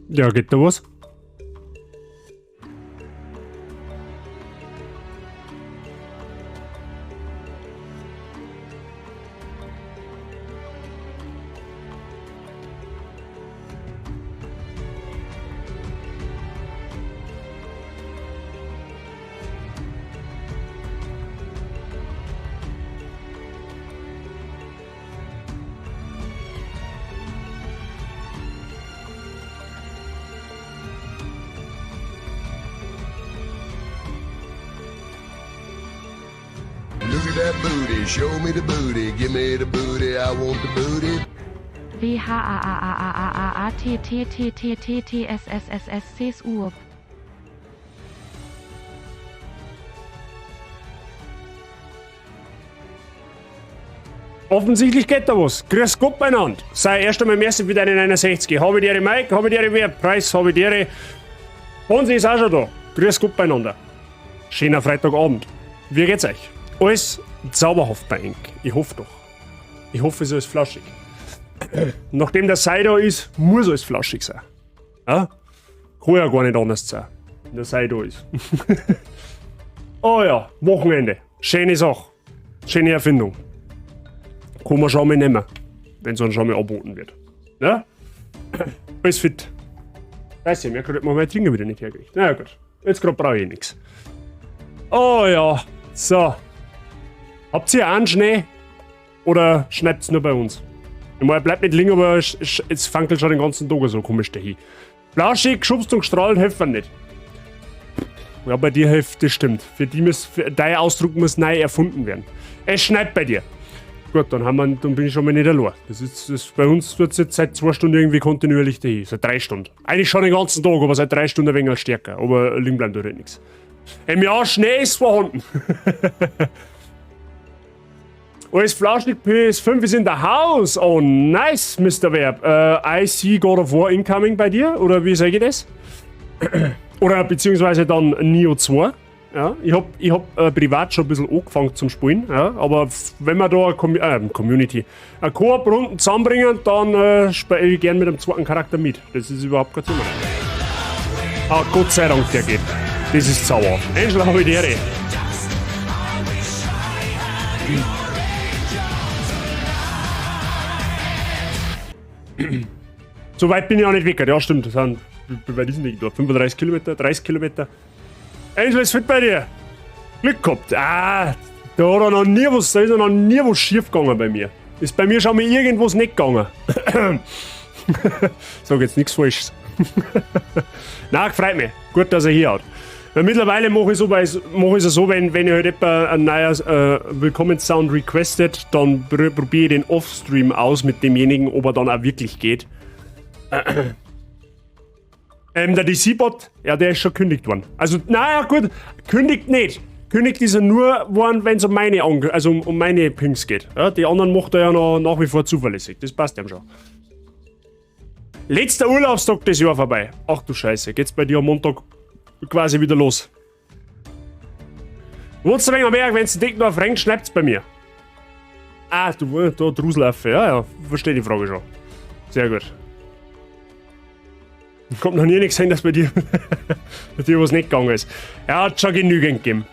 Ja, geht da was? Look at that booty, show me the booty, give me the booty, I want the booty. W H A A A A A A A T T T T T T S S S S C S U. Offensichtlich geht da was. Grüß Gott beieinander. Sei erst einmal merci für deine 69. Habe die Ehre Mike, habe die Ehre wer, Preis, habe die Ehre. Hansi ist auch schon da. Grüß Gott beieinander. Schöner Freitagabend. Wie geht's euch? Alles zauberhaft bei Enk. Ich hoffe doch. Ich hoffe, es ist alles flauschig. Nachdem der Sei da ist, muss alles flauschig sein. Ja? Kann ja gar nicht anders sein, wenn der Sei da ist. Oh ja, Wochenende. Schöne Sache. Schöne Erfindung. Kann man schon mal nehmen, wenn so ein schon mal angeboten wird. Ja? Alles fit. Scheiße, mir kriegt man mein Trinken wieder nicht hergekriegt. Na ja, gut. Jetzt grad brauche ich nix. Oh ja. So. Habt ihr auch einen Schnee? Oder schneit's nur bei uns? Ich meine, bleibt nicht liegen, aber es fankelt schon den ganzen Tag so komisch dahin. Flauschig, geschubst und gestrahlt helfen nicht. Ja, bei dir hilft, das stimmt. Für die muss, für, dein Ausdruck muss neu erfunden werden. Es schneit bei dir. Gut, dann bin ich schon mal nicht allein. Das ist, das, bei uns wird's jetzt seit 2 Stunden irgendwie kontinuierlich dahin. Seit 3 Stunden. Eigentlich schon den ganzen Tag, aber seit 3 Stunden ein wenig stärker. Aber liegen bleibt halt nichts. Ja, Schnee ist vorhanden. Alles flauschig, PS5 ist in der House. Oh, nice, Mister Werb. I see God of War incoming bei dir, oder wie sag ich das? Oder beziehungsweise dann Nioh 2. Ja, ich hab privat schon ein bisschen angefangen zum Spielen, ja, aber wenn wir da eine Community, eine Koop-Runden zusammenbringen, dann spiele ich gern mit dem zweiten Charakter mit. Das ist überhaupt kein Thema. Ah, Gott sei Dank, der geht. Das ist sauer. Angel, hab ich die Ehre. So weit bin ich auch nicht weg. Ja, stimmt. Das sind bei diesem Ding da 35 Kilometer, 30 Kilometer. Angel ist fit bei dir. Glück gehabt. Ah, da hat er noch nie was, da ist er noch nie was schief gegangen bei mir. Ist bei mir schon mal irgendwas nicht gegangen. Sag jetzt nichts Falsches. Nein, freut mich. Gut, dass er hier hat. Weil mittlerweile mache ich so, weil es, mach ich es so, wenn ich halt etwa ein neues Willkommenssound requestet, dann probiere ich den Offstream aus mit demjenigen, ob er dann auch wirklich geht. Der D C-Bot, ja, der ist schon kündigt worden. Also, naja, gut, kündigt nicht. Kündigt ist er nur worden, wenn's um meine Ange-, also um, um meine Pings geht. Ja, die anderen macht er ja noch nach wie vor zuverlässig. Das passt ihm schon. Letzter Urlaubstag des Jahr vorbei. Ach du Scheiße, geht's bei dir am Montag quasi wieder los. Wohnst du ein wenig am Berg, wenn's den Dick noch auf Renk, schneit's bei mir. Ah, du, da Druselaffe. Ja, ja, verstehe die Frage schon. Sehr gut. Ich hab noch nie gesehen, dass bei dir was nicht gegangen ist. Ja, hat schon genügend gegeben.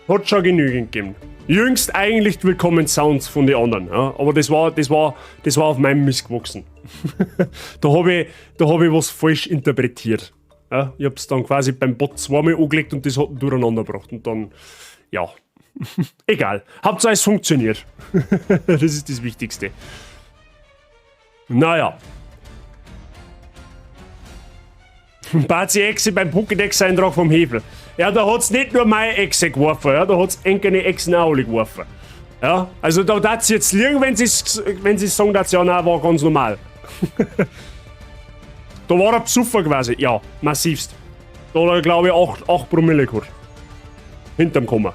Hat schon genügend gegeben. Jüngst eigentlich die Willkommen Sounds von den anderen. Ja? Aber das war auf meinem Mist gewachsen. Da hab ich was falsch interpretiert. Ja? Ich hab's dann quasi beim Bot zweimal angelegt und das hat ihn durcheinander gebracht. Und dann, ja. Egal. Hauptsache es funktioniert. Das ist das Wichtigste. Naja. Bazi Echse beim Pokédex-Eintrag vom Hefel. Ja, da hat's nicht nur meine Echse geworfen, ja, da hat's enkene Echsen auch alle geworfen. Ja, also da darf's jetzt liegen, wenn sie sagen, dass ja, nein, war ganz normal. Da war er besoffen quasi, ja, massivst. Da hat er, glaub ich, 8 Promille gehabt. Hinterm Komma.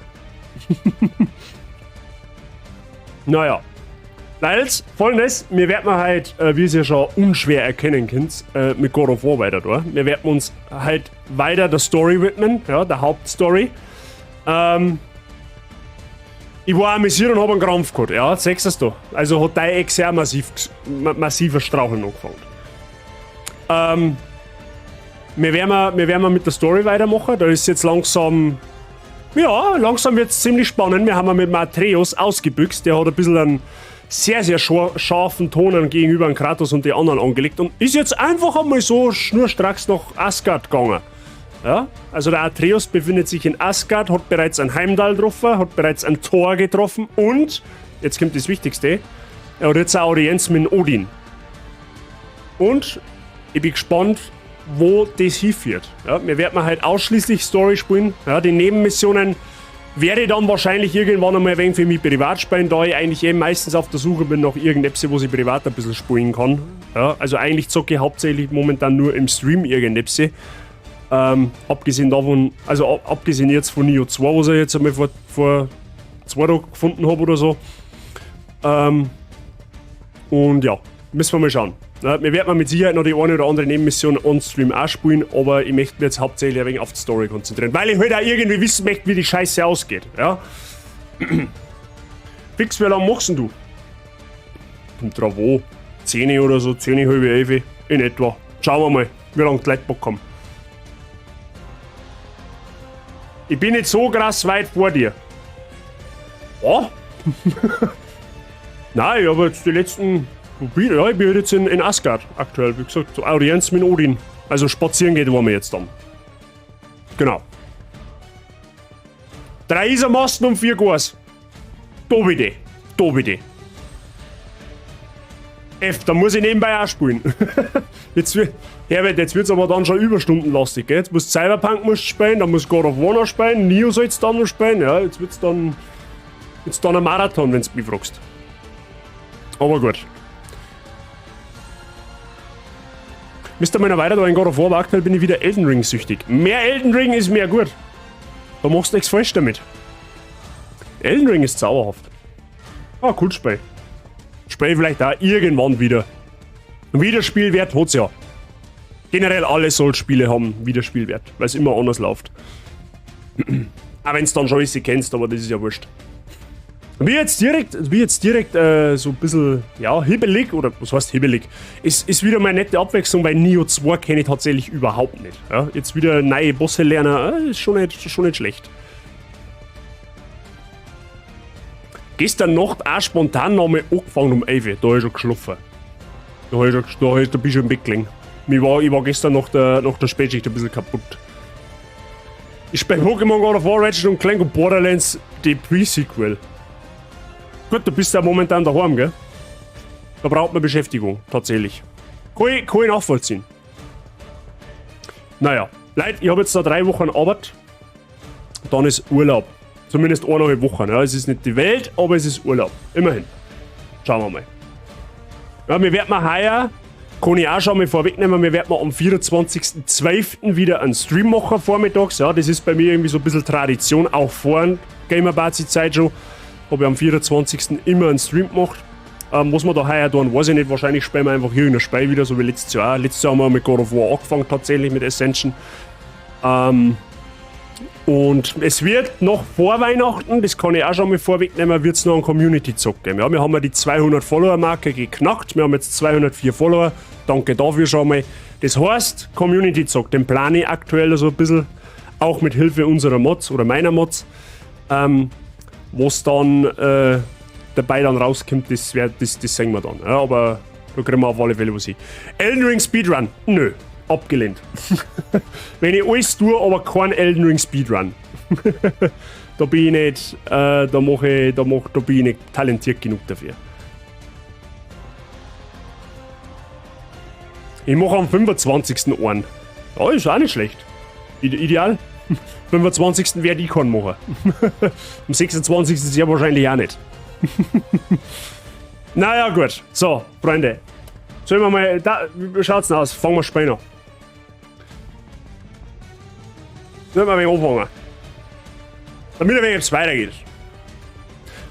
Naja. Leute, folgendes, wir werden halt, wie ihr ja schon unschwer erkennen könnt, mit God of War weiter da. Wir werden uns halt weiter der Story widmen, ja, der Hauptstory. Ich war amüsiert und hab einen Krampf gehabt, ja, siehst du. Also hat dein Ex sehr massiver Straucheln angefangen. Wir werden mit der Story weitermachen. Da ist jetzt langsam. Ja, langsam wird es ziemlich spannend. Wir haben mit Matreus ausgebüxt. Der hat ein bisschen einen sehr, sehr scharfen Ton gegenüber an Kratos und die anderen angelegt und ist jetzt einfach einmal so schnurstracks nach Asgard gegangen. Ja, also der Atreus befindet sich in Asgard, hat bereits einen Heimdall getroffen, hat bereits ein Thor getroffen und, jetzt kommt das Wichtigste, er hat jetzt eine Audienz mit Odin. Und ich bin gespannt, wo das hinführt. Ja, wir werden halt ausschließlich Story spielen. Ja, die Nebenmissionen werde ich dann wahrscheinlich irgendwann einmal ein wenig für mich privat spielen, da ich eigentlich eh meistens auf der Suche bin nach irgendetwas, wo ich privat ein bisschen spielen kann. Ja, also eigentlich zocke ich hauptsächlich momentan nur im Stream irgendetwas. Abgesehen davon, also abgesehen jetzt von Nioh 2, was ich jetzt einmal vor 2 Tagen gefunden habe oder so. Und ja, müssen wir mal schauen. Ja, wir werden mit Sicherheit noch die eine oder andere Nebenmission on-stream auch spielen, aber ich möchte mich jetzt hauptsächlich ein wenig auf die Story konzentrieren, weil ich halt auch irgendwie wissen möchte, wie die Scheiße ausgeht. Ja? Fix, wie lange machst denn du? Kommt drauf an. 10 oder so, 10, halb 11 in etwa. Schauen wir mal, wie lange die Leute Bock haben. Ich bin nicht so krass weit vor dir. Ja? Nein, aber jetzt die letzten. Ja, ich bin jetzt in Asgard aktuell. Wie gesagt, so Audienz mit Odin. Also spazieren geht wollen wir jetzt dann. Genau. Drei Isomasten und vier Gas. Da bitte. Da bitte. F, da muss ich nebenbei auch spielen. Jetzt, Herbert, jetzt wird's aber dann schon überstundenlastig, gell? Jetzt muss Cyberpunk musst spielen, dann muss God of War noch spielen, Nioh soll's dann noch spielen, ja, jetzt wird's dann ein Marathon, wenn's mich fragst. Aber gut. Müsst ihr mal noch weiter da in God of War, aber aktuell bin ich wieder Elden Ring süchtig. Mehr Elden Ring ist mehr gut. Da machst du nichts falsch damit. Elden Ring ist zauberhaft. Ah, cool Spiel. Spiel vielleicht auch irgendwann wieder. Wiederspielwert hat's ja. Generell alle Souls-Spiele haben Wiederspielwert, weil es immer anders läuft. Auch wenn es dann schon alles kennst, aber das ist ja wurscht. Wie jetzt direkt so ein bisschen, ja, hibbelig, oder was heißt hibbelig? Ist wieder mal eine nette Abwechslung, weil Nioh 2 kenne ich tatsächlich überhaupt nicht. Ja, jetzt wieder neue Bosse lernen, ist schon nicht schlecht. Gestern Nacht auch spontan nochmal angefangen um 11 Uhr, da hab ich schon geschlafen. Da, hab ich schon, da, hab ich, da bin ich schon im Bett gelegen. Ich war gestern nach der Spätschicht ein bisschen kaputt. Ich spiele Pokémon God of War, Ratchet und Clank und Borderlands, die Pre-Sequel. Gut, du bist ja momentan daheim, gell? Da braucht man Beschäftigung, tatsächlich. Kann ich nachvollziehen. Naja, Leute, ich habe jetzt da 3 Wochen Arbeit. Dann ist Urlaub. Zumindest 1,5 Wochen. Ja, es ist nicht die Welt, aber es ist Urlaub. Immerhin. Schauen wir mal. Ja, wir werden mal heuer, kann ich auch schon mal vorwegnehmen, wir werden am 24.12. wieder einen Stream machen vormittags. Ja, das ist bei mir irgendwie so ein bisschen Tradition, auch vor Gamer Zeit schon. Habe ich am 24. immer einen Stream gemacht. Was wir da heuer tun, weiß ich nicht. Wahrscheinlich spielen wir einfach irgendein Spiel wieder, so wie letztes Jahr. Letztes Jahr haben wir mit God of War angefangen, tatsächlich mit Ascension. Und es wird noch vor Weihnachten, das kann ich auch schon mal vorwegnehmen, wird es noch einen Community-Zock geben. Ja, wir haben ja die 200 Follower-Marke geknackt. Wir haben jetzt 204 Follower. Danke dafür schon mal. Das heißt, Community-Zock, den plane ich aktuell so ein bisschen, auch mit Hilfe unserer Mods oder meiner Mods. Was dann dabei dann rauskommt, das sehen wir dann. Ja, aber da kriegen wir auf alle Fälle was hin. Elden Ring Speedrun? Nö, abgelehnt. Wenn ich alles tue, aber kein Elden Ring Speedrun. Da bin ich nicht, da mache ich, da mach, da bin ich nicht talentiert genug dafür. Ich mache am 25. einen. Ja, ist auch nicht schlecht. Ideal. 25. werde ich keinen machen. Am 26. sehr wahrscheinlich auch nicht. Naja, gut. So, Freunde. Sollen wir mal. Da, wie schaut's denn aus? Fangen wir später an. Sollen wir mal anfangen? Damit ein wenig weitergeht.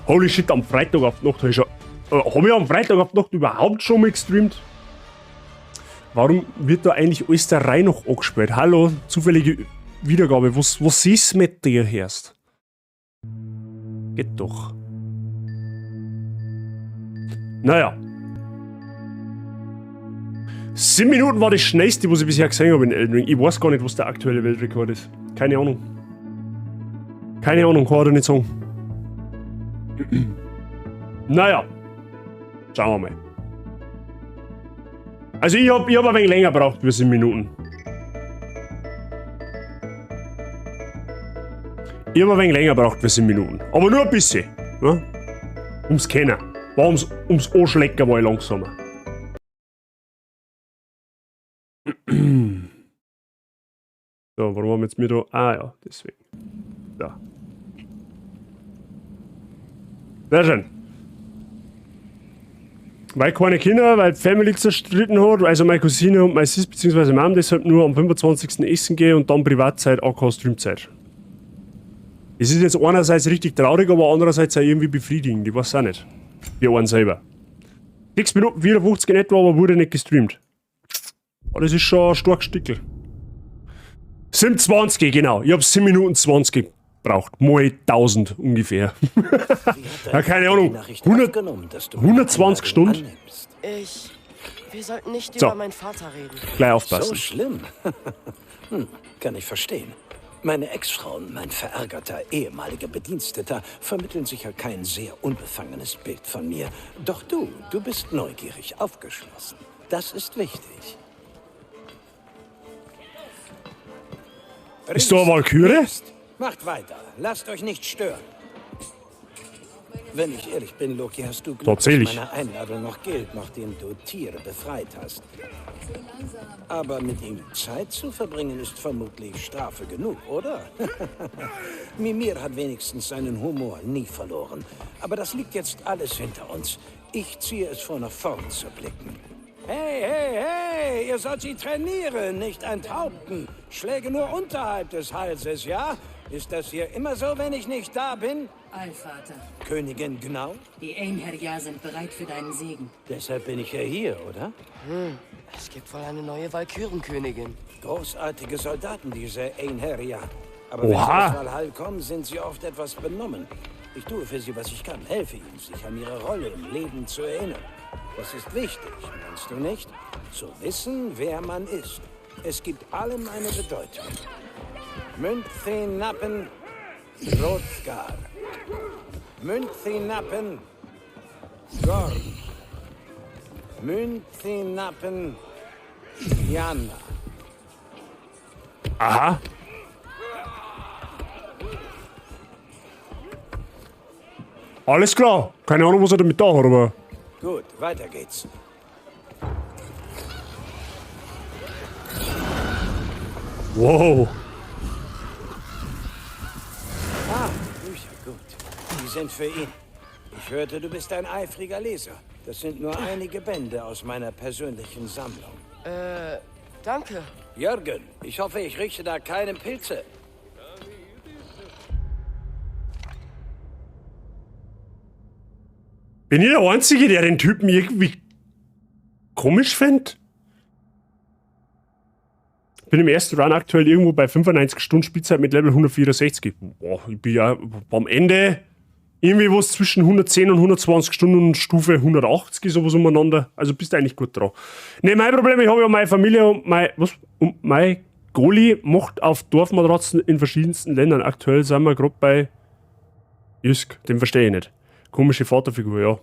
Holy shit, am Freitag auf die Nacht habe ich schon. Habe ich am Freitag auf die Nacht überhaupt schon mal gestreamt? Warum wird da eigentlich alles der Reihe noch angespielt? Hallo, zufällige Wiedergabe. Was ist mit dir, Herst? Geht doch. Naja. 7 Minuten war das schnellste, was ich bisher gesehen habe in Elden Ring. Ich weiß gar nicht, was der aktuelle Weltrekord ist. Keine Ahnung. Keine Ahnung, kann ich dir nicht sagen. Naja. Schauen wir mal. Also ich hab ein wenig länger gebraucht für 7 Minuten. Ich hab ein wenig länger gebraucht für 7 Minuten. Aber nur ein bisschen. Ne? Ums Kennen. War ums Anschlecken war ich langsamer. So, warum haben wir jetzt mir da... Ah ja, deswegen. Da. Sehr schön. Weil keine Kinder, weil die Family zerstritten hat, also meine Cousine und meine Sis bzw. Mom deshalb nur am 25. essen gehen und dann Privatzeit, AK Streamzeit. Es ist jetzt einerseits richtig traurig, aber andererseits auch irgendwie befriedigend, ich weiß auch nicht. Wir einen selber. 6 Minuten 54 in etwa, aber wurde nicht gestreamt. Aber das ist schon ein starkes Stickel. 27, genau. Ich hab 7 Minuten 20 gebraucht. Mal 1000 ungefähr. Ja, keine Ahnung. 120 Stunden. Wir sollten nicht über meinen Vater reden. Gleich aufpassen. So schlimm. Kann ich verstehen. Meine Ex-Frau und mein verärgerter ehemaliger Bediensteter vermitteln sicher kein sehr unbefangenes Bild von mir. Doch du bist neugierig, aufgeschlossen. Das ist wichtig. Ist da eine Walküre? Macht weiter. Lasst euch nicht stören. Wenn ich ehrlich bin, Loki, hast du Glück, dass meine Einladung noch gilt, nachdem du Tiere befreit hast. Aber mit ihm Zeit zu verbringen, ist vermutlich Strafe genug, oder? Mimir hat wenigstens seinen Humor nie verloren. Aber das liegt jetzt alles hinter uns. Ich ziehe es vor, nach vorn zu blicken. Hey, hey, hey! Ihr sollt sie trainieren, nicht enthaupten. Schläge nur unterhalb des Halses, ja? Ist das hier immer so, wenn ich nicht da bin? Allvater. Königin Gnau? Die Einherjar sind bereit für deinen Segen. Deshalb bin ich ja hier, oder? Es gibt wohl eine neue Walkürenkönigin. Großartige Soldaten, diese Einherjar. Aber wenn sie aus Valhall kommen, sind sie oft etwas benommen. Ich tue für sie, was ich kann. Helfe ihnen, sich an ihre Rolle im Leben zu erinnern. Das ist wichtig, meinst du nicht? Zu wissen, wer man ist. Es gibt allem eine Bedeutung. Münthenappen, Hrothgar. Münthenappen, Gorm. Münthenappen, Jana. Aha. Alles klar. Keine Ahnung, was er damit da hat, aber... Gut, weiter geht's. Wow. Ah, Bücher, gut. Die sind für ihn. Ich hörte, du bist ein eifriger Leser. Das sind nur einige Bände aus meiner persönlichen Sammlung. Danke. Jürgen, ich hoffe, ich rieche da keine Pilze. Bin ich der Einzige, der den Typen irgendwie komisch findet? Bin im ersten Run aktuell irgendwo bei 95 Stunden Spielzeit mit Level 164. Boah, ich bin ja am Ende irgendwie was zwischen 110 und 120 Stunden und Stufe 180, sowas umeinander. Also bist du eigentlich gut dran. Ne, mein Problem, ich habe ja meine Familie und mein, was? Und mein Goalie macht auf Dorfmatratzen in verschiedensten Ländern. Aktuell sind wir gerade bei Jysk, den verstehe ich nicht. Komische Vaterfigur, ja.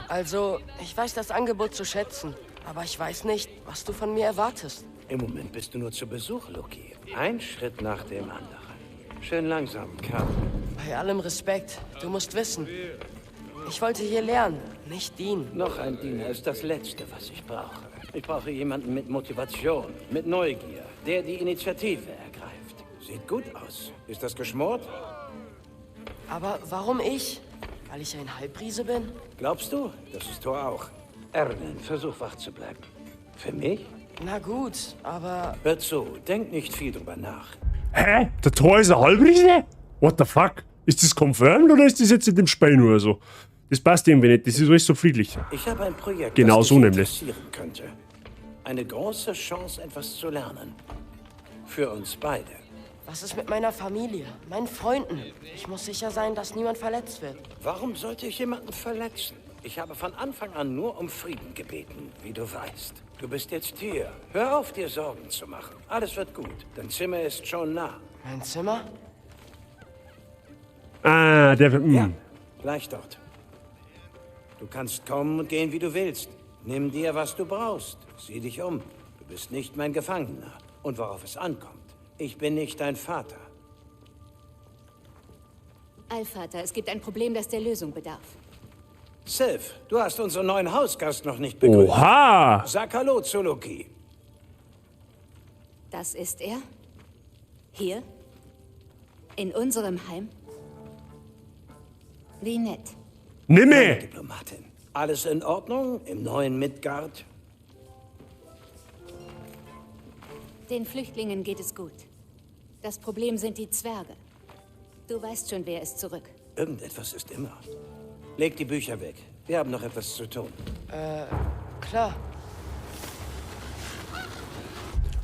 Also, ich weiß das Angebot zu schätzen, aber ich weiß nicht, was du von mir erwartest. Im Moment bist du nur zu Besuch, Loki. Ein Schritt nach dem anderen. Schön langsam, Kerl. Bei allem Respekt, du musst wissen, ich wollte hier lernen, nicht dienen. Noch ein Diener ist das Letzte, was ich brauche. Ich brauche jemanden mit Motivation, mit Neugier, der die Initiative ergreift. Sieht gut aus. Ist das geschmort? Aber warum ich? Weil ich ein Halbriese bin? Glaubst du? Das ist Thor auch. Erlen, versuch wach zu bleiben. Für mich? Na gut, aber... Hör zu, denk nicht viel drüber nach. Hä? Der Thor ist ein Halbriese? What the fuck? Ist das confirmed oder ist das jetzt in dem Spiel nur so? Das passt irgendwie nicht, das ist alles so friedlich. Ich habe ein Projekt, genau das so dich nämlich interessieren könnte. Eine große Chance, etwas zu lernen. Für uns beide. Was ist mit meiner Familie, meinen Freunden? Ich muss sicher sein, dass niemand verletzt wird. Warum sollte ich jemanden verletzen? Ich habe von Anfang an nur um Frieden gebeten, wie du weißt. Du bist jetzt hier. Hör auf, dir Sorgen zu machen. Alles wird gut. Dein Zimmer ist schon nah. Mein Zimmer? Ah, der wird... Ja, gleich dort. Du kannst kommen und gehen, wie du willst. Nimm dir, was du brauchst. Sieh dich um. Du bist nicht mein Gefangener. Und worauf es ankommt, ich bin nicht dein Vater. Allvater, es gibt ein Problem, das der Lösung bedarf. Sif, du hast unseren neuen Hausgast noch nicht begrüßt. Oha! Sag Hallo zu Loki. Das ist er? Hier? In unserem Heim? Wie nett. Nimme! Diplomatin. Alles in Ordnung im neuen Midgard? Den Flüchtlingen geht es gut. Das Problem sind die Zwerge. Du weißt schon, wer ist zurück. Irgendetwas ist immer. Leg die Bücher weg. Wir haben noch etwas zu tun. Klar.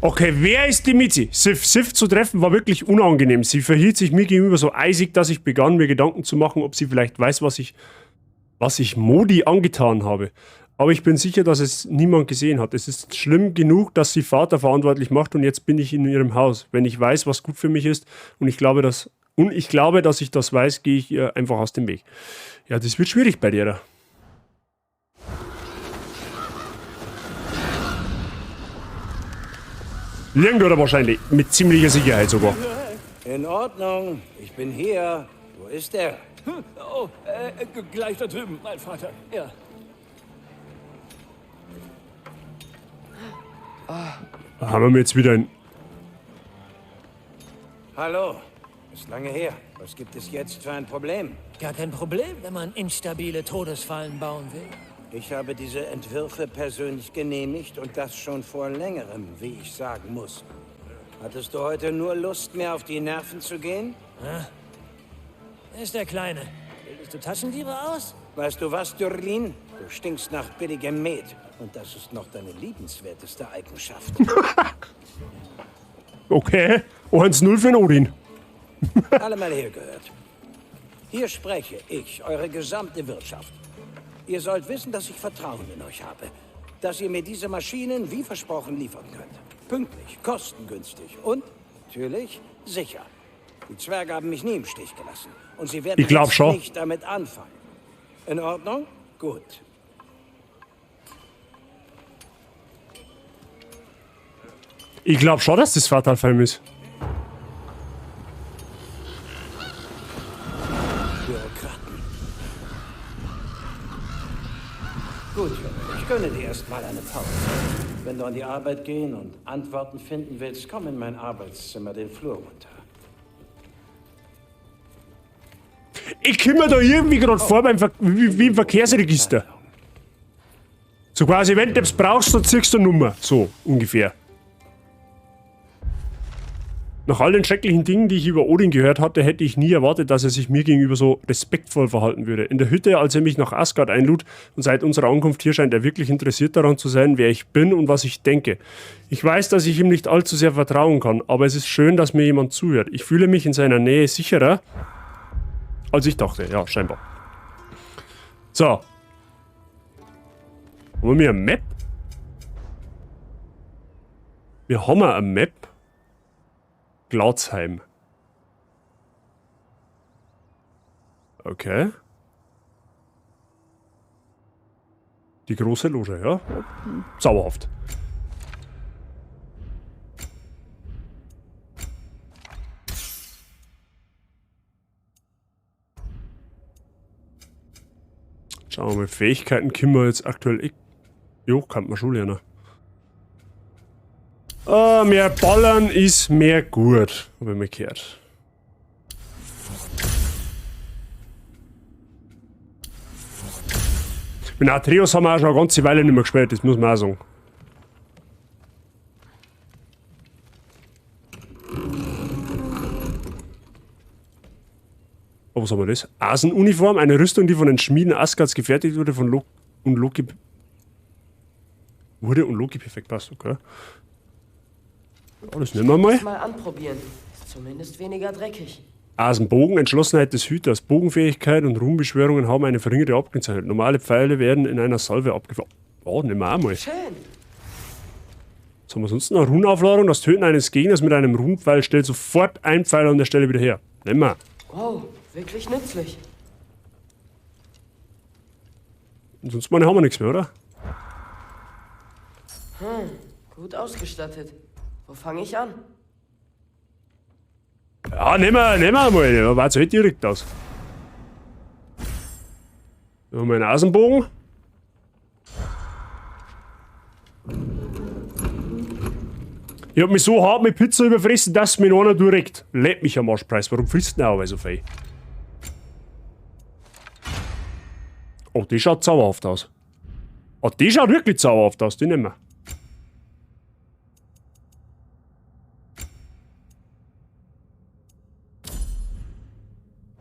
Okay, wer ist die Mitzi? Sif zu treffen war wirklich unangenehm. Sie verhielt sich mir gegenüber so eisig, dass ich begann, mir Gedanken zu machen, ob sie vielleicht weiß, was ich Modi angetan habe. Aber ich bin sicher, dass es niemand gesehen hat. Es ist schlimm genug, dass sie Vater verantwortlich macht und jetzt bin ich in ihrem Haus. Wenn ich weiß, was gut für mich ist und ich glaube, dass ich das weiß, gehe ich ihr einfach aus dem Weg. Ja, das wird schwierig bei dir. Liegen oder wahrscheinlich, mit ziemlicher Sicherheit sogar. In Ordnung, ich bin hier. Wo ist er? Oh, gleich da drüben, mein Vater. Ja. Haben wir jetzt wieder ein... Hallo, ist lange her. Was gibt es jetzt für ein Problem? Gar kein Problem, wenn man instabile Todesfallen bauen will. Ich habe diese Entwürfe persönlich genehmigt und das schon vor längerem, wie ich sagen muss. Hattest du heute nur Lust, mir auf die Nerven zu gehen? Ja. Ist der Kleine. Bildest du Taschendiebe aus? Weißt du was, Dürlin? Du stinkst nach billigem Met. Und das ist noch deine liebenswerteste Eigenschaft. Okay, 1-0 für den Odin. Alle mal hergehört. Hier spreche ich, eure gesamte Wirtschaft. Ihr sollt wissen, dass ich Vertrauen in euch habe. Dass ihr mir diese Maschinen, wie versprochen, liefern könnt. Pünktlich, kostengünstig und, natürlich, sicher. Die Zwerge haben mich nie im Stich gelassen. Und sie werden jetzt nicht damit anfangen. In Ordnung? Gut. Ich glaube schon, dass das Svartalfheim ist. Bürokraten. Gut, Junge, ich gönne dir erstmal eine Pause. Wenn du an die Arbeit gehen und Antworten finden willst, komm in mein Arbeitszimmer den Flur runter. Ich komme mir da irgendwie gerade vor beim wie im Verkehrsregister. So quasi, wenn du etwas brauchst, dann ziehst du eine Nummer. So ungefähr. Nach all den schrecklichen Dingen, die ich über Odin gehört hatte, hätte ich nie erwartet, dass er sich mir gegenüber so respektvoll verhalten würde. In der Hütte, als er mich nach Asgard einlud und seit unserer Ankunft hier scheint er wirklich interessiert daran zu sein, wer ich bin und was ich denke. Ich weiß, dass ich ihm nicht allzu sehr vertrauen kann, aber es ist schön, dass mir jemand zuhört. Ich fühle mich in seiner Nähe sicherer, als ich dachte. Ja, scheinbar. So. Haben wir eine Map? Wir haben eine Map. Gladsheim. Okay. Die große Loge, ja. Zauberhaft. Schauen wir mal, Fähigkeiten können wir jetzt aktuell... Jo, kann man schon lernen. Mehr Ballern ist mehr gut, habe ich mir gehört. Mit Atreus haben wir auch schon eine ganze Weile nicht mehr gespielt, das muss man auch sagen. Oh, was haben wir das? Asenuniform, eine Rüstung, die von den Schmieden Asgards gefertigt wurde, von Loki. Wurde und Loki perfekt passt, okay. Ja, das nehmen wir mal. Mal anprobieren. Ist zumindest weniger dreckig. Asenbogen, Entschlossenheit des Hüters, Bogenfähigkeit und Runenbeschwörungen haben eine verringerte Abklingzeit. Normale Pfeile werden in einer Salve abgefeuert. Oh, nehmen wir auch mal. Schön. Was haben wir sonst noch? Runenaufladung. Das Töten eines Gegners mit einem Runenpfeil stellt sofort einen Pfeil an der Stelle wieder her. Nehmen wir. Wow, wirklich nützlich. Und sonst meine, haben wir nichts mehr, oder? Gut ausgestattet. Wo fange ich an? Ja, nehmen wir mal. Da war es halt direkt aus. Da haben wir einen Eisenbogen. Ich hab mich so hart mit Pizza überfressen, dass mich einer direkt. Leck mich am Arschpreis. Warum frisst denn auch so viel? Oh, die schaut zauberhaft aus. Oh, die schaut wirklich zauberhaft aus. Die nehmen wir.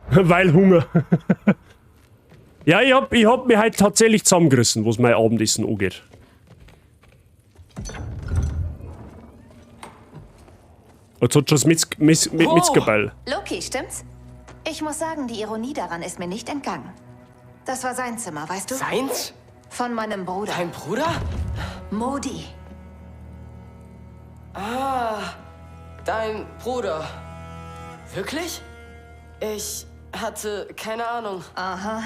Weil Hunger. Ja, ich hab mich halt tatsächlich zusammengerissen, was mein Abendessen angeht. Jetzt hat schon das Metzgerbeil. Loki, stimmt's? Ich muss sagen, die Ironie daran ist mir nicht entgangen. Das war sein Zimmer, weißt du? Seins? Von meinem Bruder. Dein Bruder? Modi. Ah, dein Bruder. Wirklich? Ich hatte keine Ahnung. Aha.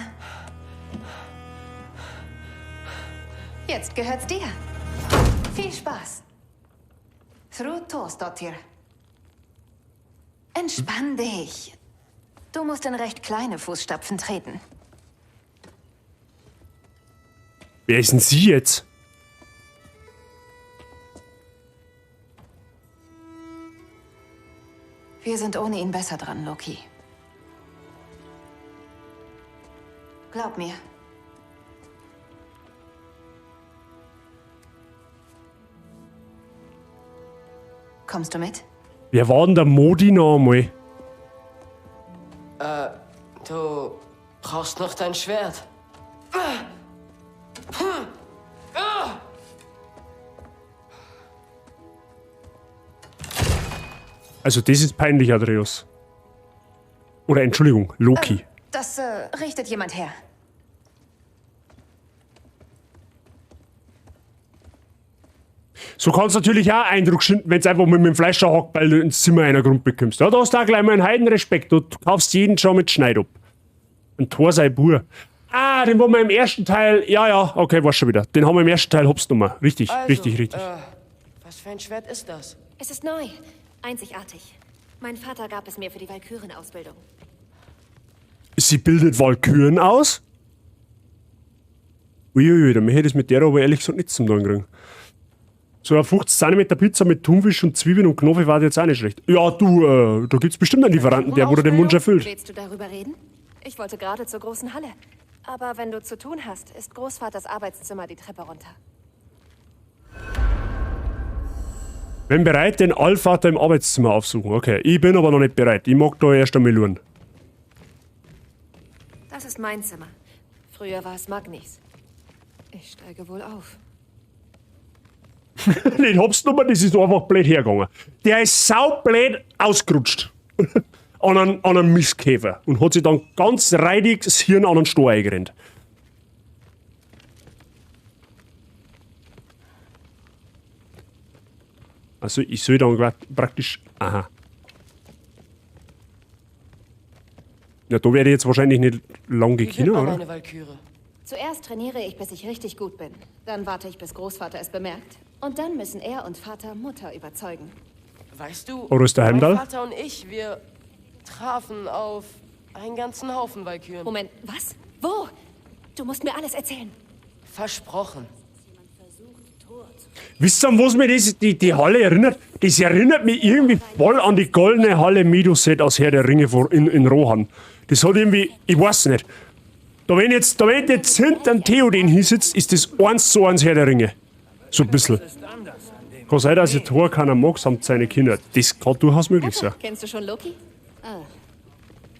Jetzt gehört's dir. Viel Spaß. Þrú Thorsdottir. Entspann dich. Du musst in recht kleine Fußstapfen treten. Wer ist denn sie jetzt? Wir sind ohne ihn besser dran, Loki. Glaub mir. Kommst du mit? Wer war denn der Modi noch einmal? Du brauchst noch dein Schwert. Also das ist peinlich, Atreus. Oder Entschuldigung, Loki. Das richtet jemand her. So kannst du natürlich auch Eindruck schinden, wenn du einfach mit dem Fleischerhackbeil ins Zimmer einer Grund bekommst. Ja, da hast du auch gleich mal einen Heidenrespekt. Du kaufst jeden schon mit Schneid ab. Ein Tor sei Bur. Ah, den wollen wir im ersten Teil. Ja, ja, okay, war schon wieder. Den haben wir im ersten Teil hops genommen. Richtig, also, richtig. Was für ein Schwert ist das? Es ist neu. Einzigartig. Mein Vater gab es mir für die Walkürenausbildung. Sie bildet Walküren aus? Uiuiui, da möchte ich das mit der aber ehrlich gesagt nichts zum tun kriegen. So eine 50 Zentimeter Pizza mit Thunfisch und Zwiebeln und Knoblauch war jetzt auch nicht schlecht. Ja, du, da gibt's bestimmt einen Lieferanten, der wurde den Wunsch erfüllt. Willst du darüber reden? Ich wollte gerade zur großen Halle. Aber wenn du zu tun hast, ist Großvaters Arbeitszimmer die Treppe runter. Bin bereit, den Allvater im Arbeitszimmer aufsuchen. Okay, ich bin aber noch nicht bereit. Ich mag da erst einmal schauen. Das ist mein Zimmer. Früher war es Magnis. Ich steige wohl auf. Nicht hab's genommen, das ist einfach blöd hergegangen. Der ist saublöd ausgerutscht. an einen Mistkäfer. Und hat sich dann ganz reidig das Hirn an einen Stor eingerennt. Also ich soll dann praktisch... Aha. Ja, da werde ich jetzt wahrscheinlich nicht lange können, oder? Eine Walküre? Zuerst trainiere ich, bis ich richtig gut bin. Dann warte ich, bis Großvater es bemerkt. Und dann müssen er und Vater Mutter überzeugen. Weißt du, oder ist der Heimdall? Mein Vater und ich, wir trafen auf einen ganzen Haufen Walküren. Moment, was? Wo? Du musst mir alles erzählen. Versprochen. Wisst ihr, an was mir das, die Halle erinnert? Das erinnert mich irgendwie voll an die goldene Halle Meduset aus Herr der Ringe in Rohan. Das hat irgendwie, ich weiß nicht. Da wenn jetzt hinter dem Theoden hinsitzt, ist das 1:1 Herr der Ringe. So ein bisschen. Kann sein, dass ihr Tor keiner mag, samt seine Kinder. Das kann durchaus möglich sein. Kennst du schon Loki? Ah,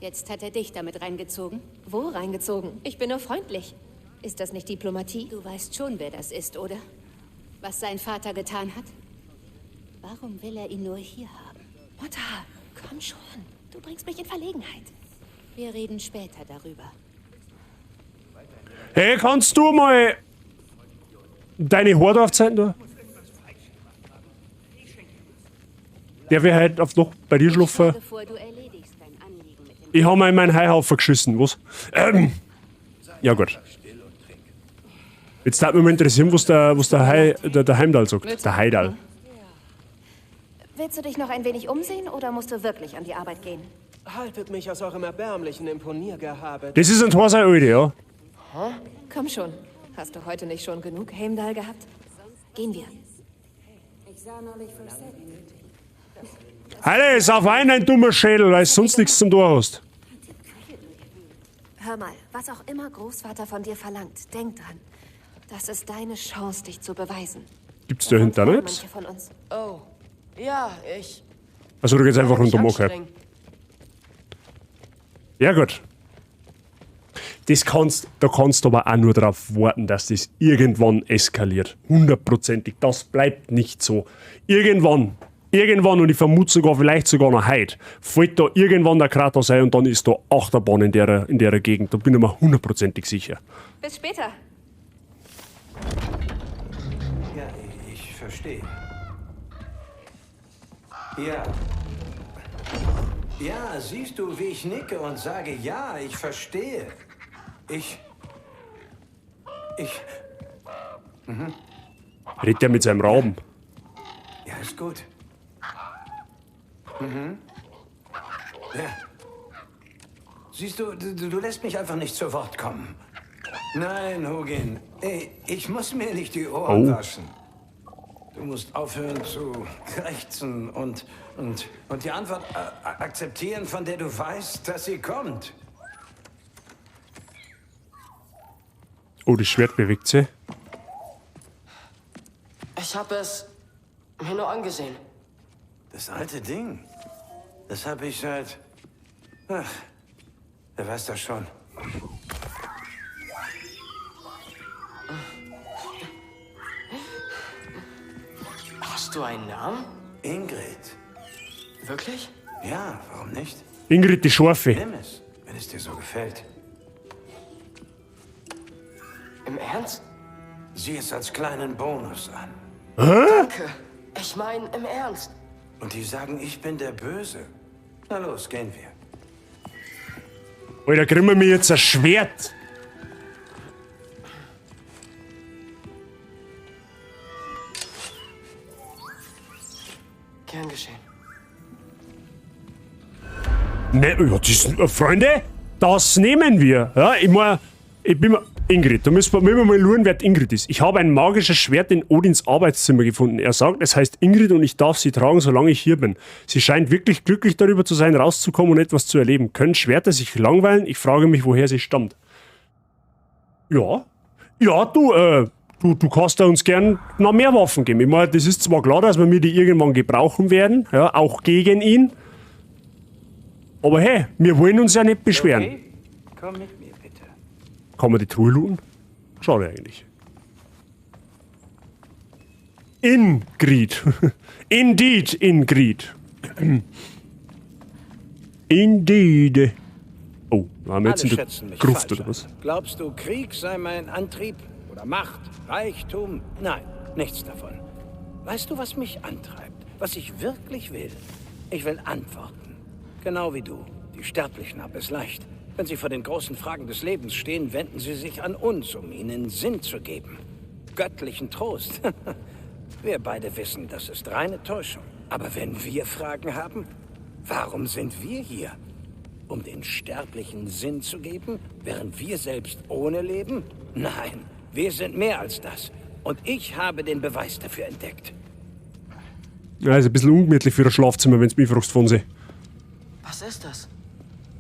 jetzt hat er dich damit reingezogen. Wo reingezogen? Ich bin nur freundlich. Ist das nicht Diplomatie? Du weißt schon, wer das ist, oder? Was sein Vater getan hat? Warum will er ihn nur hier haben? Mutter, komm schon. Du bringst mich in Verlegenheit. Wir reden später darüber. Hey, kannst du mal deine Haare aufzeigen, du? Der will heute auf noch bei dir schlafen. Ich hab mal in meinen Heuhaufen geschissen, was? Ja gut. Jetzt würde mich mal interessieren, was der Heimdall sagt. Der Heidal. Willst du dich noch ein wenig umsehen oder musst du wirklich an die Arbeit gehen? Haltet mich aus eurem erbärmlichen Imponiergehabe. Das ist ein Tor sein Alte, ja. Komm schon. Hast du heute nicht schon genug Heimdall gehabt? Gehen wir. Heile, sauf ein, ein dummer Schädel, weil du sonst nichts zum Tor hast. Hör mal, was auch immer Großvater von dir verlangt, denk dran. Das ist deine Chance, dich zu beweisen. Gibt's da hinten auch noch etwas? Manche von uns. Oh, ja, ich. Also du gehst einfach rundum, okay. Ja gut. Das kannst, da kannst du aber auch nur darauf warten, dass das irgendwann eskaliert. Hundertprozentig. Das bleibt nicht so. Irgendwann, irgendwann, und ich vermute sogar, vielleicht sogar noch heute, fällt da irgendwann der Kratos ein und dann ist da Achterbahn in der Gegend. Da bin ich mir hundertprozentig sicher. Bis später. Ja, ich verstehe. Ja. Ja, siehst du, wie ich nicke und sage, ja, ich verstehe. Ich. Mhm. Redet der mit seinem Raben? Ja, ist gut. Mhm. Ja. Siehst du, du lässt mich einfach nicht zu Wort kommen. Nein, Hugin. Ey, ich muss mir nicht die Ohren waschen. Du musst aufhören zu krächzen und die Antwort akzeptieren, von der du weißt, dass sie kommt. Oh, das Schwert bewegt sich. Ich habe es mir nur angesehen. Das alte Ding. Das habe ich seit... Ach, wer weiß das schon. Hast du einen Namen? Ingrid. Wirklich? Ja, warum nicht? Ingrid die Scharfe. Nimm es, wenn es dir so gefällt. Im Ernst? Sieh es als kleinen Bonus an. Hä? Danke. Ich meine, im Ernst. Und die sagen, ich bin der Böse. Na los, gehen wir. Alter, kriegen wir mir jetzt ein Schwert. Gern geschehen. Ne, ja, das, Freunde, das nehmen wir. Ja, ich mein, ich bin mir... Ingrid, da müssen wir mal schauen, wer Ingrid ist. Ich habe ein magisches Schwert in Odins Arbeitszimmer gefunden. Er sagt, es heißt Ingrid und ich darf sie tragen, solange ich hier bin. Sie scheint wirklich glücklich darüber zu sein, rauszukommen und etwas zu erleben. Können Schwerter sich langweilen? Ich frage mich, woher sie stammt. Ja. Ja, du, du kannst da uns gern noch mehr Waffen geben. Ich meine, das ist zwar klar, dass wir die irgendwann gebrauchen werden, ja, auch gegen ihn. Aber hey, wir wollen uns ja nicht beschweren. Okay. Komm mit mir, bitte. Kann man die Truhe looten? Schade eigentlich. Ingrid. Indeed, Ingrid. Indeed. Oh, waren wir jetzt in der Gruft oder was? Glaubst du, Krieg sei mein Antrieb? Oder Macht? Reichtum? Nein, nichts davon. Weißt du, was mich antreibt? Was ich wirklich will? Ich will antworten. Genau wie du. Die Sterblichen haben es leicht. Wenn sie vor den großen Fragen des Lebens stehen, wenden sie sich an uns, um ihnen Sinn zu geben. Göttlichen Trost. Wir beide wissen, das ist reine Täuschung. Aber wenn wir Fragen haben, warum sind wir hier? Um den Sterblichen Sinn zu geben, während wir selbst ohne leben? Nein, wir sind mehr als das. Und ich habe den Beweis dafür entdeckt. Ja, ist ein bisschen ungemütlich für ein Schlafzimmer, wenn du mich fragst, Fonsi. Was ist das?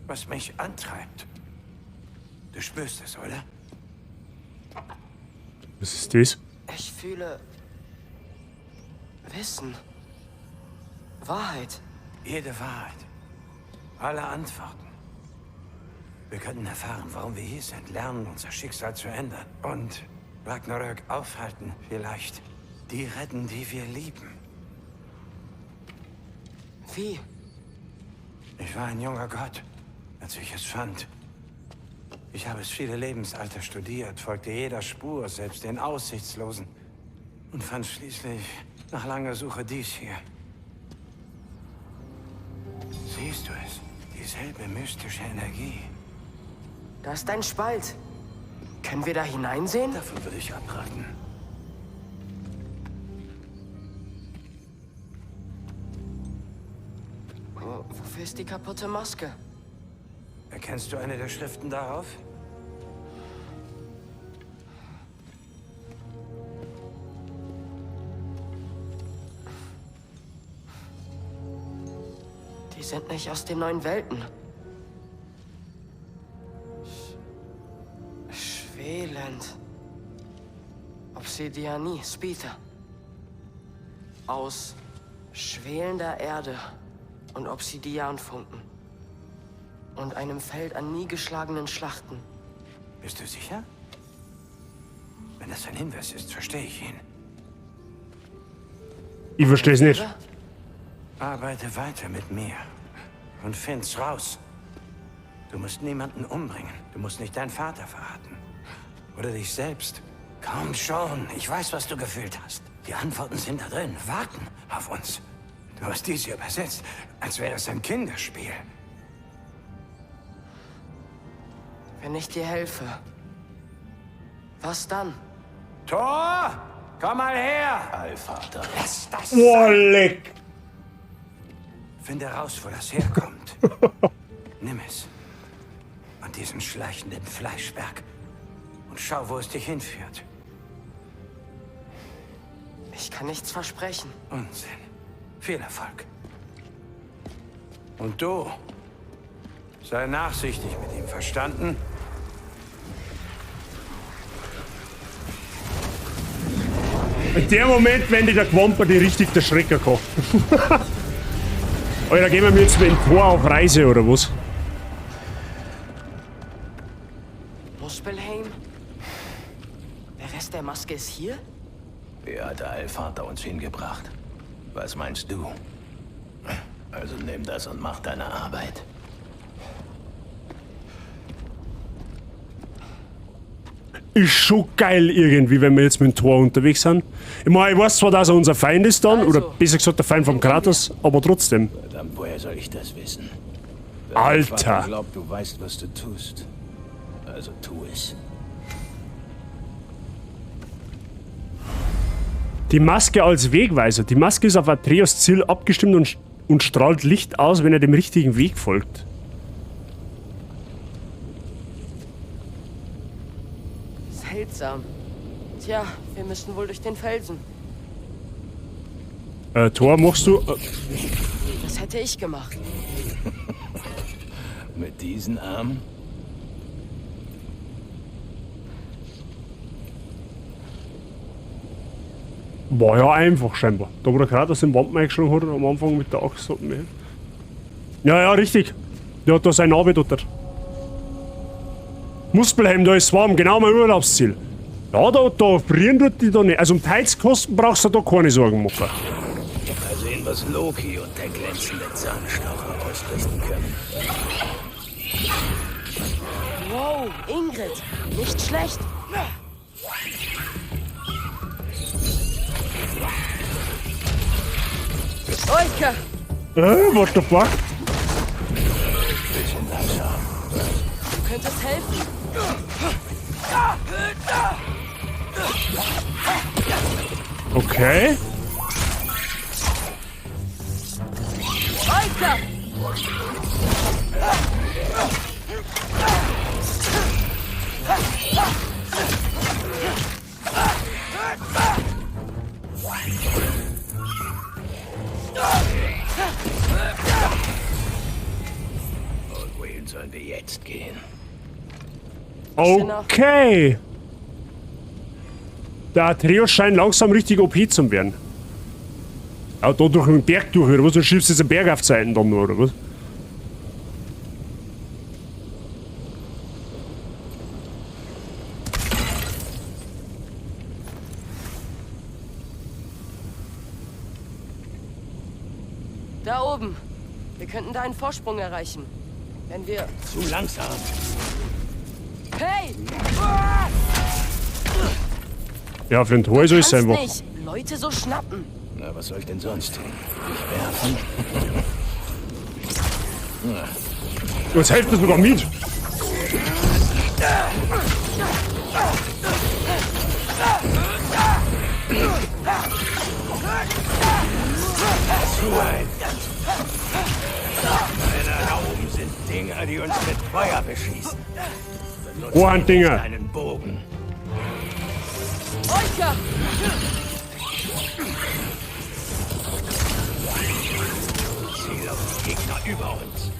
Was mich antreibt. Du spürst es, oder? Was ist das? Ich fühle Wissen. Wahrheit. Jede Wahrheit. Alle Antworten. Wir könnten erfahren, warum wir hier sind, lernen, unser Schicksal zu ändern. Und Ragnarök aufhalten, vielleicht. Die retten, die wir lieben. Wie? Ich war ein junger Gott, als ich es fand. Ich habe es viele Lebensalter studiert, folgte jeder Spur, selbst den Aussichtslosen. Und fand schließlich nach langer Suche dies hier. Siehst du es? Dieselbe mystische Energie. Da ist ein Spalt. Können wir da hineinsehen? Davon würde ich abraten. Wofür ist die kaputte Maske? Erkennst du eine der Schriften darauf? Die sind nicht aus den neuen Welten. Schwelend. Obsidianie, Spitha. Aus schwelender Erde und Obsidianfunken. Und einem Feld an nie geschlagenen Schlachten. Bist du sicher? Wenn das ein Hinweis ist, verstehe ich ihn. Ich verstehe es nicht. Arbeite weiter mit mir und find's raus. Du musst niemanden umbringen. Du musst nicht deinen Vater verraten. Oder dich selbst. Komm schon, ich weiß, was du gefühlt hast. Die Antworten sind da drin, warten auf uns. Du hast dies hier übersetzt, als wäre es ein Kinderspiel. Wenn ich dir helfe, was dann? Thor, komm mal her! Allvater. Lass das Boah, sein. leck. Finde raus, wo das herkommt. Nimm es. Und diesen schleichenden Fleischberg. Und schau, wo es dich hinführt. Ich kann nichts versprechen. Unsinn. Viel Erfolg. Und du? Sei nachsichtig mit ihm, verstanden? In dem Moment, wenn die der Quamper die richtig der Schrecker kocht. Alter, gehen wir jetzt mit dem Tor auf Reise, oder was? Muspelheim? Der Rest der Maske ist hier? Wer hat der Allvater uns hingebracht? Was meinst du? Also nimm das und mach deine Arbeit. Ist schon geil irgendwie, wenn wir jetzt mit dem Tor unterwegs sind. Ich meine, ich weiß zwar, dass er unser Feind ist dann, oder besser gesagt der Feind vom Kratos, aber trotzdem. Verdammt, woher soll ich das wissen? Wenn Alter. Dein Vater glaubt, du weißt, was du tust. Also tu es. Die Maske als Wegweiser. Die Maske ist auf Atreus Ziel abgestimmt und strahlt Licht aus, wenn er dem richtigen Weg folgt. Seltsam. Tja, wir müssen wohl durch den Felsen. Thor, machst du... Das hätte ich gemacht. Mit diesen Armen? War ja einfach scheinbar. Da wo der Kratos den Wampen eingeschlagen hat, am Anfang mit der Axt. Hat mir. Ja, ja, richtig. Der hat da seinen Namen dort. Muspelheim, da ist warm, genau mein Urlaubsziel. Ja, da frieren tut die da nicht. Also um Heizkosten brauchst du da keine Sorgen machen. Mal sehen, was Loki und der glänzende Zahnstocher ausrichten können. Wow, Ingrid, nicht schlecht. Oika! What the fuck? Bisschen langsam. Du könntest helfen. Okay. Oika! Und wohin sollen wir jetzt gehen? Okay. Der Atreus scheint langsam richtig OP zu werden. Ja, da durch den Berg durch, oder was? Du schiebst jetzt den Berg auf die Seiten dann nur, oder was? Da oben. Wir könnten da einen Vorsprung erreichen. Wenn wir... Zu langsam. Hey! Ja, für den Tor soll es Kannst einfach. nicht Leute so schnappen. Na, was soll ich denn sonst tun? Dich werfen? Jetzt hilft mir sogar mit. Zu ein. Männer, da oben sind Dinger, die uns mit Feuer beschießen. Wo sind Dinger? Einen Bogen. Oika! Ziel auf die Gegner über uns.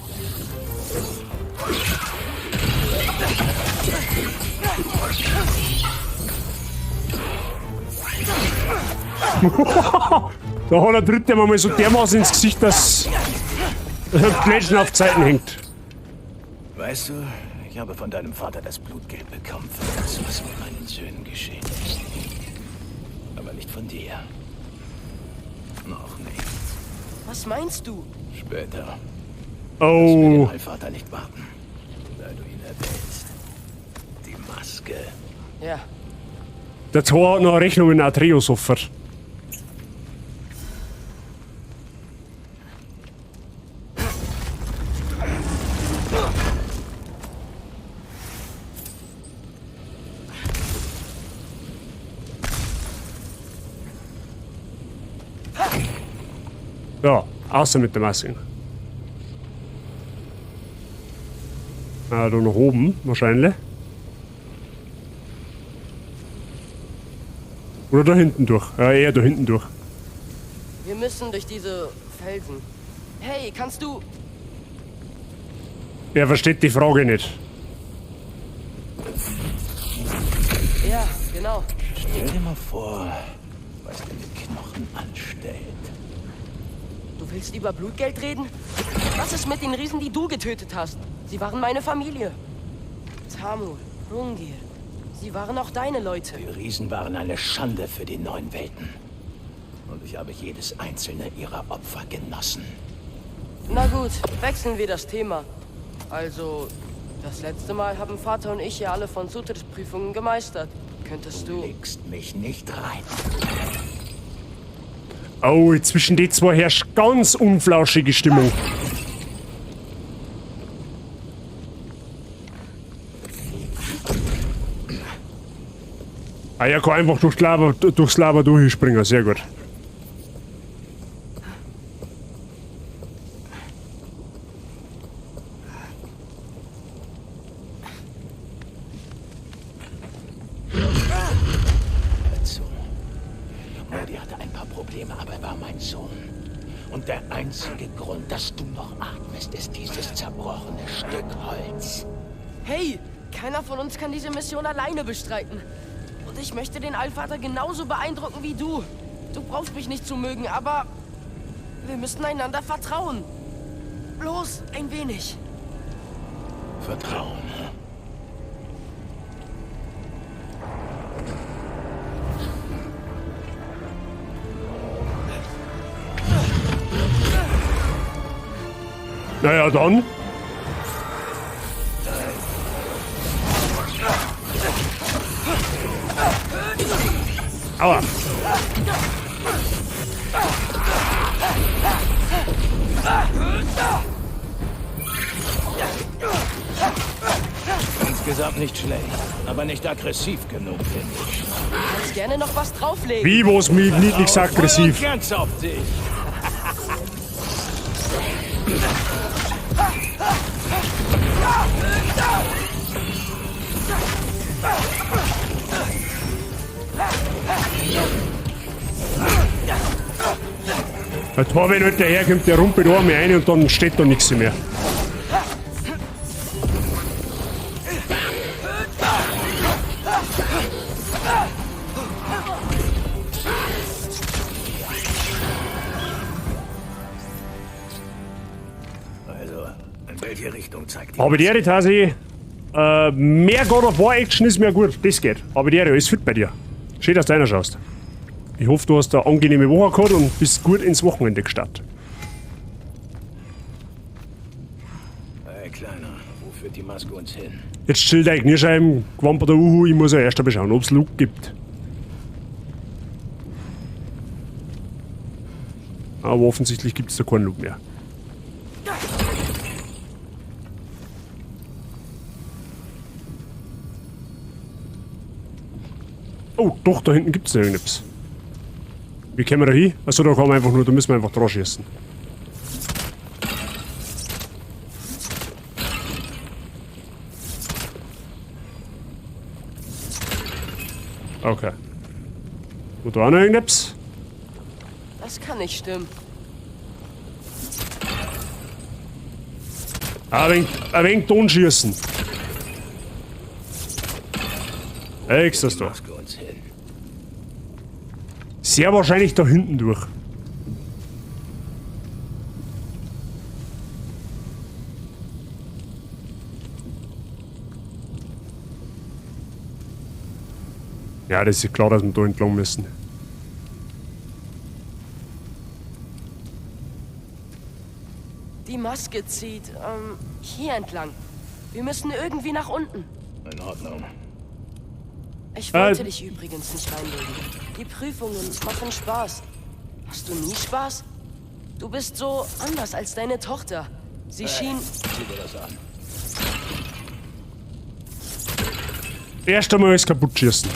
Da hat der Dritte mal so dermaßen ins Gesicht, dass der Plätschen auf Zeiten hängt. Weißt du, ich habe von deinem Vater das Blutgeld bekommen für das, was mit meinen Söhnen geschehen ist. Aber nicht von dir. Noch nicht. Was meinst du? Später. Oh. Lass mir den Allvater nicht warten. Da du ihn erwähnst. Die Maske. Ja. Der Thor hat noch eine Rechnung in Atreus offen. Ja, außer mit der Maske. Ah, da nach oben, wahrscheinlich. Oder da hinten durch. Ja, eher da hinten durch. Wir müssen durch diese Felsen. Hey, kannst du... Er versteht die Frage nicht. Ja, genau. Stell dir mal vor, was der mit Knochen anstellt. Du willst über Blutgeld reden? Was ist mit den Riesen, die du getötet hast? Sie waren meine Familie. Tamul, Hrungnir. Sie waren auch deine Leute. Die Riesen waren eine Schande für die neuen Welten. Und ich habe jedes einzelne ihrer Opfer genossen. Na gut, wechseln wir das Thema. Also, das letzte Mal haben Vater und ich ja alle von Zutrittsprüfungen gemeistert. Könntest du... Du legst mich nicht rein. Oh, zwischen die zwei herrscht ganz unflauschige Stimmung. Ah, er kann einfach durchs Lava durchspringen, sehr gut. Hör zu. Modi hatte ein paar Probleme, aber er war mein Sohn. Und der einzige Grund, dass du noch atmest, ist dieses zerbrochene Stück Holz. Hey, keiner von uns kann diese Mission alleine bestreiten. Und ich möchte den Allvater genauso beeindrucken wie du. Du brauchst mich nicht zu mögen, aber wir müssen einander vertrauen. Bloß ein wenig. Vertrauen, hm? Naja, dann. Aua. Insgesamt nicht schlecht, aber nicht aggressiv genug, finde ich. Du kannst gerne noch was drauflegen. Wie, was, mich nicht, nicht aggressiv. Voll und ganz auf dich. Der Tor, wenn halt daherkommt, der rumpelt einmal rein und dann steht da nichts mehr. Also, in welche Richtung zeigt die Aber die Ehre, Tasi, mehr God of War Action ist mir gut, das geht. Aber die Ehre, alles fit bei dir. Schön, dass du reinschaust. Ich hoffe, du hast eine angenehme Woche gehabt und bist gut ins Wochenende gestartet. Kleiner, wo führt die Maske uns hin? Jetzt chillt der Kniescheiben, gewamperter der Uhu, ich muss ja erst einmal schauen, ob es Loot gibt. Aber offensichtlich gibt es da keinen Loot mehr. Oh, doch, da hinten gibt es irgendetwas. Wie kommen wir da hin? Achso, da kann man einfach nur, da müssen wir einfach drauf schießen. Okay. Und da auch noch irgendetwas? Das kann nicht stimmen. Ein wenig Ton schießen. Ey, ist das da. Sehr wahrscheinlich da hinten durch. Ja, das ist klar, dass wir da entlang müssen. Die Maske zieht hier entlang. Wir müssen irgendwie nach unten. In Ordnung. Ich wollte dich übrigens nicht reinlegen. Die Prüfungen machen Spaß. Hast du nie Spaß? Du bist so anders als deine Tochter. Sie schien... Sieh dir das an. Erst einmal alles kaputt schießen.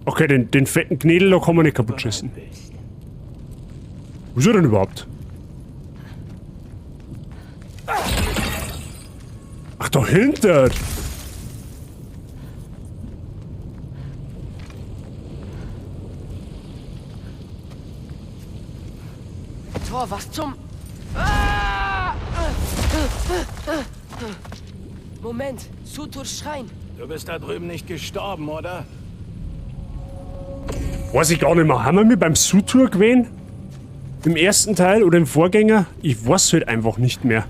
Okay, den fetten Knädel, da kann man nicht kaputt schießen. Wo ist er denn überhaupt? Ach, dahinter! Tor, was zum... Ah! Moment, Suturs Schrein. Du bist da drüben nicht gestorben, oder? Weiß ich gar nicht mehr. Haben wir beim Sutur gewesen? Im ersten Teil oder im Vorgänger? Ich weiß halt einfach nicht mehr.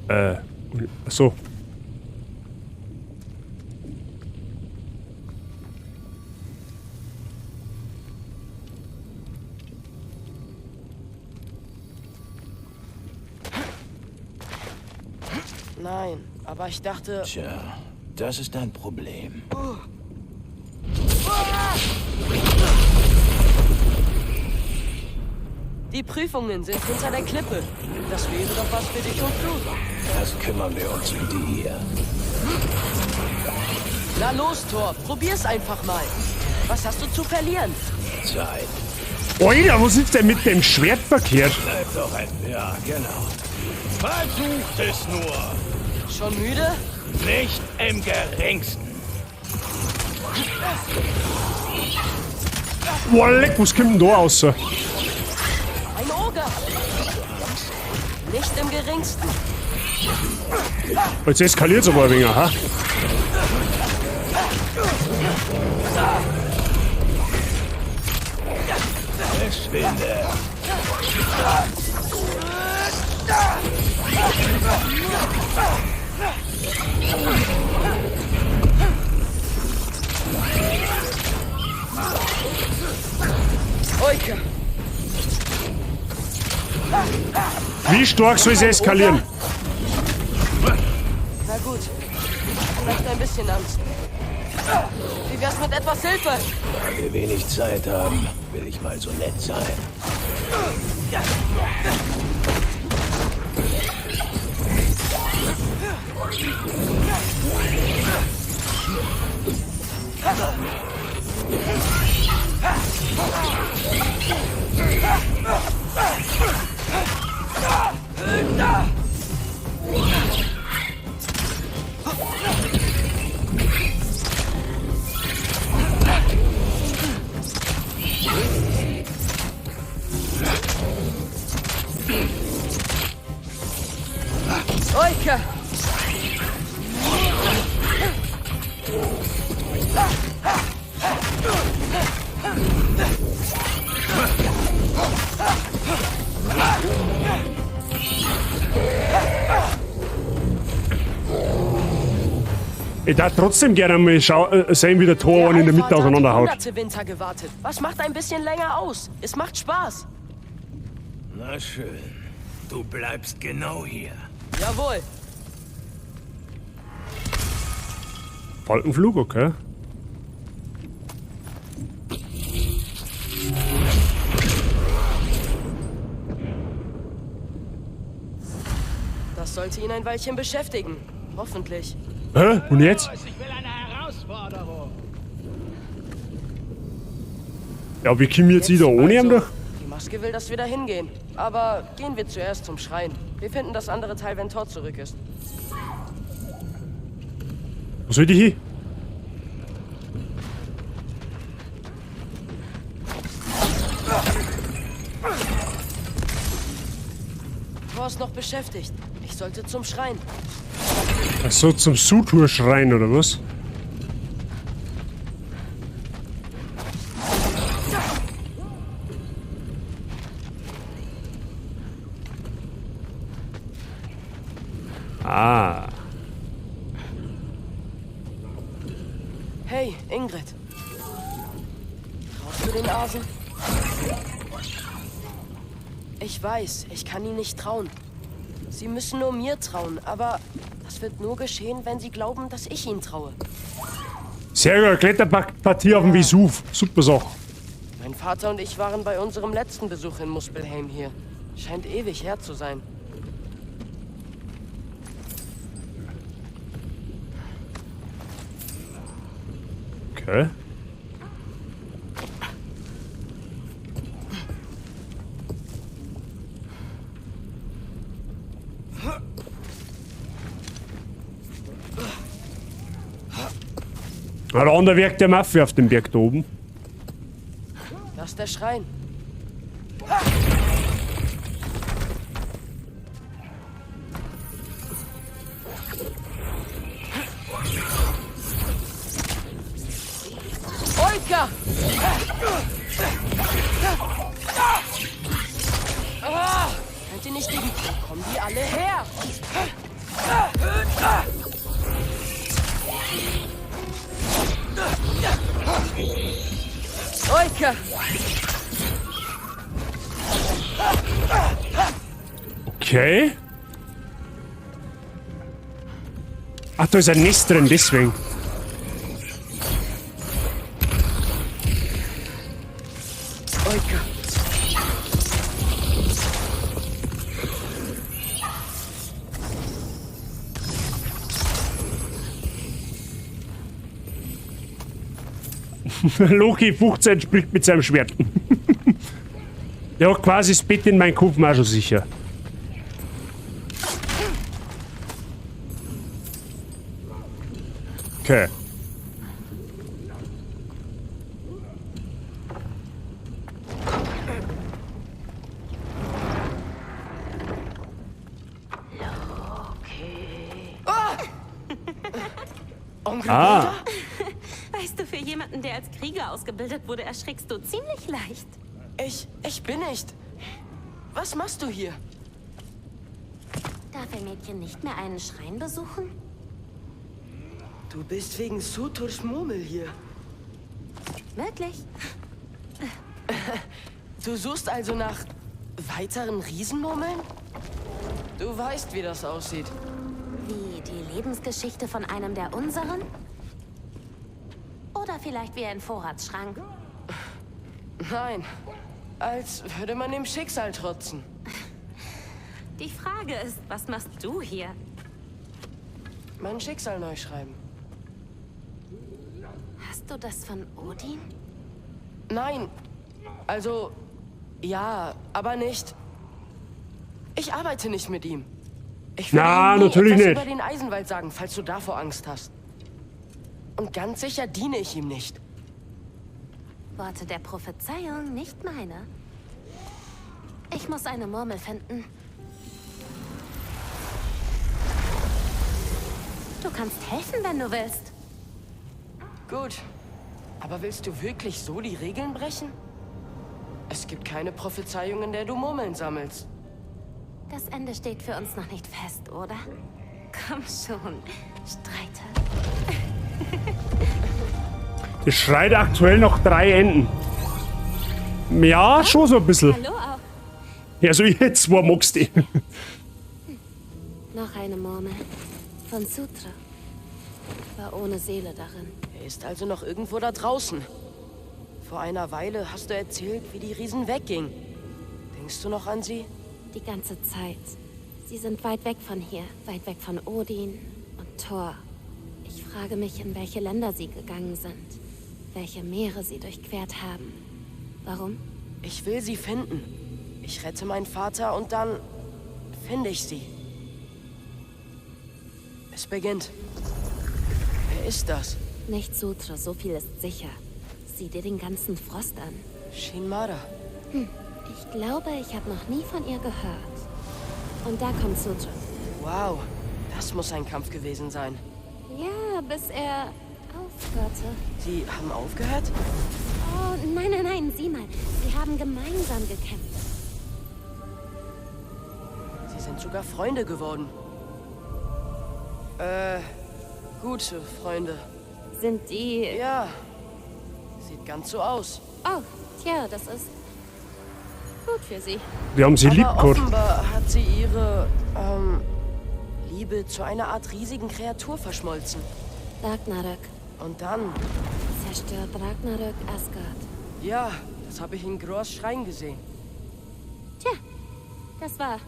Ach so. Nein, aber ich dachte... Tja, das ist dein Problem. Die Prüfungen sind hinter der Klippe. Das wäre doch was für dich und du. Erst kümmern wir uns um die hier. Na los, Thor, probier's einfach mal. Was hast du zu verlieren? Zeit. Alter, was ist denn mit dem Schwert verkehrt? Bleib doch ein... Ja, genau. Versucht es nur. Schon müde? Nicht im geringsten. Boah, leck, was kommt denn da raus? Ein Oger. Nicht im geringsten. Jetzt eskaliert's aber ein wenig, ha? Verschwinde. Oike. Wie stark soll es eskalieren? Na gut. Vielleicht ein bisschen Angst. Wie wär's mit etwas Hilfe? Da wir wenig Zeit haben, will ich mal so nett sein. Oike! Ich darf trotzdem gerne mal sehen, wie der Tor einen in der Mitte auseinanderhaut. Hunderte Winter gewartet. Was macht ein bisschen länger aus? Es macht Spaß. Na schön. Du bleibst genau hier. Jawohl. Falkenflug, okay. Das sollte ihn ein Weilchen beschäftigen. Hoffentlich. Hä? Und jetzt? Ich will eine Herausforderung. Ja, wie kommen wir jetzt wieder ohne ihn durch? Die Maske will, dass wir da hingehen. Aber gehen wir zuerst zum Schrein. Wir finden das andere Teil, wenn Thor zurück ist. Wo soll ich hin? Thor ist noch beschäftigt. Ich sollte zum Schrein. Ach so, zum Sutur-Schrein oder was? Ah. Hey, Ingrid. Traust du den Asen? Ich weiß, ich kann ihnen nicht trauen. Sie müssen nur mir trauen, aber das wird nur geschehen, wenn sie glauben, dass ich ihnen traue. Sehr gut, Kletterpartie auf dem Vesuv. Super Sache. Mein Vater und ich waren bei unserem letzten Besuch in Muspelheim hier. Scheint ewig her zu sein. Okay. Der andere Werk der Mafia auf dem Berg da oben. Das ist der Schrein. Oika! Ah! Könnt ihr nicht gegen... Wo kommen die alle her? Oika! Okay. Ach, da ist ein Nest drin, deswegen. Oika! Loki 15 spricht mit seinem Schwert. Der hat quasi das Bett in meinen Kopf auch schon sicher. Okay. Onkel Ah. Weißt du, für jemanden, der als Krieger ausgebildet wurde, erschrickst du ziemlich leicht. Ich bin nicht. Was machst du hier? Darf ein Mädchen nicht mehr einen Schrein besuchen? Du bist wegen Suturs Murmel hier. Wirklich? Du suchst also nach weiteren Riesenmurmeln? Du weißt, wie das aussieht. Wie die Lebensgeschichte von einem der unseren? Oder vielleicht wie ein Vorratsschrank? Nein, als würde man dem Schicksal trotzen. Die Frage ist, was machst du hier? Mein Schicksal neu schreiben. Hast du das von Odin? Nein, also ja, aber nicht. Ich arbeite nicht mit ihm. Ich würde Na, ihm nie natürlich etwas nicht. über den Eisenwald sagen, falls du davor Angst hast. Und ganz sicher diene ich ihm nicht. Worte der Prophezeiung, nicht meine. Ich muss eine Murmel finden. Du kannst helfen, wenn du willst. Gut. Aber willst du wirklich so die Regeln brechen? Es gibt keine Prophezeiung, in der du Murmeln sammelst. Das Ende steht für uns noch nicht fest, oder? Komm schon, Streiter. Das schreit aktuell noch 3 Enden. Ja, schon so ein bisschen. Hallo auch. Ja, so jetzt, wo magst du? Noch eine Murmel. Von Sutra. Aber ohne Seele darin. Er ist also noch irgendwo da draußen. Vor einer Weile hast du erzählt, wie die Riesen weggingen. Denkst du noch an sie? Die ganze Zeit. Sie sind weit weg von hier. Weit weg von Odin und Thor. Ich frage mich, in welche Länder sie gegangen sind. Welche Meere sie durchquert haben. Warum? Ich will sie finden. Ich rette meinen Vater und dann finde ich sie. Es beginnt. Wer ist das? Nicht Sutra, so viel ist sicher. Sieh dir den ganzen Frost an. Shinmara. Ich glaube, ich habe noch nie von ihr gehört. Und da kommt Sutra. Wow, das muss ein Kampf gewesen sein. Ja, bis er aufhörte. Sie haben aufgehört? Oh, nein, nein, nein, sieh mal. Sie haben gemeinsam gekämpft. Sie sind sogar Freunde geworden. Gute Freunde. Sind die... Ja, sieht ganz so aus. Oh, tja, das ist gut für sie. Wir haben sie Aber lieb gehabt. offenbar hat sie ihre, Liebe zu einer Art riesigen Kreatur verschmolzen. Ragnarök. Und dann... Zerstört Ragnarök Asgard. Ja, das habe ich in Groas Schrein gesehen. Tja, das war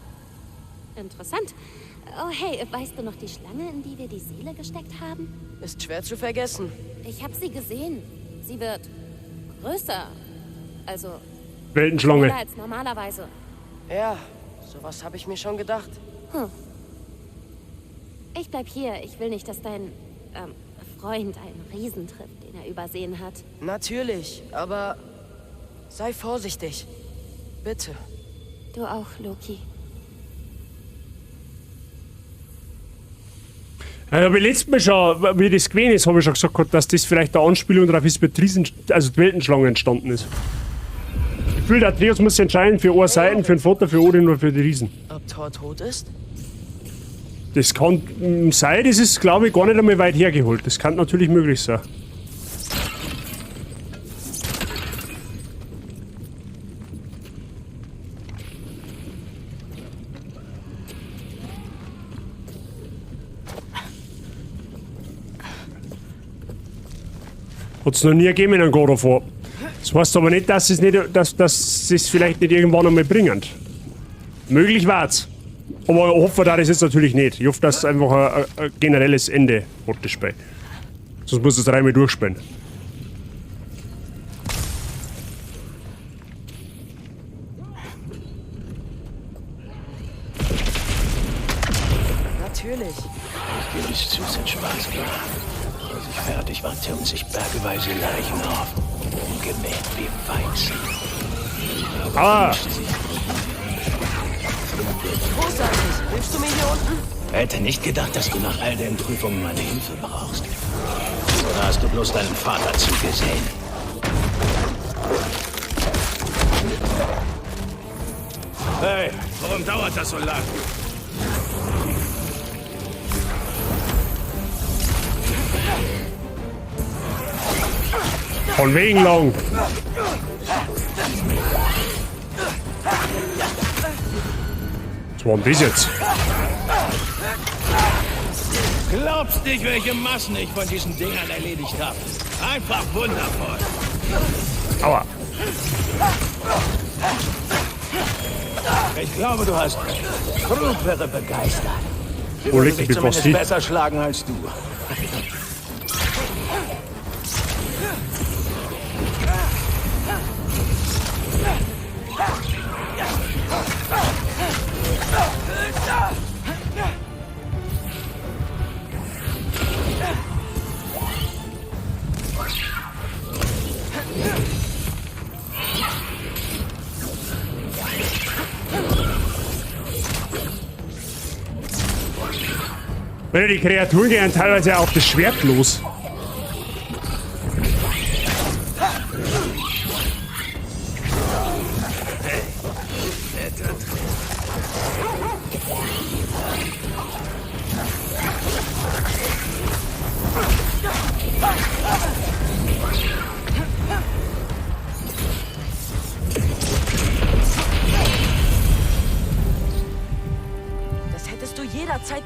interessant. Oh hey, weißt du noch die Schlange, in die wir die Seele gesteckt haben? Ist schwer zu vergessen. Ich habe sie gesehen. Sie wird größer. Also Weltenschlange. schneller als normalerweise. Ja, sowas habe ich mir schon gedacht. Hm. Ich bleib hier. Ich will nicht, dass dein Freund einen Riesen trifft, den er übersehen hat. Natürlich, aber sei vorsichtig. Bitte. Du auch, Loki. Ja, ich habe letztes Mal schon, wie das gewesen ist, habe ich schon gesagt, dass das vielleicht eine Anspielung darauf ist, wie die Riesen, also die Weltenschlange entstanden ist. Ich fühle, der Atreus muss sich entscheiden für eine Seite, für den Vater, für Odin oder für die Riesen. Ob Thor tot ist? Das kann sein, das ist, glaube ich, gar nicht einmal weit hergeholt. Das kann natürlich möglich sein. Hat's noch nie gegeben in einem God of War. Das heißt aber nicht, dass es vielleicht nicht irgendwann einmal bringen. Möglich war's. Aber ich hoffe, da das jetzt natürlich nicht. Ich hoffe, dass es einfach ein generelles Ende hat, das Spiel. Sonst muss es dreimal durchspielen. Natürlich. Ich gebe es zu, es hat Spaß gemacht. Als ich fertig war, türmten sich bergeweise Leichen auf. Umgemäht wie Weizen. Ah! Großartig! Hilfst du mir hier unten? Hätte nicht gedacht, dass du nach all den Prüfungen meine Hilfe brauchst. Oder hast du bloß deinem Vater zugesehen? Hey, warum dauert das so lang? Von wegen lang. Was war denn das jetzt? Glaubst nicht, welche Massen ich von diesen Dingern erledigt habe. Einfach wundervoll. Aua. Ich glaube, du hast recht. Krug wäre begeistert. Wo liegt Würde die sich zumindest Basti? besser schlagen als du. Wenn die Kreaturen gehen teilweise auch das Schwert los.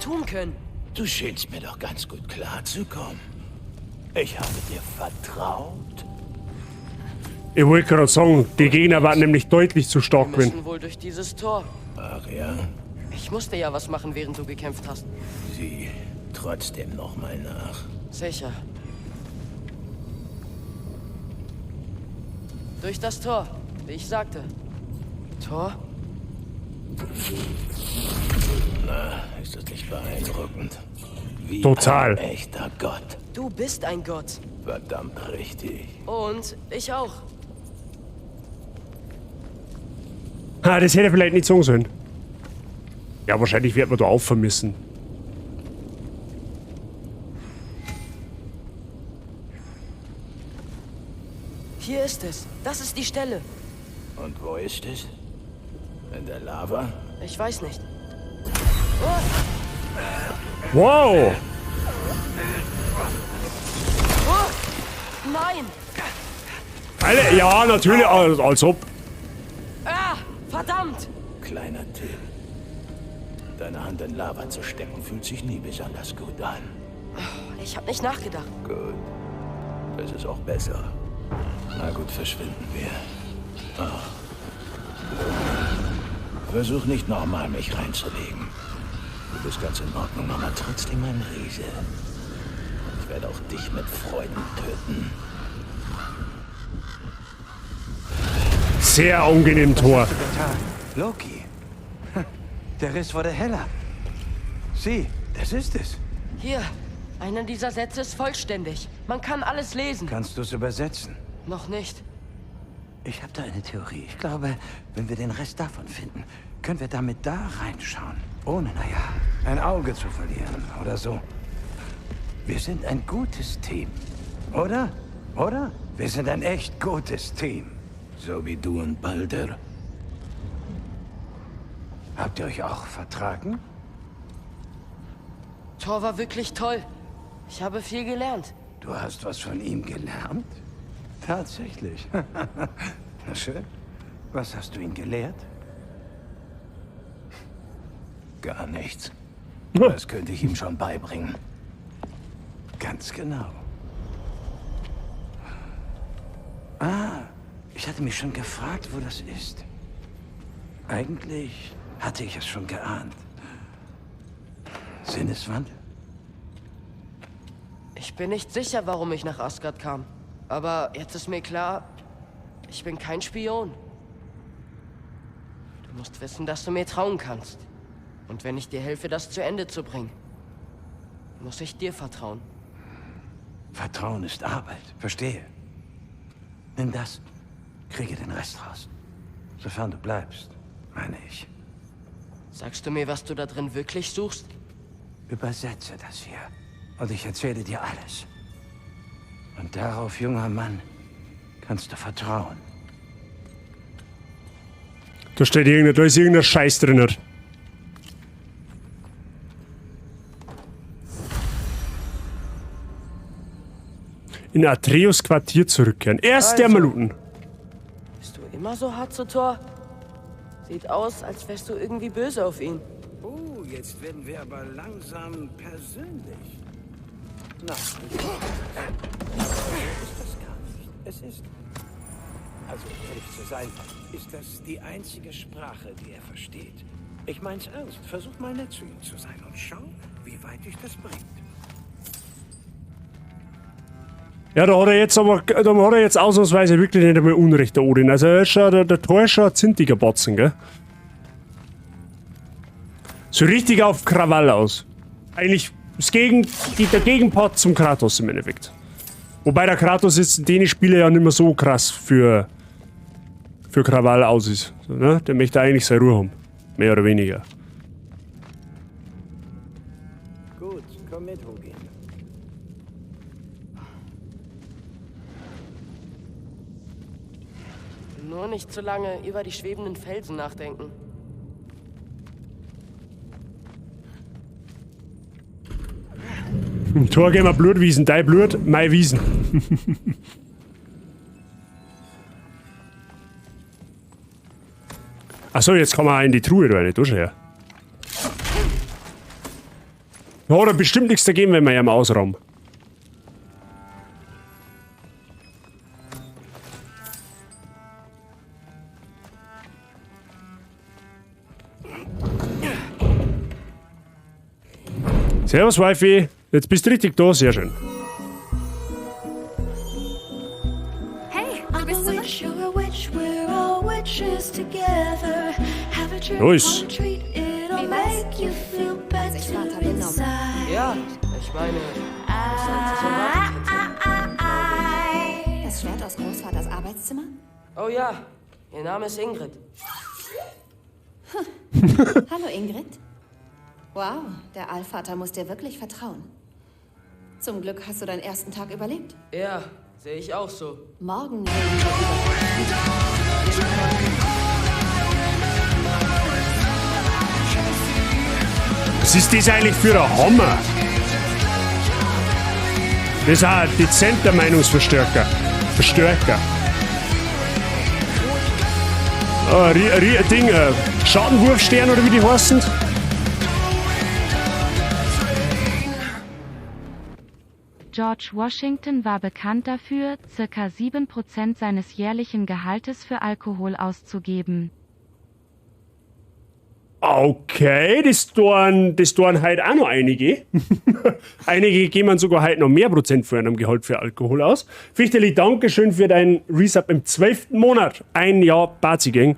tun können. Du schienst mir doch ganz gut klarzukommen. Ich habe dir vertraut. Ich wollte gerade sagen, die Gegner waren nämlich deutlich zu stark Wir gewesen. müssen wohl durch dieses Tor. Ach ja? Ich musste ja was machen, während du gekämpft hast. Sieh trotzdem noch mal nach. Sicher. Durch das Tor, wie ich sagte. Tor? Na, ist das nicht beeindruckend? Wie Total. ein echter Gott. Du bist ein Gott. Verdammt richtig. Und ich auch. Ha, das hätte er vielleicht nicht sagen sollen. Ja, wahrscheinlich wird man da aufhören müssen. Hier ist es. Das ist die Stelle. Und wo ist es? In der Lava? Ich weiß nicht. Wow! Oh! Nein! Alter, ja, natürlich, als ob. Ah! Verdammt! Kleiner Tipp. Deine Hand in Lava zu stecken, fühlt sich nie besonders gut an. Ich habe nicht nachgedacht. Gut. Das ist auch besser. Na gut, verschwinden wir. Ach. Versuch nicht nochmal, mich reinzulegen. Du bist ganz in Ordnung, aber trotzdem ein Riese. Ich werde auch dich mit Freuden töten. Sehr angenehm, Tor. Loki. Der Riss wurde heller. Sieh, das ist es. Hier, einer dieser Sätze ist vollständig. Man kann alles lesen. Kannst du es übersetzen? Noch nicht. Ich habe da eine Theorie. Ich glaube, wenn wir den Rest davon finden, können wir damit da reinschauen. Ohne, naja, ein Auge zu verlieren oder so. Wir sind ein gutes Team. Oder? Oder? Wir sind ein echt gutes Team. So wie du und Baldur. Habt ihr euch auch vertragen? Thor war wirklich toll. Ich habe viel gelernt. Du hast was von ihm gelernt? Tatsächlich. Na schön. Was hast du ihn gelehrt? Gar nichts. Das könnte ich ihm schon beibringen. Ganz genau. Ah, ich hatte mich schon gefragt, wo das ist. Eigentlich hatte ich es schon geahnt. Sinneswandel? Ich bin nicht sicher, warum ich nach Asgard kam. Aber jetzt ist mir klar, ich bin kein Spion. Du musst wissen, dass du mir trauen kannst. Und wenn ich dir helfe, das zu Ende zu bringen, muss ich dir vertrauen. Vertrauen ist Arbeit, verstehe. Nimm das, kriege den Rest raus. Sofern du bleibst, meine ich. Sagst du mir, was du da drin wirklich suchst? Übersetze das hier und ich erzähle dir alles. Und darauf, junger Mann, kannst du vertrauen. Da steht irgendein, da ist irgendein Scheiß drin. In Atreus Quartier zurückkehren. Erst der Also. Maluten. Bist du immer so hart zu Thor? Sieht aus, als wärst du irgendwie böse auf ihn. Oh, jetzt werden wir aber langsam persönlich. Na, so ist das gar nicht. Es ist, also um ehrlich zu sein, ist das die einzige Sprache, die er versteht. Ich mein's ernst. Versuch mal nett zu ihm zu sein und schau, wie weit dich das bringt. Ja, da hat er jetzt aber, da hat er jetzt ausnahmsweise wirklich nicht einmal Unrecht, der Odin. Also er ist schon, der Thor ist schon ein zintiger Batzen, gell? So richtig auf Krawall aus. Eigentlich das der Gegenpart zum Kratos im Endeffekt. Wobei der Kratos jetzt in den Spielen ja nicht mehr so krass für Krawall aus ist. So, ne? Der möchte eigentlich seine Ruhe haben. Mehr oder weniger. Gut, komm mit, Hugin. Nur nicht zu lange über die schwebenden Felsen nachdenken. Im Tor gehen wir Blutwiesen, dein Blut, mein Wiesen. Achso, jetzt kann man auch in die Truhe rein, da schon her. Da hat er bestimmt nichts dagegen, wenn wir ihn ausrauben. Servus, Wifi. Jetzt bist du richtig da, sehr schön. Hey, du bist zurück. Los. Wie war's? Hat sich Vater benommen? Ja, ich meine, was als ich erwartet hätte. Das Schwert aus Großvaters Arbeitszimmer? Oh ja, ihr Name ist Ingrid. Hallo Ingrid. Wow, der Allvater muss dir wirklich vertrauen. Zum Glück hast du deinen ersten Tag überlebt. Ja, sehe ich auch so. Morgen reden wir über... Was ist das eigentlich für ein Hammer? Das ist auch ein dezenter Meinungsverstärker. Verstärker. Oh, Ding, Schattenwurfstern oder wie die heißen? George Washington war bekannt dafür, ca. 7% seines jährlichen Gehaltes für Alkohol auszugeben. Okay, das tun heute auch noch einige. Einige geben sogar heute noch mehr Prozent für einem Gehalt für Alkohol aus. Fichteli, Dankeschön für dein Resub im 12. Monat. Ein Jahr Party-Gang.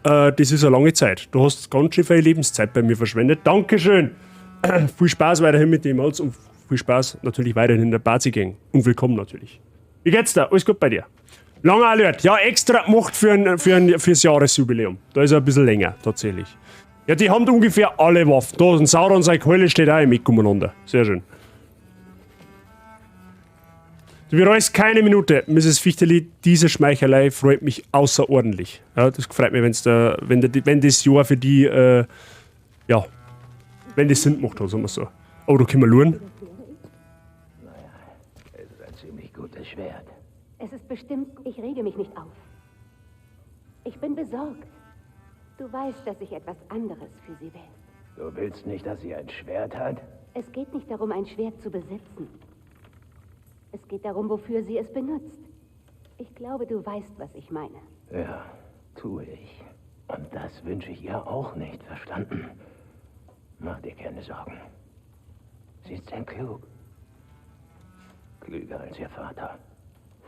Das ist eine lange Zeit. Du hast ganz schön viel Lebenszeit bei mir verschwendet. Dankeschön. Viel Spaß weiterhin mit dem Holz und viel Spaß natürlich weiterhin in der Party-Gang. Und willkommen natürlich. Wie geht's da? Alles gut bei dir? Langer Alert. Ja, extra gemacht fürs Jahresjubiläum. Da ist er ein bisschen länger, tatsächlich. Ja, die haben ungefähr alle Waffen. Da, ein Sauron, seine Keule steht auch im Eck umeinander. Sehr schön. Du bereust keine Minute, Mrs. Fichteli. Diese Schmeichelei freut mich außerordentlich. Ja, das freut mich, wenn das Jahr für die, ja, wenn das Sinn gemacht hat, sagen wir so. Oh, da können wir schauen. Naja, es ist ein ziemlich gutes Schwert. Es ist bestimmt, ich rege mich nicht auf. Ich bin besorgt. Du weißt, dass ich etwas anderes für sie will. Du willst nicht, dass sie ein Schwert hat? Es geht nicht darum, ein Schwert zu besitzen. Es geht darum, wofür sie es benutzt. Ich glaube, du weißt, was ich meine. Ja, tue ich. Und das wünsche ich ihr auch nicht, verstanden? Mach dir keine Sorgen. Sie ist sehr klug. Klüger als ihr Vater.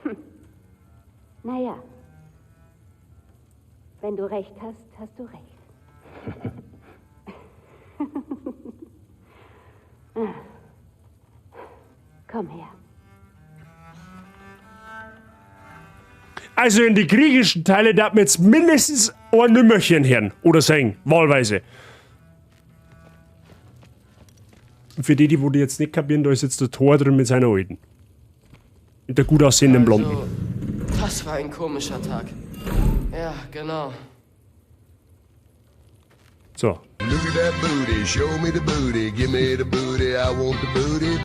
Hm. Naja. Wenn du recht hast, hast du recht. Komm her. Also in die griechischen Teile darf man jetzt mindestens ein Nümmerchen hören. Oder singen, wahlweise. Und für die, die jetzt nicht kapieren, da ist jetzt der Thor drin mit seiner Alten. Mit der gut aussehenden Blonden. Also, das war ein komischer Tag. Ja, genau. So. Look at that booty, show me the booty, give me the booty, I want the booty.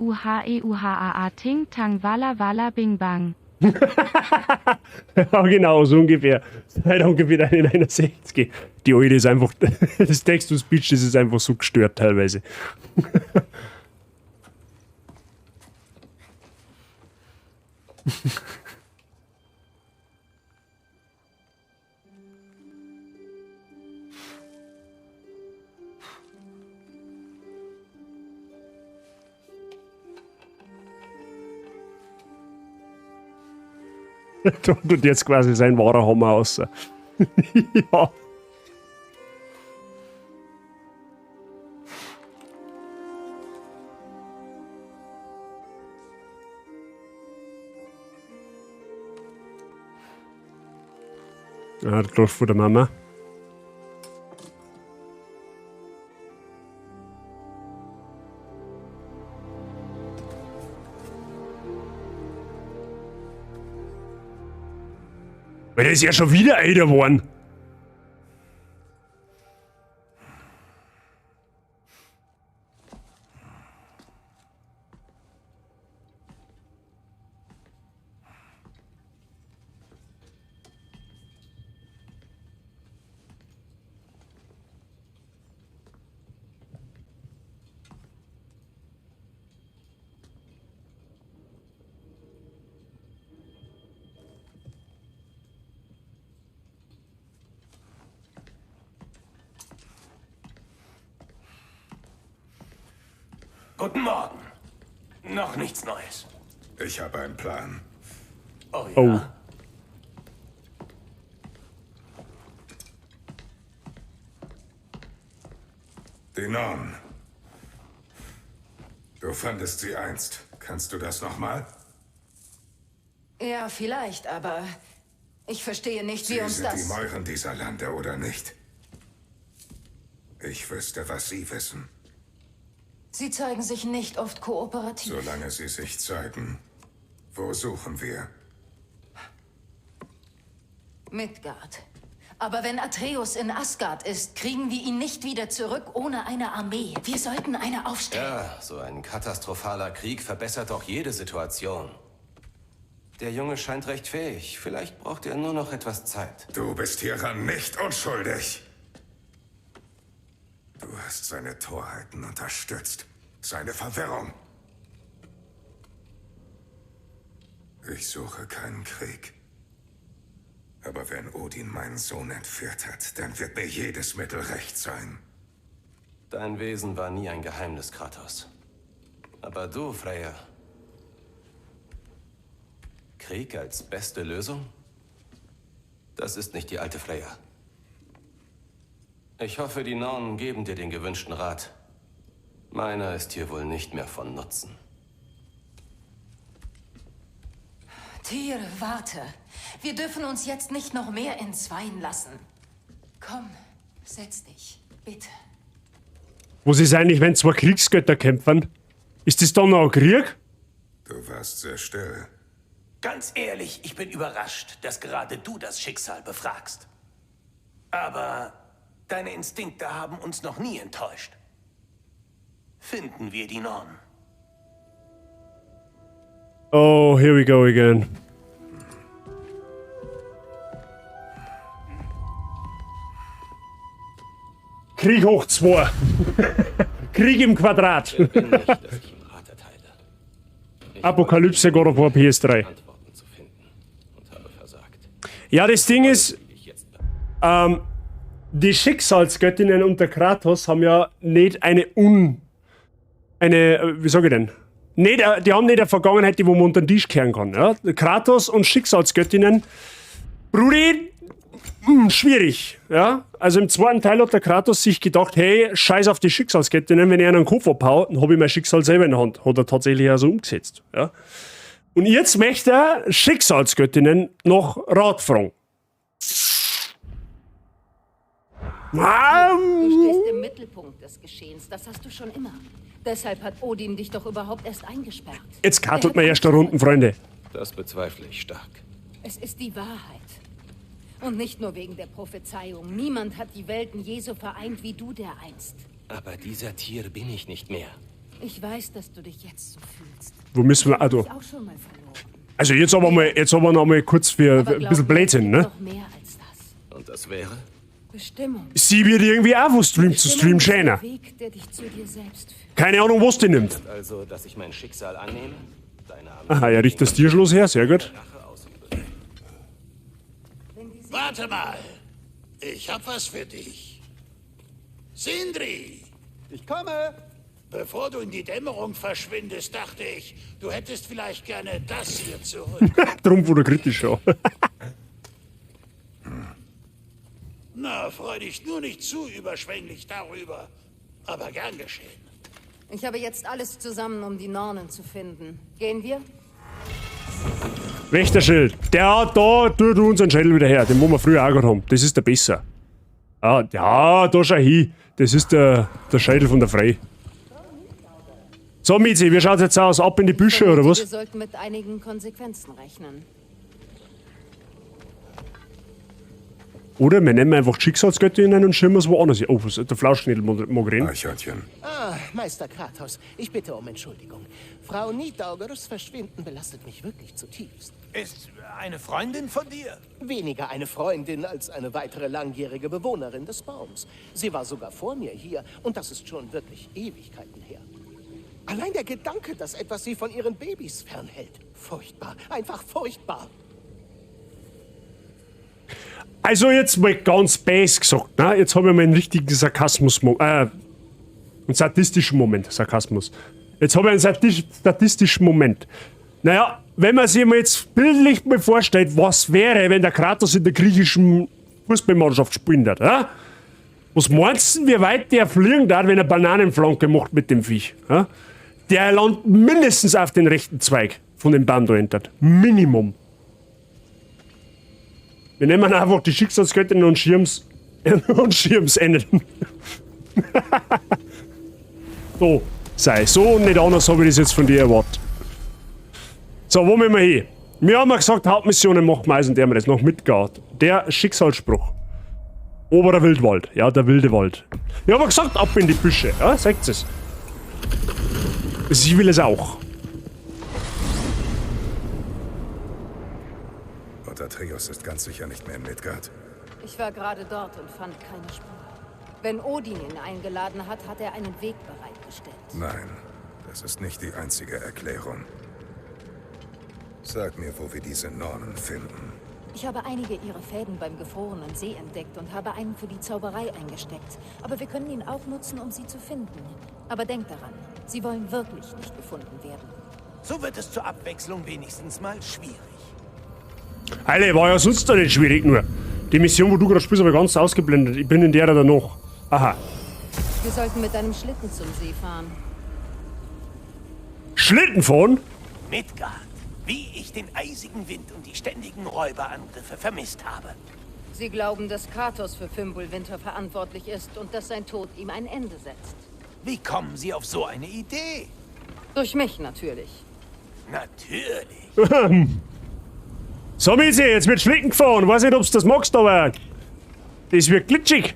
U H E U H A A Ting Tang Walla Walla Bing Bang. Ja, genau, so ungefähr. Seit ungefähr 61. Die Alte ist einfach, das Text-to-Speech, das ist einfach so gestört teilweise. Da tut jetzt quasi sein wahrer Hammer aus. Ja. Ja, der Klosch von der Mama. Weil der ist ja schon wieder älter geworden. Guten Morgen. Noch nichts Neues. Ich habe einen Plan. Oh ja. Oh. Die Norn. Du fandest sie einst. Kannst du das nochmal? Ja, vielleicht, aber ich verstehe nicht, wie Sie uns sind das... die Mäuren dieser Lande, oder nicht? Ich wüsste, was Sie wissen. Sie zeigen sich nicht oft kooperativ. Solange sie sich zeigen. Wo suchen wir? Midgard. Aber wenn Atreus in Asgard ist, kriegen wir ihn nicht wieder zurück ohne eine Armee. Wir sollten eine aufstellen. Ja, so ein katastrophaler Krieg verbessert doch jede Situation. Der Junge scheint recht fähig. Vielleicht braucht er nur noch etwas Zeit. Du bist hieran nicht unschuldig. Du hast seine Torheiten unterstützt. Seine Verwirrung. Ich suche keinen Krieg. Aber wenn Odin meinen Sohn entführt hat, dann wird mir jedes Mittel recht sein. Dein Wesen war nie ein Geheimnis, Kratos. Aber du, Freya. Krieg als beste Lösung? Das ist nicht die alte Freya. Ich hoffe, die Nornen geben dir den gewünschten Rat. Meiner ist hier wohl nicht mehr von Nutzen. Tyr, warte. Wir dürfen uns jetzt nicht noch mehr entzweien lassen. Komm, setz dich, bitte. Was ist eigentlich, wenn zwei Kriegsgötter kämpfen? Ist das dann noch ein Krieg? Du warst sehr still. Ganz ehrlich, ich bin überrascht, dass gerade du das Schicksal befragst. Aber deine Instinkte haben uns noch nie enttäuscht. Finden wir die Norn. Oh, here we go again. Krieg hoch 2. Krieg im Quadrat. Ich bin nicht, dass ich ihm Rat erteile. Apokalypse God of War PS3. Antworten zu finden und habe versagt. Ja, das Ding ist, die Schicksalsgöttinnen unter Kratos haben ja nicht eine wie sag ich denn? Nicht, die haben nicht eine Vergangenheit, die wo man unter den Tisch kehren kann. Ja? Kratos und Schicksalsgöttinnen, Brudi, schwierig. Ja? Also im zweiten Teil hat der Kratos sich gedacht, hey, scheiß auf die Schicksalsgöttinnen, wenn ich einen Kopf abhau, dann hab ich mein Schicksal selber in der Hand. Hat er tatsächlich also umgesetzt. Ja? Und jetzt möchte er Schicksalsgöttinnen noch Rat fragen. Du stehst im Mittelpunkt des Geschehens, das hast du schon immer. Deshalb hat Odin dich doch überhaupt erst eingesperrt. Jetzt kartelt man erst da unten, Freunde. Das bezweifle ich stark. Es ist die Wahrheit. Und nicht nur wegen der Prophezeiung. Niemand hat die Welten je so vereint wie du dereinst. Aber dieser Tier bin ich nicht mehr. Ich weiß, dass du dich jetzt so fühlst. Wo müssen wir? Also, Ich auch schon mal verloren. also jetzt aber mal, jetzt aber noch mal kurz für ein bisschen Blödsinn, ne? Noch mehr als das. Und das wäre? Bestimmung. Sie wird irgendwie auch von Stream zu Stream Bestimmung ist der schöner. Weg, der dich zu dir selbst führt. Keine Ahnung, was die nimmt. Also, dass ich mein Schicksal annehme? Deine Armee Aha, er richtet das Tierschloss her, sehr gut. Warte mal. Ich hab was für dich. Sindri! Ich komme! Bevor du in die Dämmerung verschwindest, dachte ich, du hättest vielleicht gerne das hier zurück. Drum wurde kritisch schon. Na, freu dich nur nicht zu überschwänglich darüber. Aber gern geschehen. Ich habe jetzt alles zusammen, um die Nornen zu finden. Gehen wir? Wächterschild. Der da tut unseren Schädel wieder her, den wo wir früher auch gehabt haben. Das ist der besser. Ah, ja, da schau hin. Das ist der Schädel von der Frey. So, Mizi, wie schaut's jetzt aus? Ab in die Büsche oder was? Wir sollten mit einigen Konsequenzen rechnen. Oder wir nehmen einfach die Schicksalsgöttinnen und schirmen es woanders hin. Oh, was, der Flauschknädel mag reden. Eichhörnchen. Ah, Meister Kratos, ich bitte um Entschuldigung. Frau Nidaugers Verschwinden belastet mich wirklich zutiefst. Ist eine Freundin von dir? Weniger eine Freundin als eine weitere langjährige Bewohnerin des Baums. Sie war sogar vor mir hier und das ist schon wirklich Ewigkeiten her. Allein der Gedanke, dass etwas sie von ihren Babys fernhält. Furchtbar, einfach furchtbar. Also jetzt mal ganz base gesagt, ne? Jetzt habe ich mal einen richtigen Sarkasmus, einen sadistischen Moment, Sarkasmus. Jetzt habe ich einen statistischen Moment. Naja, wenn man sich mal jetzt bildlich mal vorstellt, was wäre, wenn der Kratos in der griechischen Fußballmannschaft spielen würde, ja? Was meinst du, wie weit der fliegen darf, wenn er Bananenflanke macht mit dem Viech? Ja? Der landet mindestens auf den rechten Zweig von dem Baum da entert. Minimum. Wir nehmen einfach die Schicksalsgöttin und Schirms und Schirms endet. So, sei so und nicht anders habe ich das jetzt von dir erwartet. So, wo müssen wir hin? Wir haben ja gesagt, Hauptmissionen machen wir also, der wir das noch mitgeht. Der Schicksalsspruch. Oberer Wildwald. Ja, der wilde Wald. Ich habe gesagt, ab in die Büsche. Ja, sagt es. Sie will es auch. Und Atreus ist ganz sicher nicht mehr in Midgard. Ich war gerade dort und fand keine Spur. Wenn Odin ihn eingeladen hat, hat er einen Weg bereitgestellt. Nein, das ist nicht die einzige Erklärung. Sag mir, wo wir diese Nornen finden. Ich habe einige ihrer Fäden beim gefrorenen See entdeckt und habe einen für die Zauberei eingesteckt. Aber wir können ihn auch nutzen, um sie zu finden. Aber denk daran, sie wollen wirklich nicht gefunden werden. So wird es zur Abwechslung wenigstens mal schwierig. Alter, war ja sonst doch nicht schwierig nur. Die Mission, wo du gerade spielst, habe ich ganz ausgeblendet. Ich bin in der danach. Aha. Wir sollten mit deinem Schlitten zum See fahren. Schlitten fahren? Midgard, wie ich den eisigen Wind und die ständigen Räuberangriffe vermisst habe. Sie glauben, dass Kratos für Fimbulwinter verantwortlich ist und dass sein Tod ihm ein Ende setzt. Wie kommen Sie auf so eine Idee? Durch mich natürlich. Natürlich. So, Misi, jetzt wird Schlitten gefahren. Weiß nicht, ob du das magst, aber das wird glitschig.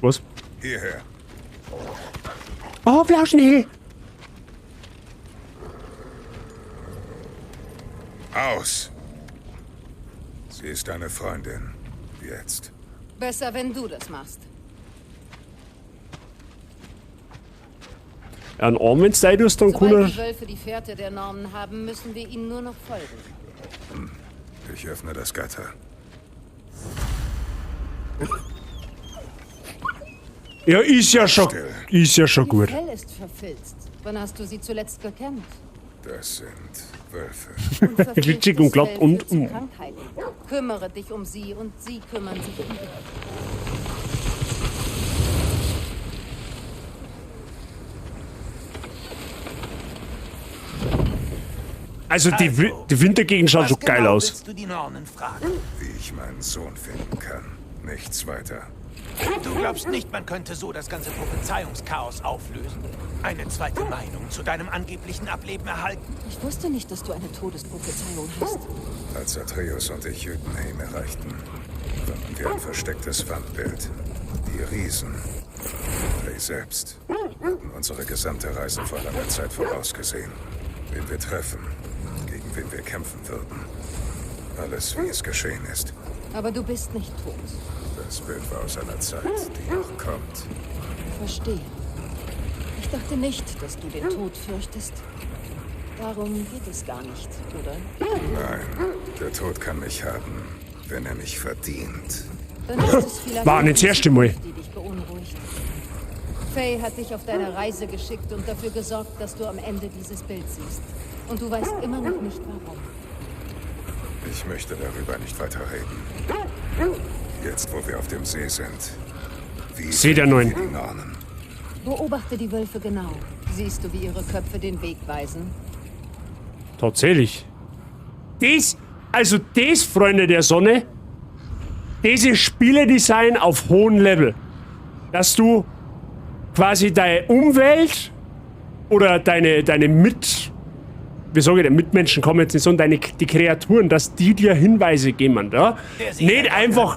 Was? Hierher. Oh, Flauschnägel. Aus! Sie ist deine Freundin. Jetzt. Besser, wenn du das machst. Einen Arm, wenn's da tust, dann kann Sobald er... die Wölfe die Fährte der Nornen haben, müssen wir ihnen nur noch folgen. Ich öffne das Gatter. Ja, ist ja schon, ist ja schon gut. Ihr Fell ist verfilzt. Wann hast du sie zuletzt gekämmt? Das sind Wölfe. Glitschig und glatt Fell und... führt zu Krankheiten. Kümmere dich um sie und sie kümmern sich um dich. Also die, die Wintergegend schaut schon geil genau aus. Willst du die Nornen fragen? Wie ich meinen Sohn finden kann. Nichts weiter. Du glaubst nicht, man könnte so das ganze Prophezeiungschaos auflösen? Eine zweite Meinung zu deinem angeblichen Ableben erhalten? Ich wusste nicht, dass du eine Todesprophezeiung hast. Als Atreus und ich Jötunheim erreichten, fanden wir ein verstecktes Wandbild. Die Riesen, Frey selbst, hatten unsere gesamte Reise vor langer Zeit vorausgesehen. Wen wir treffen, gegen wen wir kämpfen würden. Alles, wie es geschehen ist. Aber du bist nicht tot. Das Bild war aus einer Zeit, die noch kommt. Verstehe. Ich dachte nicht, dass du den Tod fürchtest. Darum geht es gar nicht, oder? Nein, der Tod kann mich haben, wenn er mich verdient. Dann ist es vielleicht War nicht das erste Mal. die dich beunruhigt. Faye hat dich auf deine Reise geschickt und dafür gesorgt, dass du am Ende dieses Bild siehst. Und du weißt immer noch nicht, warum. Ich möchte darüber nicht weiter reden. Jetzt, wo wir auf dem See sind. Wie See der finden Neuen. wir die Nornen? Beobachte die Wölfe genau. Siehst du, wie ihre Köpfe den Weg weisen? Tatsächlich. Das, also das, Freunde der Sonne, dieses Spieledesign auf hohem Level. Dass du quasi deine Umwelt oder deine Mit... Wie sage ich denn, Mitmenschen kommen jetzt nicht, sondern die Kreaturen, dass die dir Hinweise geben, ja? Nicht einfach,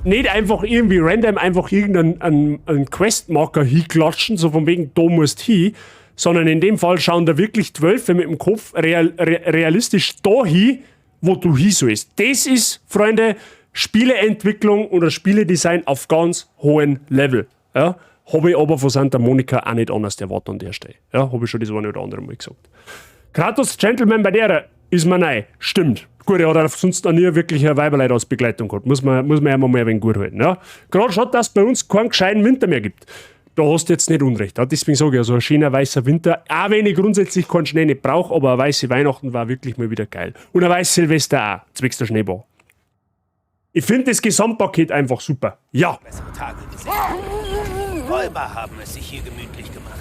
nicht einfach irgendwie random einfach irgendeinen einen Questmarker hinklatschen, so von wegen, da musst hin, sondern in dem Fall schauen da wirklich die Wölfe mit dem Kopf realistisch da hin, wo du hin sollst. Das ist, Freunde, Spieleentwicklung oder Spieledesign auf ganz hohem Level. Ja? Habe ich aber von Santa Monica auch nicht anders erwartet an der Stelle. Ja, habe ich schon das eine oder andere Mal gesagt. Kratos Gentleman bei der ist mir neu. Stimmt. Gut, er hat auch sonst noch nie wirklich eine Weiberleute als Begleitung gehabt. Muss man ja mal ein wenig gut halten. Ja? Gerade schaut, dass es bei uns keinen gescheiten Winter mehr gibt. Da hast du jetzt nicht Unrecht. Ja, deswegen sage ich, also ein schöner weißer Winter, auch wenn ich grundsätzlich keinen Schnee nicht brauche, aber eine weiße Weihnachten war wirklich mal wieder geil. Und ein weißes Silvester auch, zwecks der Schneeball. Ich finde das Gesamtpaket einfach super. Ja. Bessere Tage gesehen. Räuber haben es sich hier gemütlich gemacht.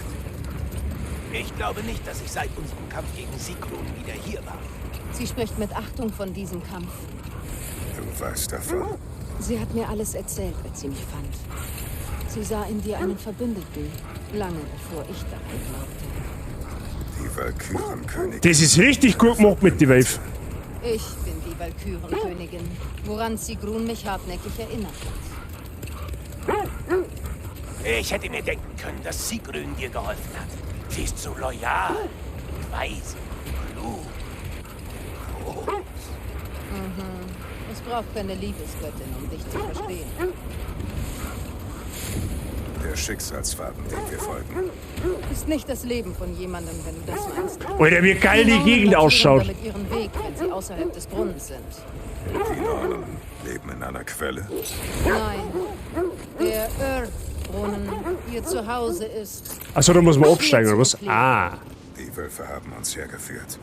Ich glaube nicht, dass ich seit unserem Kampf gegen Sigrun wieder hier war. Sie spricht mit Achtung von diesem Kampf. Du weißt davon. Sie hat mir alles erzählt, als sie mich fand. Sie sah in dir einen Verbündeten, lange bevor ich daran glaubte. Die Walkürenkönigin. Das ist richtig gut gemacht mit den Wölfen. Ich bin die Walkürenkönigin, woran Sigrun mich hartnäckig erinnert hat. Ich hätte mir denken können, dass Sigrun dir geholfen hat. Sie ist so loyal, weise, klug, groß. Mhm. Es braucht keine Liebesgöttin, um dich zu verstehen. Der Schicksalsfaden, dem wir folgen. Ist nicht das Leben von jemandem, wenn du das meinst. Alter, wie geil die Nornen Gegend markieren ausschaut. damit ihren Weg, wenn sie außerhalb des Brunnens sind. Die Nornen leben in einer Quelle. Nein, der Earth-Brunnen, ihr Zuhause ist. Achso, da muss man absteigen, oder was? Ah. Die Wölfe haben uns hergeführt.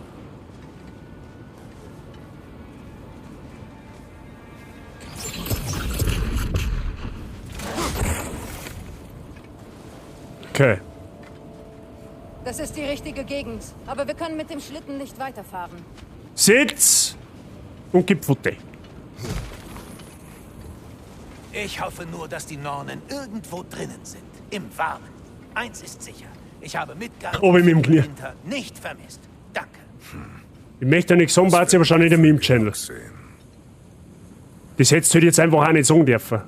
Okay. Das ist die richtige Gegend, aber wir können mit dem Schlitten nicht weiterfahren. Sitz und gib Futter. Ich hoffe nur, dass die Nornen irgendwo drinnen sind. Im Warmen. Eins ist sicher. Ich habe Midgard Ob ich mit dem Knie. Winter nicht vermisst. Danke. Ich möchte ja nichts sagen, Bazi, aber schon nicht im Meme-Channel. Das hättest du halt jetzt einfach auch nicht sagen dürfen.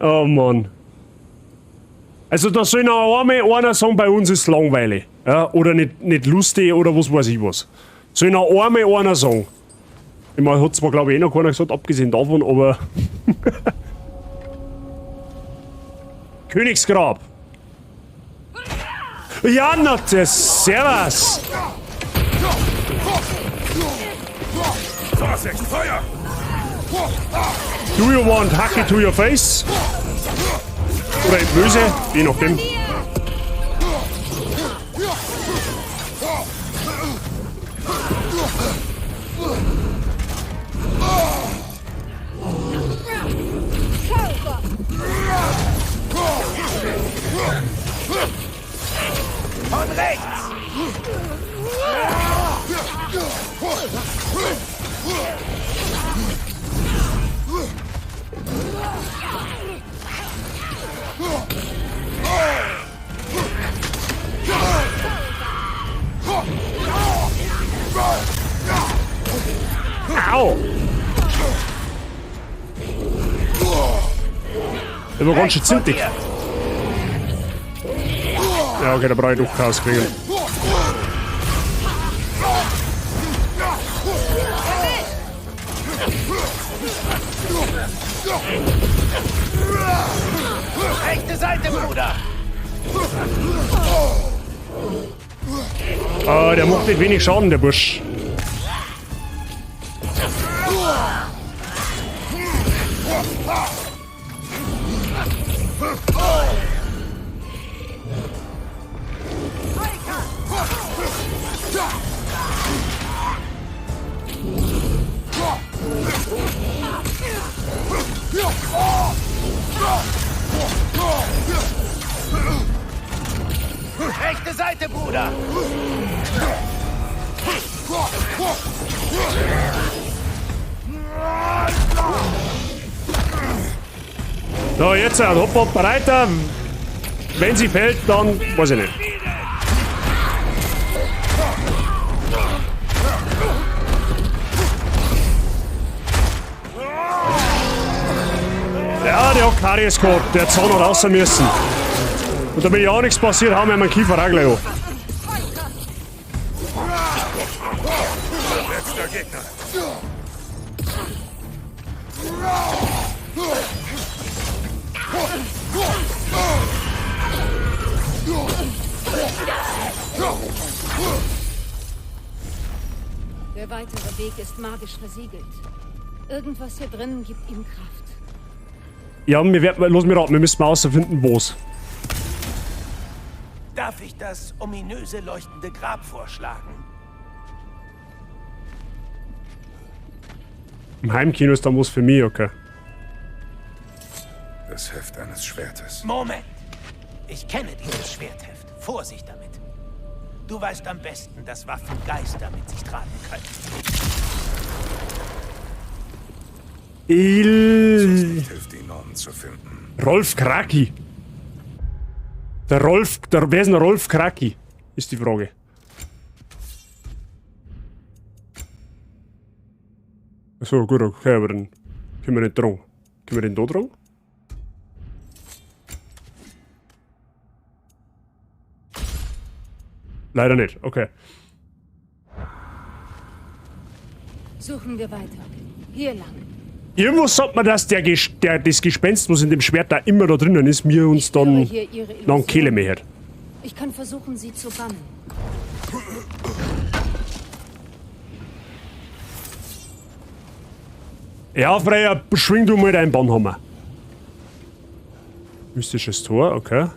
Oh Mann. Also da soll noch einmal einer sagen, bei uns ist langweilig. Ja, oder nicht lustig oder was weiß ich was. Soll noch einmal einer sagen. Ich meine, hat zwar glaube ich eh noch keiner gesagt, abgesehen davon, aber... Königsgrab. Ja, na, das, servus. Vorsicht, Feuer! Do you want Hacke to your face? Oder eben böse, je nachdem. Von rechts! Au! Der war ganz schön zimtig. Ja, okay, da brauche ich doch Chaos kriegen. Rechte Seite, Bruder! Ah, der macht nicht wenig Schaden, der Bursch. Rechte Seite, Bruder! So, jetzt, hopp, hopp, weiter. Wenn sie fällt, dann weiß ich nicht. Ja, der hat Karies gehabt. Der Zahn hat raus müssen. Und damit ja auch nichts passiert, haben wir meinen Kiefer auch gleich an. Letzter Gegner. Der weitere Weg ist magisch versiegelt. Irgendwas hier drinnen gibt ihm Kraft. Ja, wir werden, los mir raten, wir müssen mal herausfinden, wo's. Darf ich das ominöse leuchtende Grab vorschlagen? Im Heimkino ist dann was für mich, okay. Das Heft eines Schwertes. Moment! Ich kenne dieses Schwertheft. Vorsicht damit. Du weißt am besten, dass Waffen Geister mit sich tragen können. Il Hilft, die Nornen zu finden. Rolf Kraki. Der Rolf, der, wer ist denn Rolf Kraki? Ist die Frage. Achso, gut, okay, aber dann können wir nicht dran. Können wir den da dran? Leider nicht, okay. Suchen wir weiter. Hier lang. Irgendwo sagt man, dass der, das Gespenst, was in dem Schwert da immer da drinnen ist, mir uns dann noch Kehle mehr hat. Ich kann versuchen, sie zu bannen. Ja, Freya, schwing du mal deinen Bannhammer. Mystisches Tor, okay.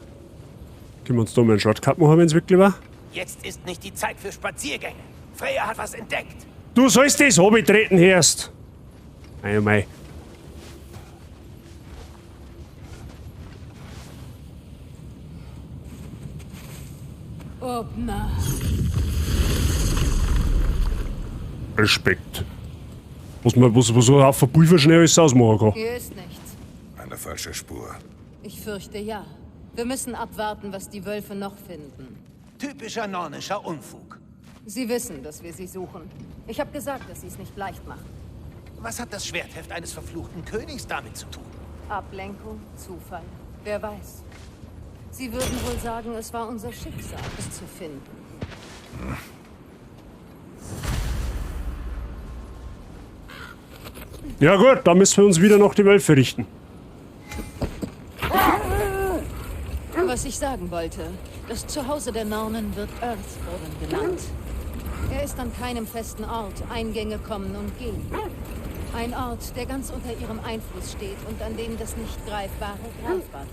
Können wir uns da mal einen Shortcut machen, wenn es wirklich war? Jetzt ist nicht die Zeit für Spaziergänge. Freya hat was entdeckt. Du sollst das Hobby treten, erst. Mei, oh mei. Obna. Respekt. Was man was so auf Pulver schnell alles ausmachen kann. Hier ist nichts. Eine falsche Spur. Ich fürchte ja. Wir müssen abwarten, was die Wölfe noch finden. Typischer nornischer Unfug. Sie wissen, dass wir sie suchen. Ich habe gesagt, dass sie es nicht leicht machen. Was hat das Schwertheft eines verfluchten Königs damit zu tun? Ablenkung, Zufall, wer weiß. Sie würden wohl sagen, es war unser Schicksal, es zu finden. Ja gut, da müssen wir uns wieder nach die Wölfe richten. Was ich sagen wollte, das Zuhause der Nornen wird Earthbrunnen genannt. Er ist an keinem festen Ort. Eingänge kommen und gehen. Ein Ort, der ganz unter ihrem Einfluss steht und an dem das nicht Greifbare greifbar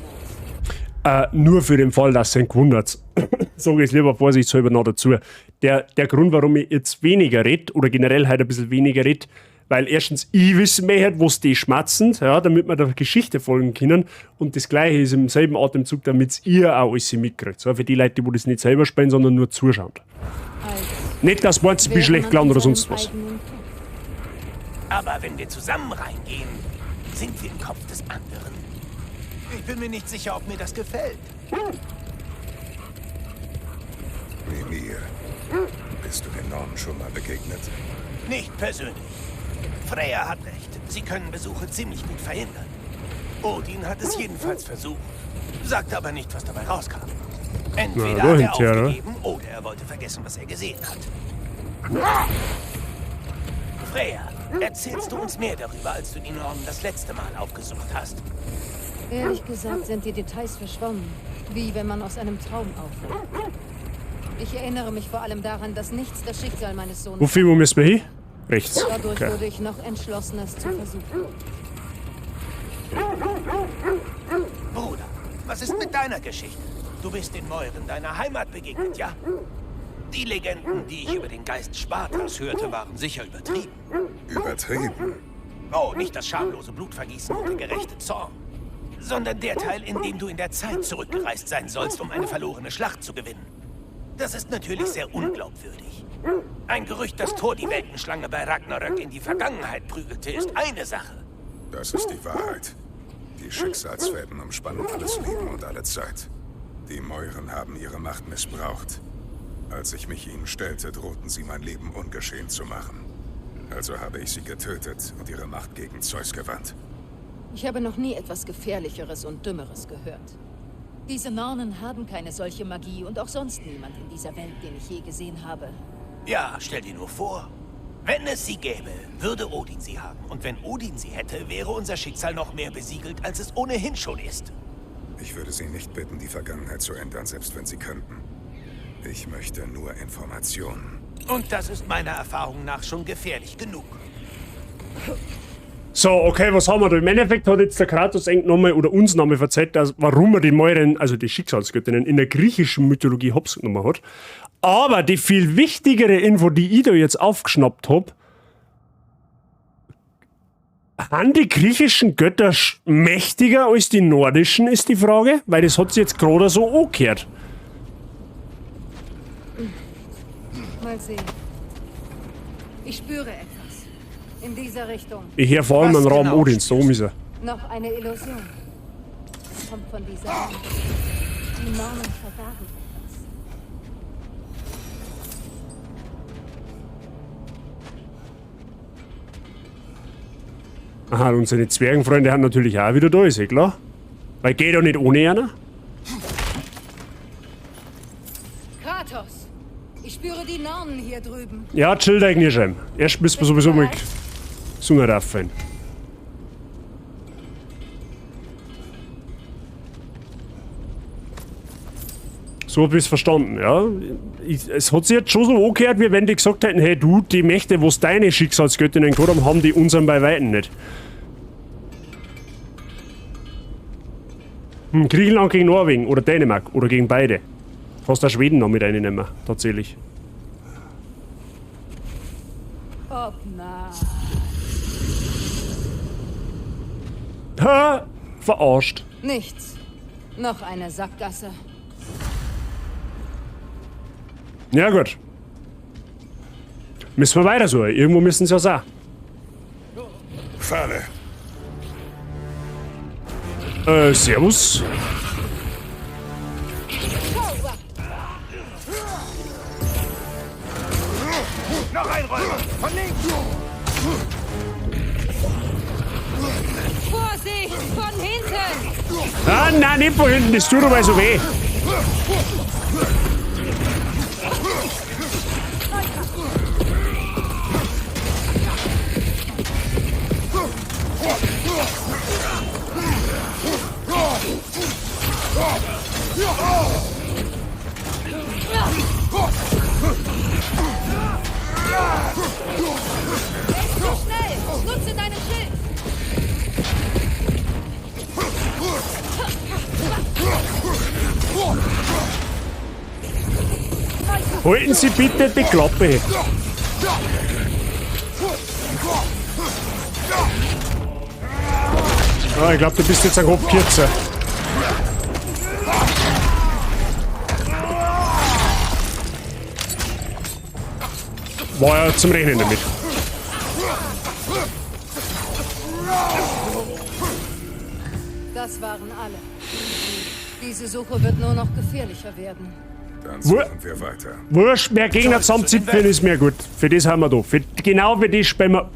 wird. Nur für den Fall, dass ihr ihn gewundert. Sage ich es lieber vorsichtshalber noch dazu. Der Grund, warum ich jetzt weniger red oder generell heute ein bisschen weniger red, weil erstens ich wissen möchte, was die schmatzen, ja, damit wir der Geschichte folgen können. Und das Gleiche ist im selben Atemzug, damit ihr auch alles mitkriegt. So, für die Leute, die das nicht selber spielen, sondern nur zuschauen. Nicht, dass man ein bisschen schlecht gelandet oder sonst was. Aber wenn wir zusammen reingehen, sind wir im Kopf des anderen. Ich bin mir nicht sicher, ob mir das gefällt. Mimir, bist du den Nornen schon mal begegnet? Nicht persönlich. Freya hat recht. Sie können Besuche ziemlich gut verhindern. Odin hat es jedenfalls versucht. Sagte aber nicht, was dabei rauskam. Entweder hat er aufgegeben oder er wollte vergessen, was er gesehen hat. Freya, erzählst du uns mehr darüber, als du die Nornen das letzte Mal aufgesucht hast? Ehrlich gesagt sind die Details verschwommen. Wie wenn man aus einem Traum aufwacht. Ich erinnere mich vor allem daran, dass nichts das Schicksal meines Sohnes... Wofür, wo müssen wir hin? Rechts. Dadurch okay. wurde ich noch entschlossener, es zu versuchen. Bruder, was ist mit deiner Geschichte? Du bist den Mäuren deiner Heimat begegnet, ja? Die Legenden, die ich über den Geist Spartas hörte, waren sicher übertrieben. Übertrieben? Oh, nicht das schamlose Blutvergießen und der gerechte Zorn, sondern der Teil, in dem du in der Zeit zurückgereist sein sollst, um eine verlorene Schlacht zu gewinnen. Das ist natürlich sehr unglaubwürdig. Ein Gerücht, dass Thor die Weltenschlange bei Ragnarök in die Vergangenheit prügelte, ist eine Sache. Das ist die Wahrheit. Die Schicksalsfäden umspannen alles Leben und alle Zeit. Die Mäuren haben ihre Macht missbraucht. Als ich mich ihnen stellte, drohten sie, mein Leben ungeschehen zu machen. Also habe ich sie getötet und ihre Macht gegen Zeus gewandt. Ich habe noch nie etwas Gefährlicheres und Dümmeres gehört. Diese Nornen haben keine solche Magie und auch sonst niemand in dieser Welt, den ich je gesehen habe. Ja, stell dir nur vor. Wenn es sie gäbe, würde Odin sie haben. Und wenn Odin sie hätte, wäre unser Schicksal noch mehr besiegelt, als es ohnehin schon ist. Ich würde sie nicht bitten, die Vergangenheit zu ändern, selbst wenn sie könnten. Ich möchte nur Informationen. Und das ist meiner Erfahrung nach schon gefährlich genug. So, okay, was haben wir da? Im Endeffekt hat jetzt der Kratos eigentlich nochmal, oder uns nochmal verzeiht, dass, warum er die Moiren, also die Schicksalsgöttinnen, in der griechischen Mythologie hops genommen hat. Aber die viel wichtigere Info, die ich da jetzt aufgeschnappt hab, sind die griechischen Götter mächtiger als die nordischen, ist die Frage, weil das hat sich jetzt gerade so angehört. Mal sehen. Ich spüre etwas. In dieser Richtung. Ich höre vor allem einen Raum genau Odins, da oben ist er. Noch eine Illusion. Es kommt von dieser Wand. Die Nornen verbergen etwas. Aha, und seine Zwergenfreunde haben natürlich auch wieder da, ist eh klar. Weil geht ja nicht ohne einer. Kratos! Ich spüre die Nornen hier drüben. Ja, chill dich schon. Erst müssen wir sowieso mal Sonne rauffallen. So hab ich's verstanden, ja. Es hat sich jetzt schon so angehört, wie wenn die gesagt hätten, hey du, die Mächte, wo's deine Schicksalsgöttinnen gehabt haben, haben die unseren bei Weitem nicht. Griechenland gegen Norwegen oder Dänemark oder gegen beide. Kannst auch Schweden noch mit reinnehmen, tatsächlich. Obna. Ha! Verarscht. Nichts. Noch eine Sackgasse. Ja gut. Müssen wir weiter so. Irgendwo müssen sie ja sein. Falle. Servus. Noch ein Räuber! Von links! Vorsicht! Von hinten! Ah, nein, nicht von hinten, das tut aber so weh. Er ist zu schnell! Nutze deinen Schild! Halten Sie bitte die Klappe. Ah, ich glaub, du bist jetzt ein Kopf kürzer. War ja zum Rechnen damit. Das waren alle. Diese Suche wird nur noch gefährlicher werden. Dann suchen wir weiter. Wurscht, mehr Gegner zusammenzipfen ist mir gut. Für das haben wir da. Genau für das spielen wir.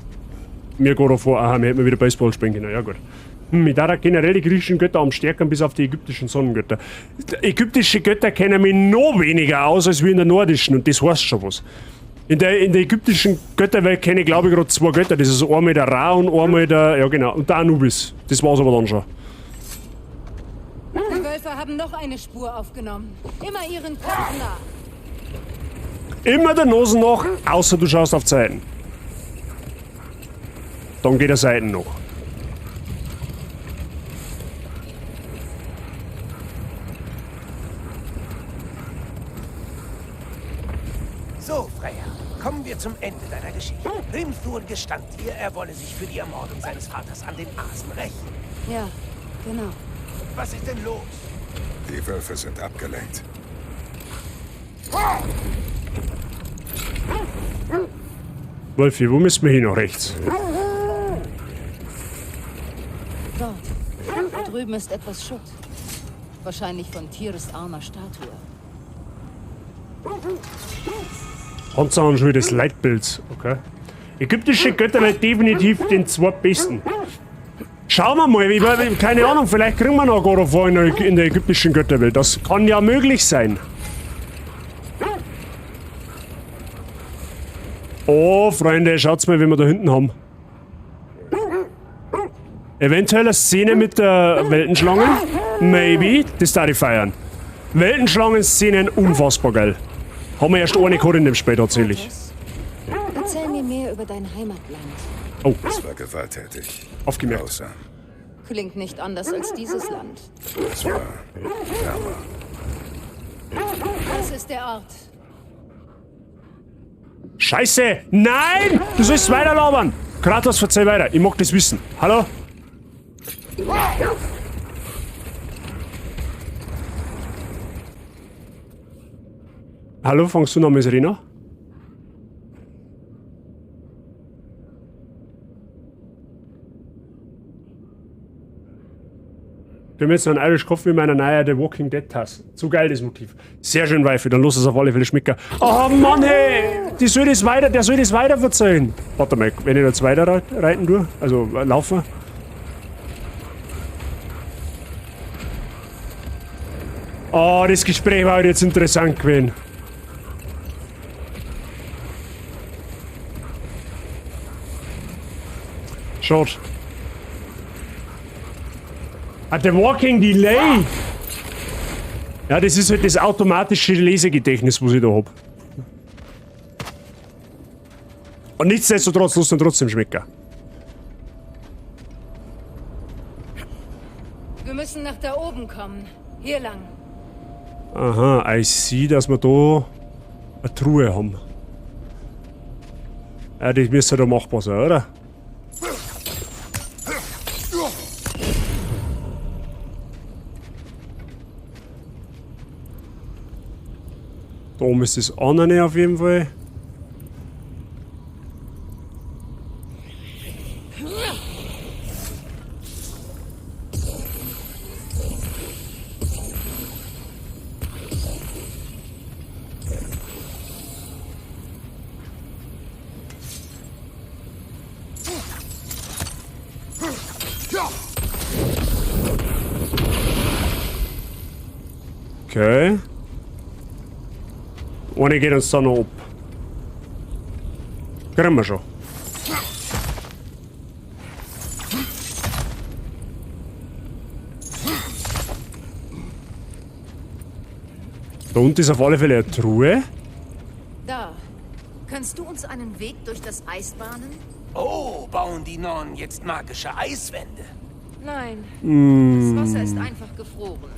Mir geht vor, aha, wir hätten wieder Baseball spielen können. Ja gut. Ich darf generell die griechischen Götter am stärksten bis auf die ägyptischen Sonnengötter. Ägyptische Götter kennen mich noch weniger aus als wir in der nordischen und das heißt schon was. In der ägyptischen Götterwelt kenne ich, glaube ich, gerade zwei Götter. Das ist einmal der Ra und einmal der, ja genau, und der Anubis. Das war's aber dann schon. Die Wölfe haben noch eine Spur aufgenommen. Immer ihren Kopf nach. Immer der Nase nach, außer du schaust auf Zeiten. Dann geht der Seiten noch. So, Freya, kommen wir zum Ende deiner Geschichte. Hrimthur gestand dir, er wolle sich für die Ermordung seines Vaters an den Asen rächen. Ja, genau. Was ist denn los? Die Wölfe sind abgelenkt. Wolfi, wo müssen wir hin? Nach rechts. Dort. Da drüben ist etwas Schutt. Wahrscheinlich von Tyrs armer Statue. Panzerhandschuhe des Leitbilds. Okay. Ägyptische Götterwelt definitiv den zweitbesten. Schauen wir mal, keine Ahnung, vielleicht kriegen wir noch God of War in der ägyptischen Götterwelt. Das kann ja möglich sein. Oh, Freunde, schaut's mal, wie wir da hinten haben. Eventuell eine Szene mit der Weltenschlange. Maybe. Das darf ich feiern. Weltenschlangen-Szenen, unfassbar geil. Haben wir erst eine gehabt in dem Spiel tatsächlich. Erzähl mir mehr über dein Heimatland. Oh. Es war gewalttätig. Aufgemerkt. Grausam. Klingt nicht anders als dieses Land. Es war wärmer. Das ist der Ort. Scheiße! Nein! Du sollst weiter labern! Kratos, verzeih weiter. Ich mag das wissen. Hallo? Hallo, fangst du noch mit Rena? Wir haben jetzt noch einen Irish Coffee mit meiner neuen The Walking Dead Tasse. Zu geil, das Motiv. Sehr schön, Weife. Dann lass es auf alle Fälle schmecken. Oh Mann, hey! Die soll das weiter, der soll das weiter verzeihen. Warte mal, wenn ich jetzt weiter reiten tue, also laufen. Oh, das Gespräch war jetzt interessant gewesen. Schade. Ah, The Walking Delay! Ja, das ist halt das automatische Lesegedächtnis, was ich da hab. Und nichtsdestotrotz, lass dann trotzdem schmecken. Wir müssen nach da oben kommen. Hier lang. Aha, I see, dass wir da eine Truhe haben. Ja, das müsste da machbar sein, oder? Da oben ist das andere auf jeden Fall. Okay. Eine geht uns da noch ab. Kriegen wir schon. Da unten ist auf alle Fälle eine Truhe. Da. Kannst du uns einen Weg durch das Eis bahnen? Oh, bauen die Nornen jetzt magische Eiswände? Nein. Mm. Das Wasser ist einfach gefroren.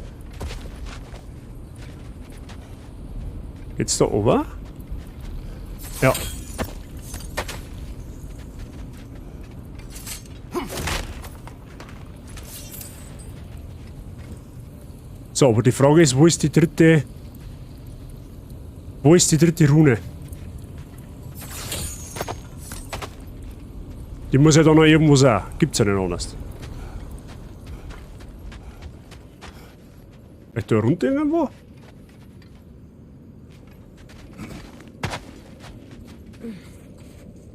Geht's da oben? Ja. So, aber die Frage ist, wo ist die dritte... Wo ist die dritte Rune? Die muss ja da noch irgendwo sein. Gibt's ja nicht anders. Vielleicht da runter irgendwo?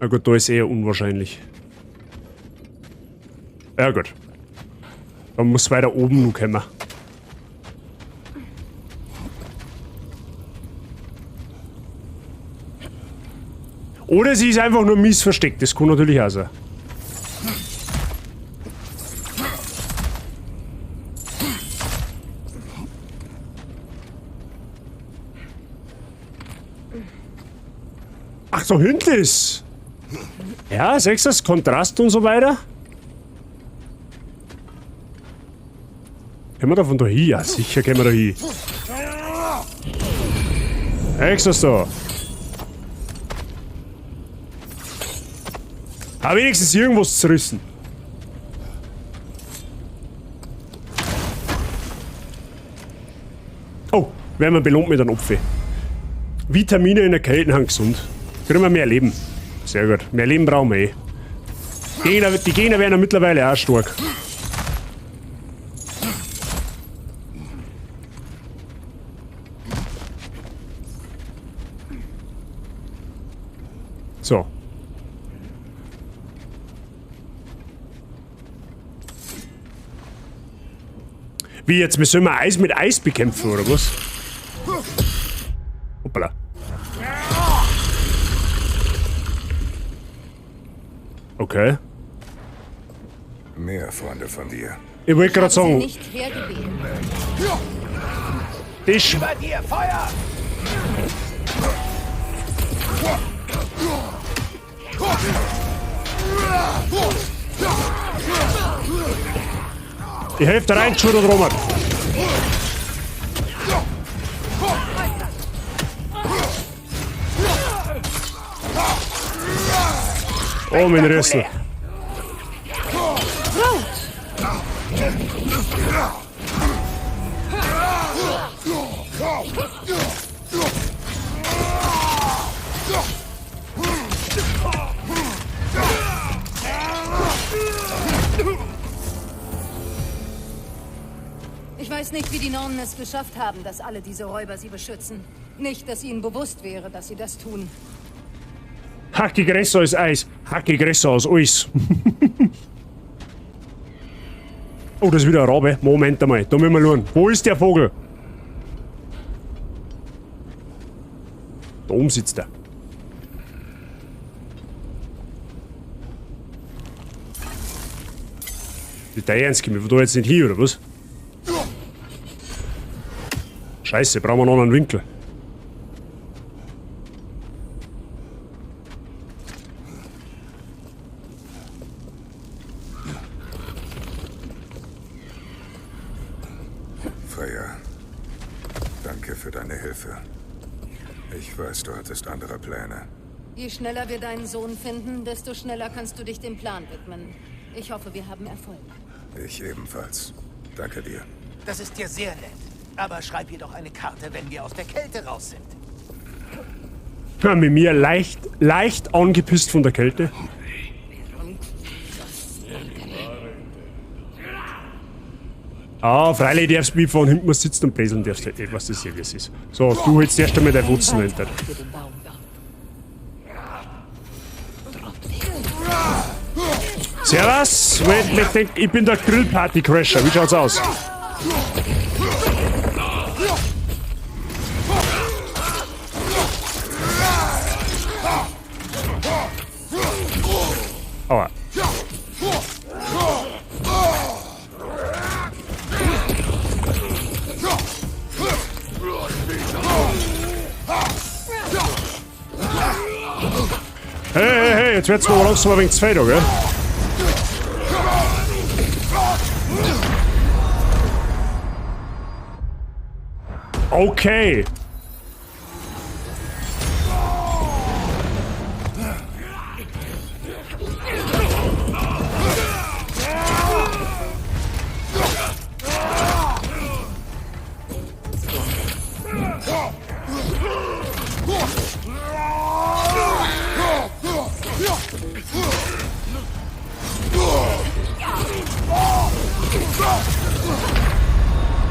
Na gut, da ist eher unwahrscheinlich. Ja gut. Dann muss weiter oben noch kommen. Oder sie ist einfach nur mies versteckt. Das kann natürlich auch sein. Ach, so hinten ist. Ja, siehst du das? Kontrast und so weiter. Können wir da von da hin? Ja, sicher können wir da hin. Siehst du das da? Aber wenigstens irgendwas zu rissen. Oh, werden wir belohnt mit einem Apfel. Vitamine in der Kälte sind gesund. Kriegen wir mehr Leben. Sehr gut. Mehr Leben brauchen wir eh. Die Gegner werden ja mittlerweile auch stark. So. Wie jetzt? Wir sollen wir Eis mit Eis bekämpfen, oder was? Hoppala. Okay. Mehr Freunde von dir. Ich wollte gerade sagen. Nicht hergebeten. Das Über dir, Feuer! Die Hälfte rein, Schutt und Roman. Oh, mein Rössel. Ich weiß nicht, wie die Nornen es geschafft haben, dass alle diese Räuber sie beschützen. Nicht, dass ihnen bewusst wäre, dass sie das tun. Hacke größer als Eis. Hacke größer als alles. Oh, das ist wieder ein Rabe. Moment einmal, da müssen wir schauen. Wo ist der Vogel? Da oben sitzt er. Die Ernst, kommen wir da jetzt nicht hin, oder was? Scheiße, brauchen wir noch einen Winkel. Freya, danke für deine Hilfe. Ich weiß, du hattest andere Pläne. Je schneller wir deinen Sohn finden, desto schneller kannst du dich dem Plan widmen. Ich hoffe, wir haben Erfolg. Ich ebenfalls. Danke dir. Das ist dir sehr nett. Aber schreib ihr doch eine Karte, wenn wir aus der Kälte raus sind. Ja, mit mir leicht angepisst von der Kälte. Ah, freilich darfst du mich von hinten sitzen und breseln darfst halt nicht, was das hier ist. So, du holst erst einmal deine Wutzen hinter. Servus! Ich bin der Grillparty-Crasher. Wie schaut's aus? Aua. Hey, hey, hey, jetzt wird's mal langsam ein wenig zu viel, gell? Okay.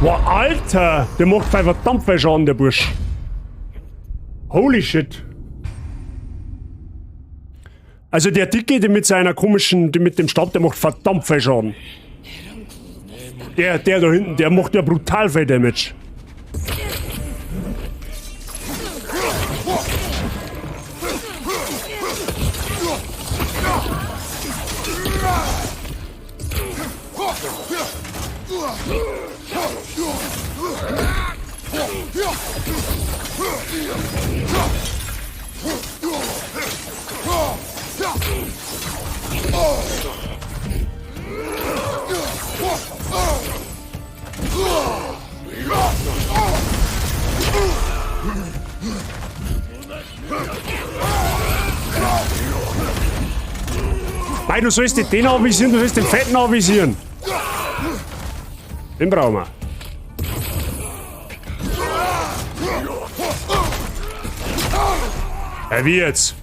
Boah, Alter! Der macht verdammt viel Schaden, der Bursch. Holy shit. Also der Dicke, der mit seiner komischen, der mit dem Stab, der macht verdammt viel Schaden. Der da hinten, der macht ja brutal viel Damage. Nein, du sollst nicht den anvisieren, du sollst den Fetten anvisieren. Den brauchen wir. Ja, wie jetzt?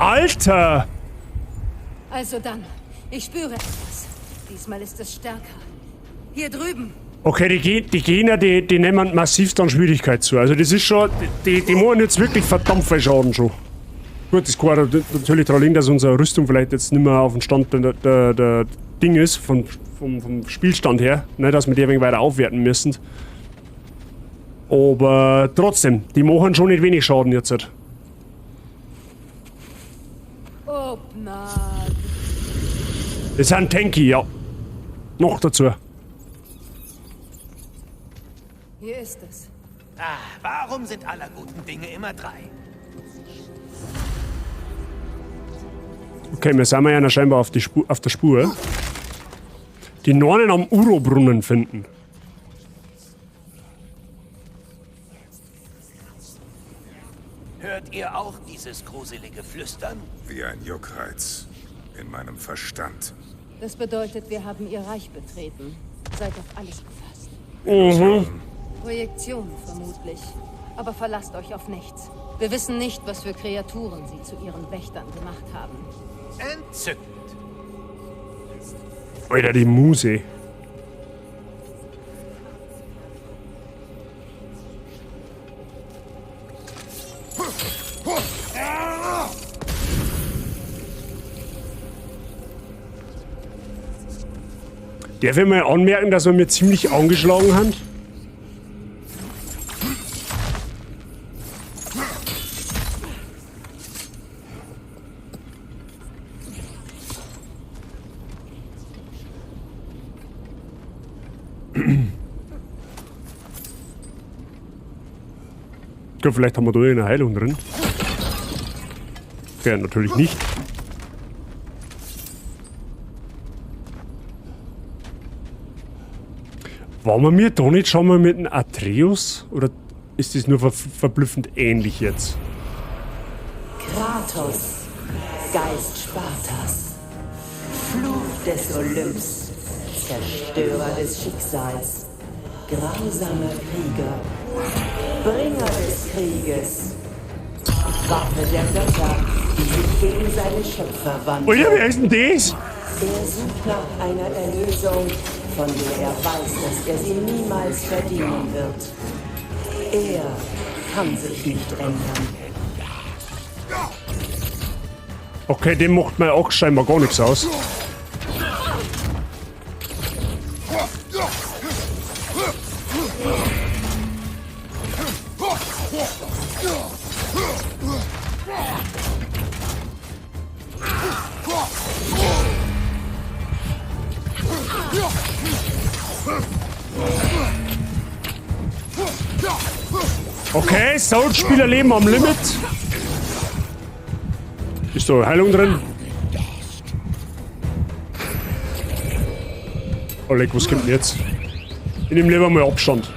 Alter! Also dann, ich spüre etwas. Diesmal ist es stärker. Hier drüben. Okay, die Gegner, die nehmen massiv dann Schwierigkeit zu. Also das ist schon, die machen jetzt wirklich verdammt viel Schaden schon. Gut, das kann natürlich daran liegen, dass unsere Rüstung vielleicht jetzt nicht mehr auf dem Stand der Ding ist, vom Spielstand her, ne, dass wir die ein wenig weiter aufwerten müssen. Aber trotzdem, die machen schon nicht wenig Schaden jetzt. Oh, nein. Das sind Tanky, ja. Noch dazu. Hier ist es. Ah, warum sind aller guten Dinge immer drei? Okay, wir sind ja scheinbar auf, auf der Spur. Die Nornen am Urobrunnen finden. Hört ihr auch dieses gruselige Flüstern? Wie ein Juckreiz in meinem Verstand. Das bedeutet, wir haben ihr Reich betreten. Seid auf alles gefasst. Mhm. Projektion vermutlich. Aber verlasst euch auf nichts. Wir wissen nicht, was für Kreaturen sie zu ihren Wächtern gemacht haben. Entzückend. Alter, die Muse. Darf ich mal anmerken, dass wir mir ziemlich angeschlagen haben? Gut, vielleicht haben wir da eine Heilung drin. Okay, natürlich nicht. Waren wir mir da nicht schon mal mit dem Atreus? Oder ist das nur verblüffend ähnlich jetzt? Kratos, Geist Spartas, Fluch des Olymps, Zerstörer des Schicksals, grausamer Krieger, Bringer des Krieges, Waffe der Götter, die sich gegen seine Schöpfer wandte. Alter, wer ist denn das? Er sucht nach einer Erlösung, von der er weiß, dass er sie niemals verdienen wird. Er kann sich nicht ändern. Okay, dem macht mir auch scheinbar gar nichts aus. Okay, Soul-Spieler leben am Limit. Ist da Heilung drin? Oh, leck, was kommt denn jetzt? Ich nehme lieber mal Abstand.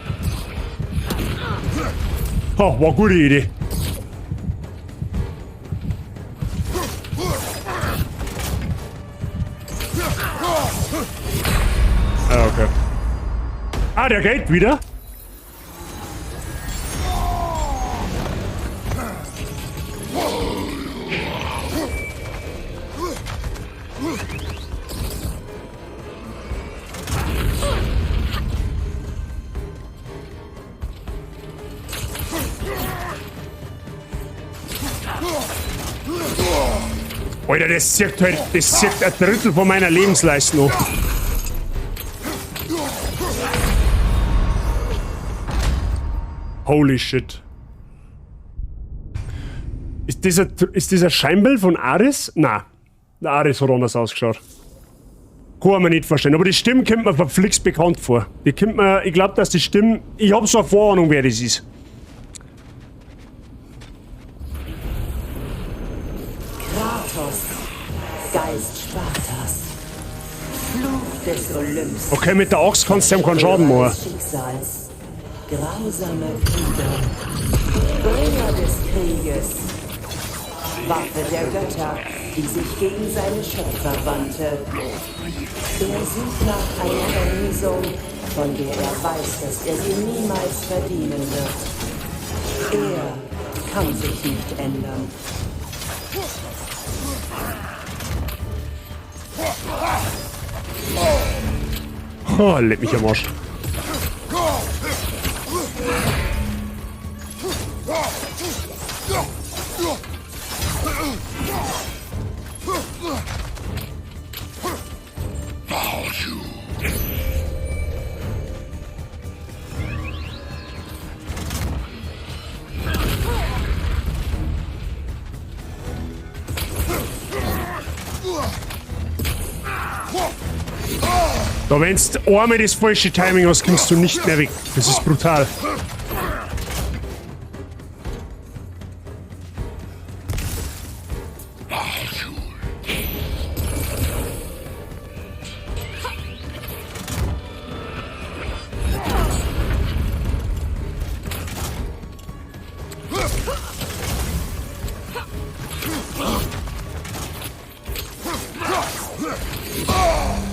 Ha, war eine gute Idee. Ah, okay. Ah, der geht wieder. Alter, das zirkt halt, das zirkt ein Drittel von meiner Lebensleistung noch. Holy shit. Ist dieser Scheinbild von Ares? Na, der Ares hat anders ausgeschaut. Kann man nicht verstehen. Aber die Stimme kommt mir verflixt bekannt vor. Die kommt mir, ich glaube, dass die Stimme. Ich hab so eine Vorahnung, wer das ist. Kratos, Geist Spartas, Fluch des Olymps. Okay, mit der Axt kannst du ihm keinen Schaden machen. Schicksals, grausamer Krieger, Bringer des Krieges, Waffe der Götter, die sich gegen seine Schöpfer wandte. Er sucht nach einer Erlösung, von der er weiß, dass er sie niemals verdienen wird. Er kann sich nicht ändern. Oh, leck mich am Arsch. Da wenn's einmal das falsche Timing hast, kommst du nicht mehr weg. Das ist brutal.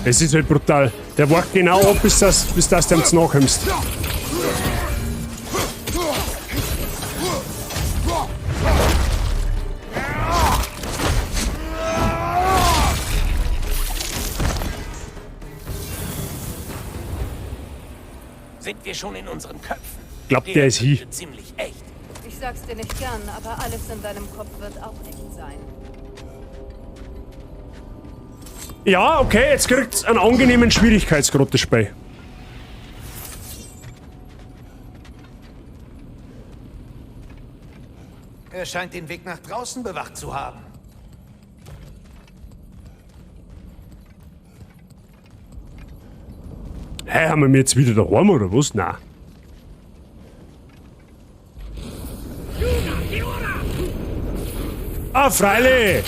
Es ist halt brutal. Der wartet genau ab, bis das, du ihm nachkommst. Sind wir schon in unseren Köpfen? Glaubt, der ist hier. Ziemlich echt. Ich sag's dir nicht gern, aber alles in deinem Kopf wird auch echt sein. Ja, okay, jetzt kriegt's einen angenehmen Schwierigkeitsgrad, das Spiel. Er scheint den Weg nach draußen bewacht zu haben. Hä, haben wir jetzt wieder daheim oder was? Nein. Ah, freilich!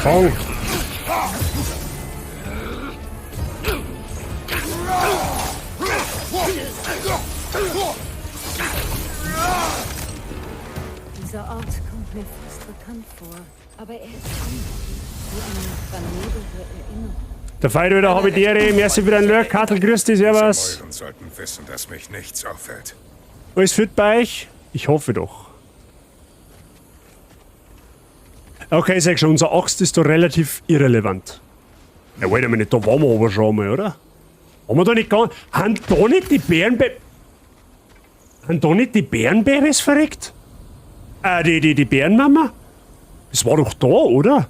Fang! Dieser Ort kommt mir fast bekannt vor, aber er ist anders. Wie eine vernebelte Erinnerung. Der Feier wieder habe ich die Ehre. Merci für deinen Lurk. Kartel, grüß dich, servus. Euren sollten wissen, dass mich nichts auffällt. Alles fit bei euch? Ich hoffe doch. Okay, sag schon, unser Axt ist da relativ irrelevant. Ja, wait a minute, da waren wir aber schon einmal, oder? Haben wir da nicht gar... Haben da nicht die Bärenbabys... Haben da nicht die Bärenbabys verreckt? Die Bärenmama? Das war doch da, oder?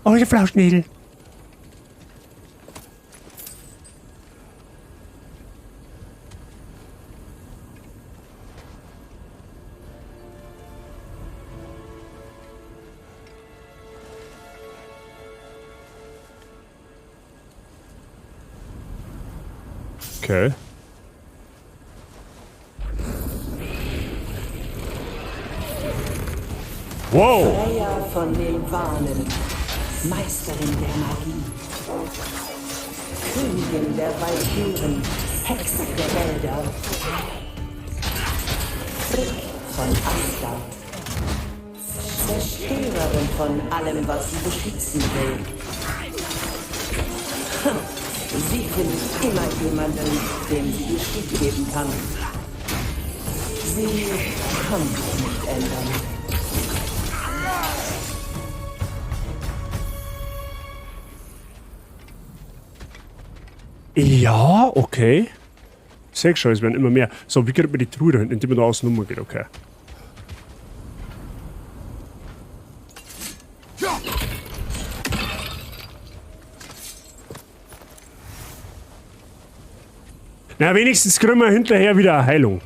Oh, der Flauschnädel. Okay. Wow! Freya von den Wanen, Meisterin der Magie. Königin der Walküren, Hexe der Wälder. Frigg von Asgard. Zerstörerin von allem, was sie beschützen will. Sie findet immer jemanden, dem sie die Schuld geben kann. Sie kann sich nicht ändern. Ja, okay. Ich seh schon, es werden immer mehr. So, wie kriegt man die Truhe da hinten, indem man da außen rum geht, okay. Na, wenigstens kriegen wir hinterher wieder eine Heilung.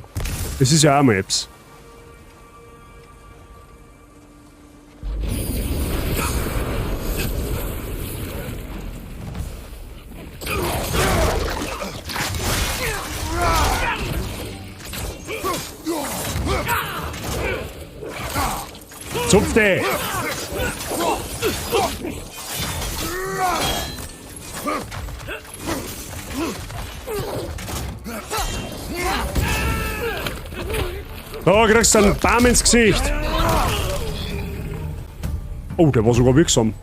Das ist ja auch mal etwas. Zupf dich! Da kriegst du einen Baum ins Gesicht. Oh, der war sogar wirksam.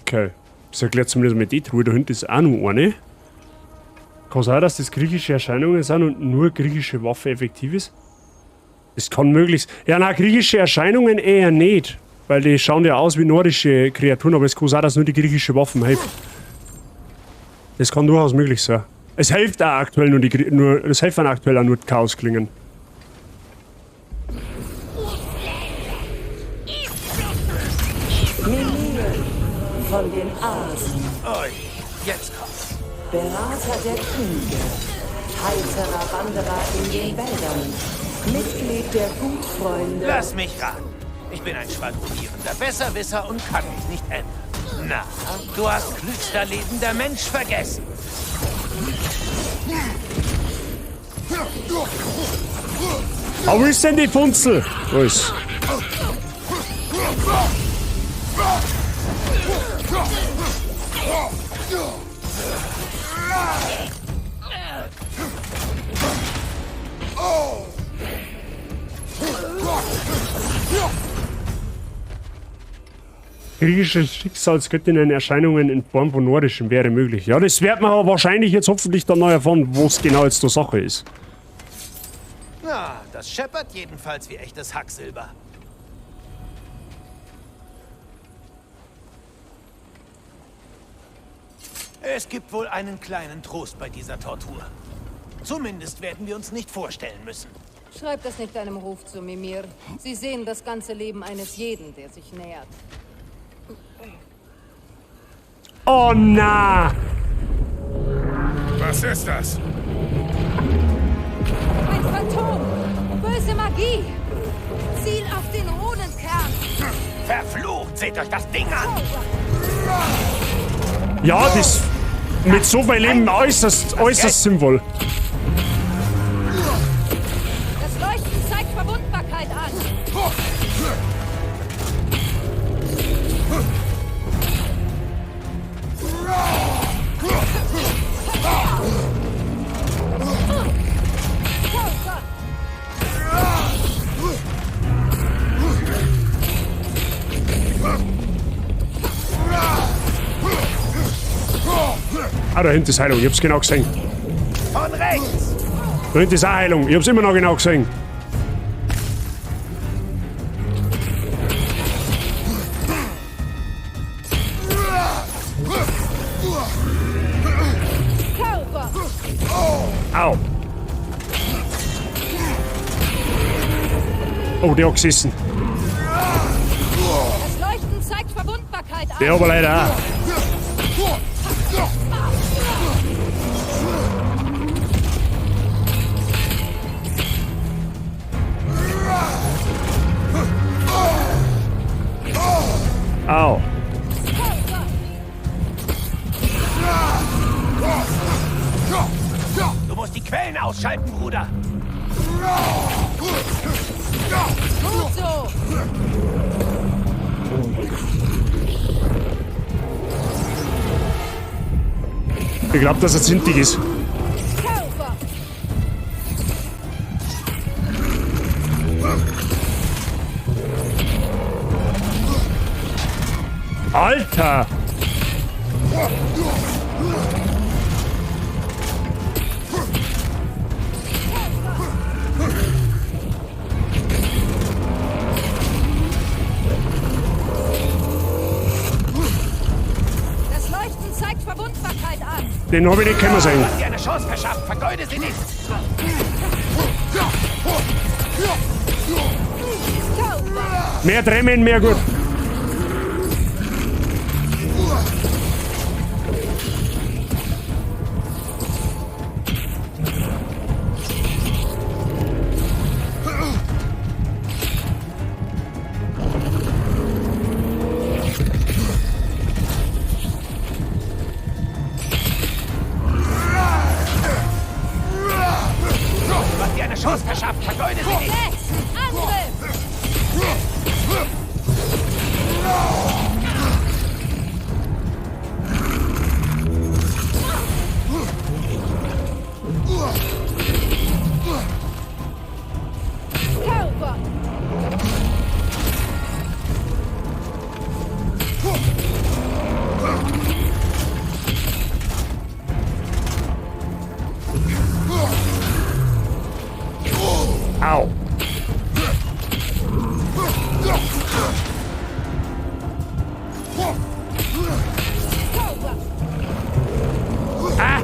Okay. Das erklärt zumindest mit die Truhe. Da hinten ist auch noch eine. Kann sein, dass das griechische Erscheinungen sind und nur griechische Waffe effektiv ist? Das kann möglich sein. Ja, nein, griechische Erscheinungen eher nicht. Weil die schauen ja aus wie nordische Kreaturen, aber es kann sein, dass nur die griechische Waffen helfen. Das kann durchaus möglich sein. Es hilft auch aktuell nur die, es helfen aktuell auch nur die Chaosklingen. Mimir von den Asen. Ui, jetzt kommt's. Berater der Könige. Heiterer Wanderer in den Wäldern. Mitglied der Gutfreunde. Lass mich raten. Ich bin ein schwadronierender Besserwisser und kann mich nicht ändern. Na, du hast klügster lebender Mensch vergessen. Aber wo ist denn die Funzel? Wo ist? Griechische Schicksalsgöttinnen Erscheinungen in Form von nordischen wäre möglich. Ja, das wird man aber wahrscheinlich jetzt hoffentlich dann noch erfahren, wo es genau jetzt die Sache ist. Na, das scheppert jedenfalls wie echtes Hacksilber. Es gibt wohl einen kleinen Trost bei dieser Tortur. Zumindest werden wir uns nicht vorstellen müssen. Schreib das nicht deinem Ruf zu, Mimir. Sie sehen das ganze Leben eines jeden, der sich nähert. Oh na! Was ist das? Ein Phantom! Böse Magie! Ziel auf den Runenkern! Verflucht! Seht euch das Ding an! Ja, das mit so viel Leben äußerst, äußerst sinnvoll. Das Leuchten zeigt Verwundbarkeit an! Ah, da hinten ist Heilung. Ich hab's genau gesehen. Von rechts! Da hinten ist auch Heilung. Ich hab's immer noch genau gesehen. Au. Oh, der hat gesessen. Das Leuchten zeigt Verwundbarkeit an! Der aber leider auch. Au. Du musst die Quellen ausschalten, Bruder! Gut so! Ich glaube, dass er zintig ist. Alter! Das Leuchten zeigt Verwundbarkeit an! Den hab ich nicht kommen sehen. Was dir eine Chance verschafft, vergeude sie nicht! Mehr Tremmen, mehr gut. Was dir eine Chance verschafft, vergeude sie nicht! Jetzt! Angriff! Au. Ah!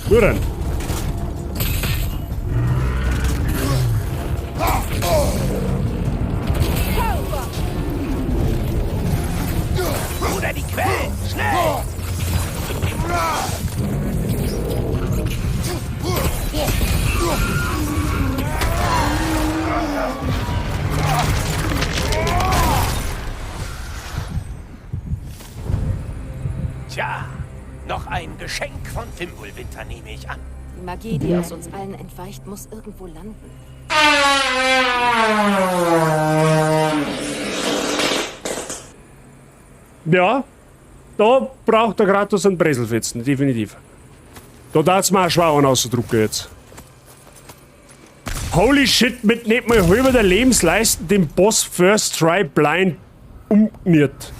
Gut dann. Bruder, die Quellen! Schnell! Tja, noch ein Geschenk von Fimbulwinter nehme ich an. Die Magie, die aus uns allen entweicht, muss irgendwo landen. Ja, da braucht der Kratos einen Breselfetzen, definitiv. Da darf's mir auch schwer einen ausdrucken jetzt. Holy shit, mit nicht mal halber der Lebensleisten den Boss First Try blind umgeniert.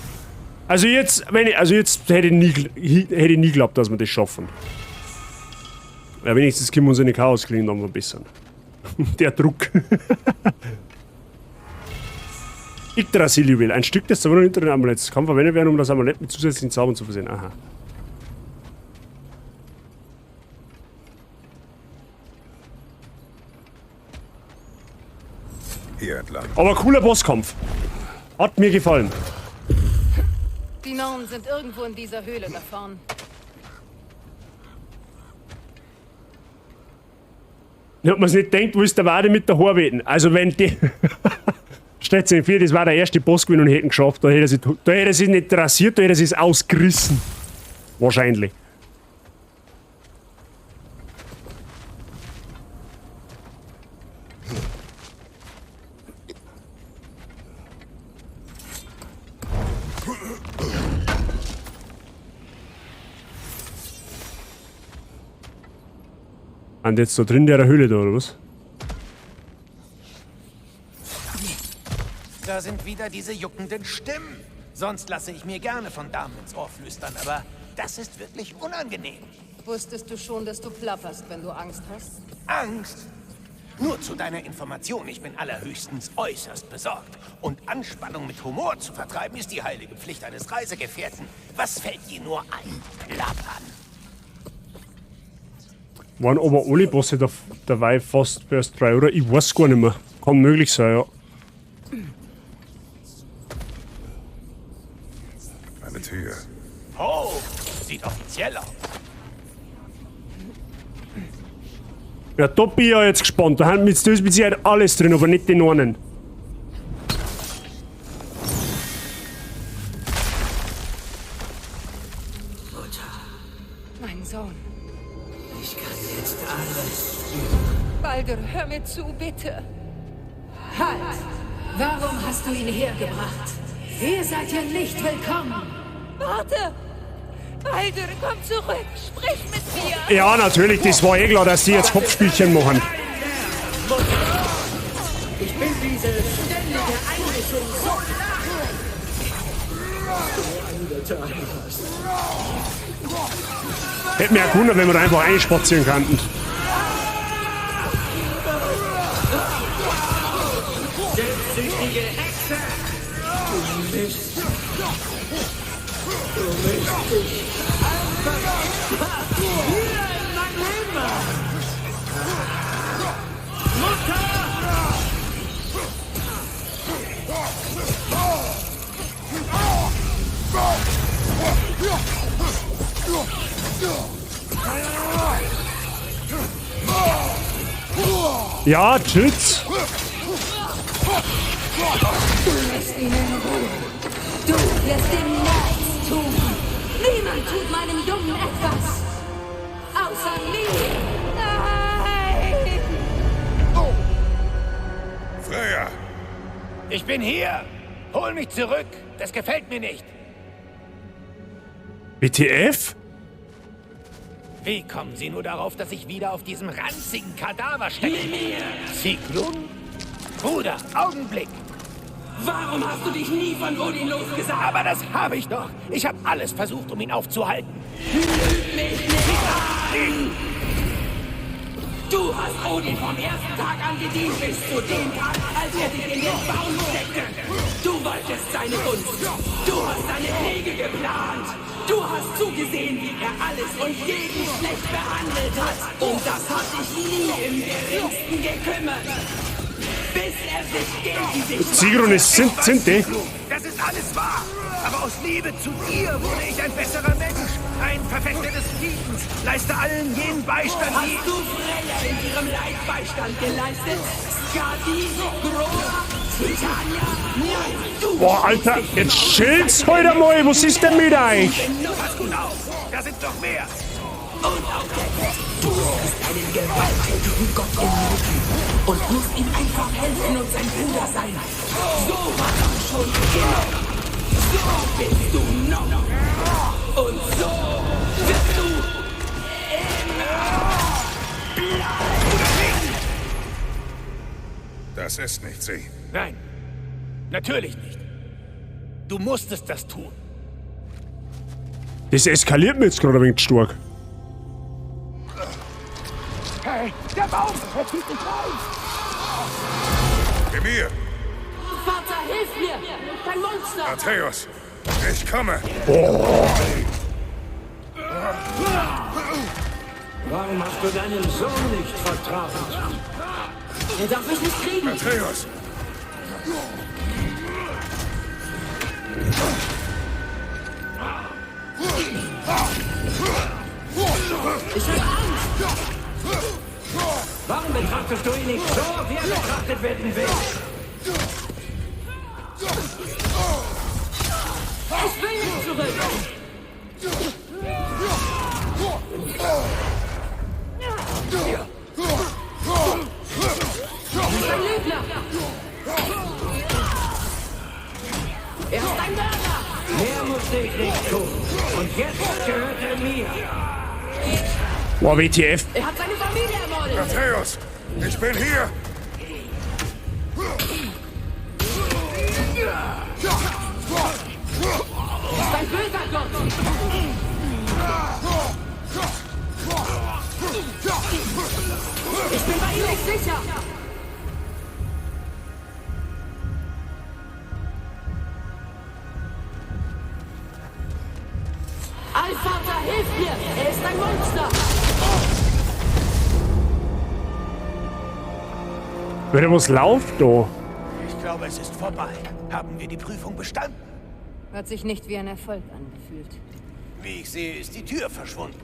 Also jetzt, wenn ich, also jetzt hätte ich nie geglaubt, dass wir das schaffen. Ja, wenigstens können wir uns in die Chaos kriegen, dann verbessern. Der Druck. Yggdrasil-Juwel, ein Stück des Zauberers hinter den Amuletts. Kann verwendet werden, um das Amulett mit zusätzlichen Zaubern zu versehen. Aha. Hier entlang. Aber cooler Bosskampf. Hat mir gefallen. Die Nornen sind irgendwo in dieser Höhle da vorn. Ich hab mir's nicht gedacht, wo ist der Wade mit der Horweten? Also wenn die... Stellt sich vor, das war der erste Boss gewesen und hätten geschafft. Da hätte er sich nicht rasiert, da hätte er sich ausgerissen. Wahrscheinlich. Und jetzt da drin der Höhle da, oder was? Da sind wieder diese juckenden Stimmen. Sonst lasse ich mir gerne von Damen ins Ohr flüstern, aber das ist wirklich unangenehm. Wusstest du schon, dass du plapperst, wenn du Angst hast? Angst? Nur zu deiner Information, ich bin allerhöchstens äußerst besorgt. Und Anspannung mit Humor zu vertreiben, ist die heilige Pflicht eines Reisegefährten. Was fällt dir nur ein? Plappern. Waren aber alle Bosse dabei fast First Try, oder? Ich weiß gar nicht mehr. Kann möglich sein, ja. Eine Tür. Oh, sieht offiziell aus. Ja, da bin ich ja jetzt gespannt. Da haben mit mit Sicherheit alles drin, aber nicht die Nornen. Mutter. Mein Sohn. Ich kann jetzt alles spüren. Baldur, hör mir zu, bitte. Halt! Warum hast du ihn hergebracht? Hier seid ihr nicht willkommen. Warte! Baldur, komm zurück! Sprich mit mir! Ja, natürlich, das war eh klar, dass die jetzt Kopfspielchen machen. Ich bin diese ständige Einmischung so leid. Was du angetan hast. Hätte mich auch gewundert, wenn wir da einfach einspazieren könnten. Selbstsüchtige Hexe! Du Mist! Du mischst dich einfach wieder in mein Leben! Mutter! Ja, tschüss. Du lässt ihn in Ruhe. Du wirst ihm nichts tun. Niemand tut meinem Jungen etwas. Außer mir. Nein! Freya! Ich bin hier! Hol mich zurück! Das gefällt mir nicht! WTF? Wie kommen Sie nur darauf, dass ich wieder auf diesem ranzigen Kadaver stecke? Sigrun? Bruder, Augenblick! Warum hast du dich nie von Odin losgesagt? Aber das habe ich doch. Ich habe alles versucht, um ihn aufzuhalten. Lüg mich nicht an! Du hast Odin vom ersten Tag an gedient, bis zu dem Tag, als er dich in den Baum steckte. Du wolltest seine Gunst. Du hast seine Kriege geplant. Du hast zugesehen, wie er alles und jeden schlecht behandelt hat. Und das hat dich nie im Geringsten gekümmert. Bis er sich gegen dich Sigrun ist sind die? Das ist alles wahr. Aber aus Liebe zu dir wurde ich ein besserer Mensch. Ein Verfechter des Friedens. Leiste allen jenen Beistand, die... Hast du Freya in ihrem Leid Beistand geleistet? Skadi, Groa, Titania? Nein, du Boah, Alter, jetzt chill's heute mal. Was ist denn mit euch? Pass gut auf, da sind noch mehr. Und auch jetzt, du siehst einen gewalttätigen Gott in Loki und musst ihm einfach helfen und sein Bruder sein. So warst du schon immer. So bist du noch. Und so wirst du immer bleiben. Das ist nicht sie. Nein, natürlich nicht. Du musstest das tun. Das eskaliert mir jetzt gerade ein wenig stark. Hey, der Baum! Er zieht dich rein! Mimir! Vater, hilf mir! Kein Monster! Atreus! Ich komme! Oh. Warum hast du deinem Sohn nicht vertraut? Er darf mich nicht kriegen! Atreus! Ich habe Angst! Warum betrachtest du ihn nicht so, wie er betrachtet werden will? Ich will nicht zurück! Du bist ein Lügner! Er ist ein Mörder! Mehr musste ich nicht tun. Und jetzt gehört er mir. Boah, WTF. Er hat seine Familie ermordet! Atreus! Ich bin hier! Er ist ein böser Gott! Ich bin bei ihm nicht sicher! Allvater, hilf mir! Er ist ein Monster! Alter, was läuft da? Ich glaube, es ist vorbei. Haben wir die Prüfung bestanden? Hat sich nicht wie ein Erfolg angefühlt. Wie ich sehe, ist die Tür verschwunden.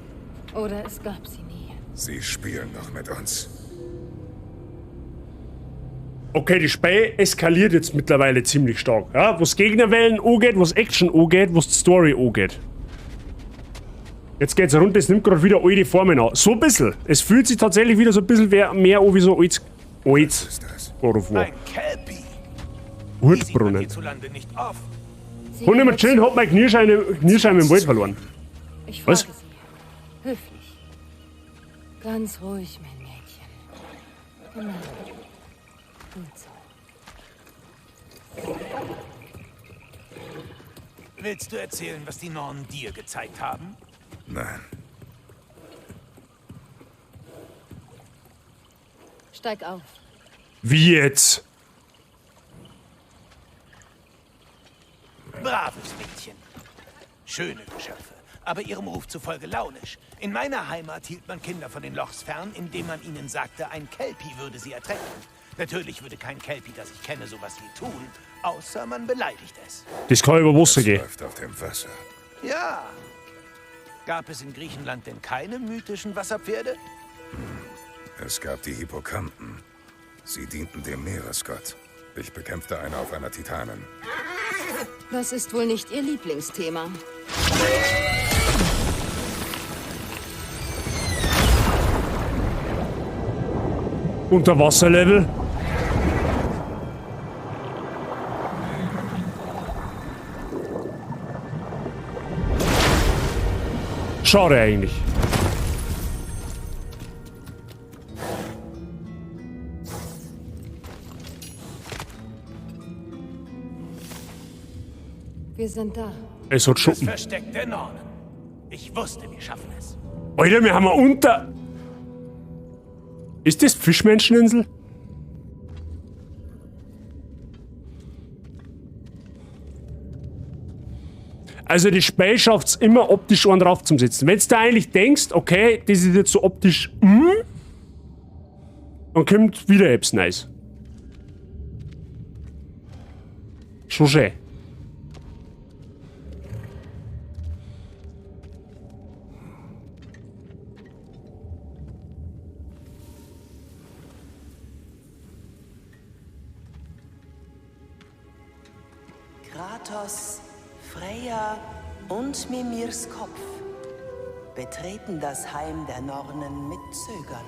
Oder es gab sie nie. Sie spielen noch mit uns. Okay, die Spiel eskaliert jetzt mittlerweile ziemlich stark. Ja, was Gegnerwellen angeht, was Action angeht, was die Story angeht. Jetzt geht's runter, es nimmt gerade wieder alte Formen an. So ein bisschen. Es fühlt sich tatsächlich wieder so ein bisschen mehr an wie so altes. Altes God of War. Ein Kelpie. Urtbrunnen. Hierzulande nicht oft. Kann nicht mehr chillen, hab meine Kniescheibe im Wald verloren. Ich frage Was? sie. Höflich. Ganz ruhig, mein Mädchen. Genau. Gut so. Willst du erzählen, was die Nornen dir gezeigt haben? Nein. Steig auf. Wie jetzt? Braves Mädchen. Schöne Geschöpfe, aber ihrem Ruf zufolge launisch. In meiner Heimat hielt man Kinder von den Lochs fern, indem man ihnen sagte, ein Kelpie würde sie ertränken. Natürlich würde kein Kelpie, das ich kenne, sowas je tun, außer man beleidigt es. Das kann über Wasser gehen. Läuft auf dem Wasser. Ja. Gab es in Griechenland denn keine mythischen Wasserpferde? Es gab die Hippocampen. Sie dienten dem Meeresgott. Ich bekämpfte eine auf einer Titanin. Das ist wohl nicht Ihr Lieblingsthema. Unterwasserlevel? Schade eigentlich. Wir sind da. Es hat Schuppen. Das Versteck der Nornen. Ich wusste, wir schaffen es. Alter, wir haben unter... Ist das Fischmenscheninsel? Also die Spiel schafft's immer optisch einen drauf zum Sitzen. Wenn du da eigentlich denkst, okay, das ist jetzt so optisch, dann kommt wieder etwas Neues. Schon schön. Kratos, Freya und Mimirs Kopf betreten das Heim der Nornen mit Zögern.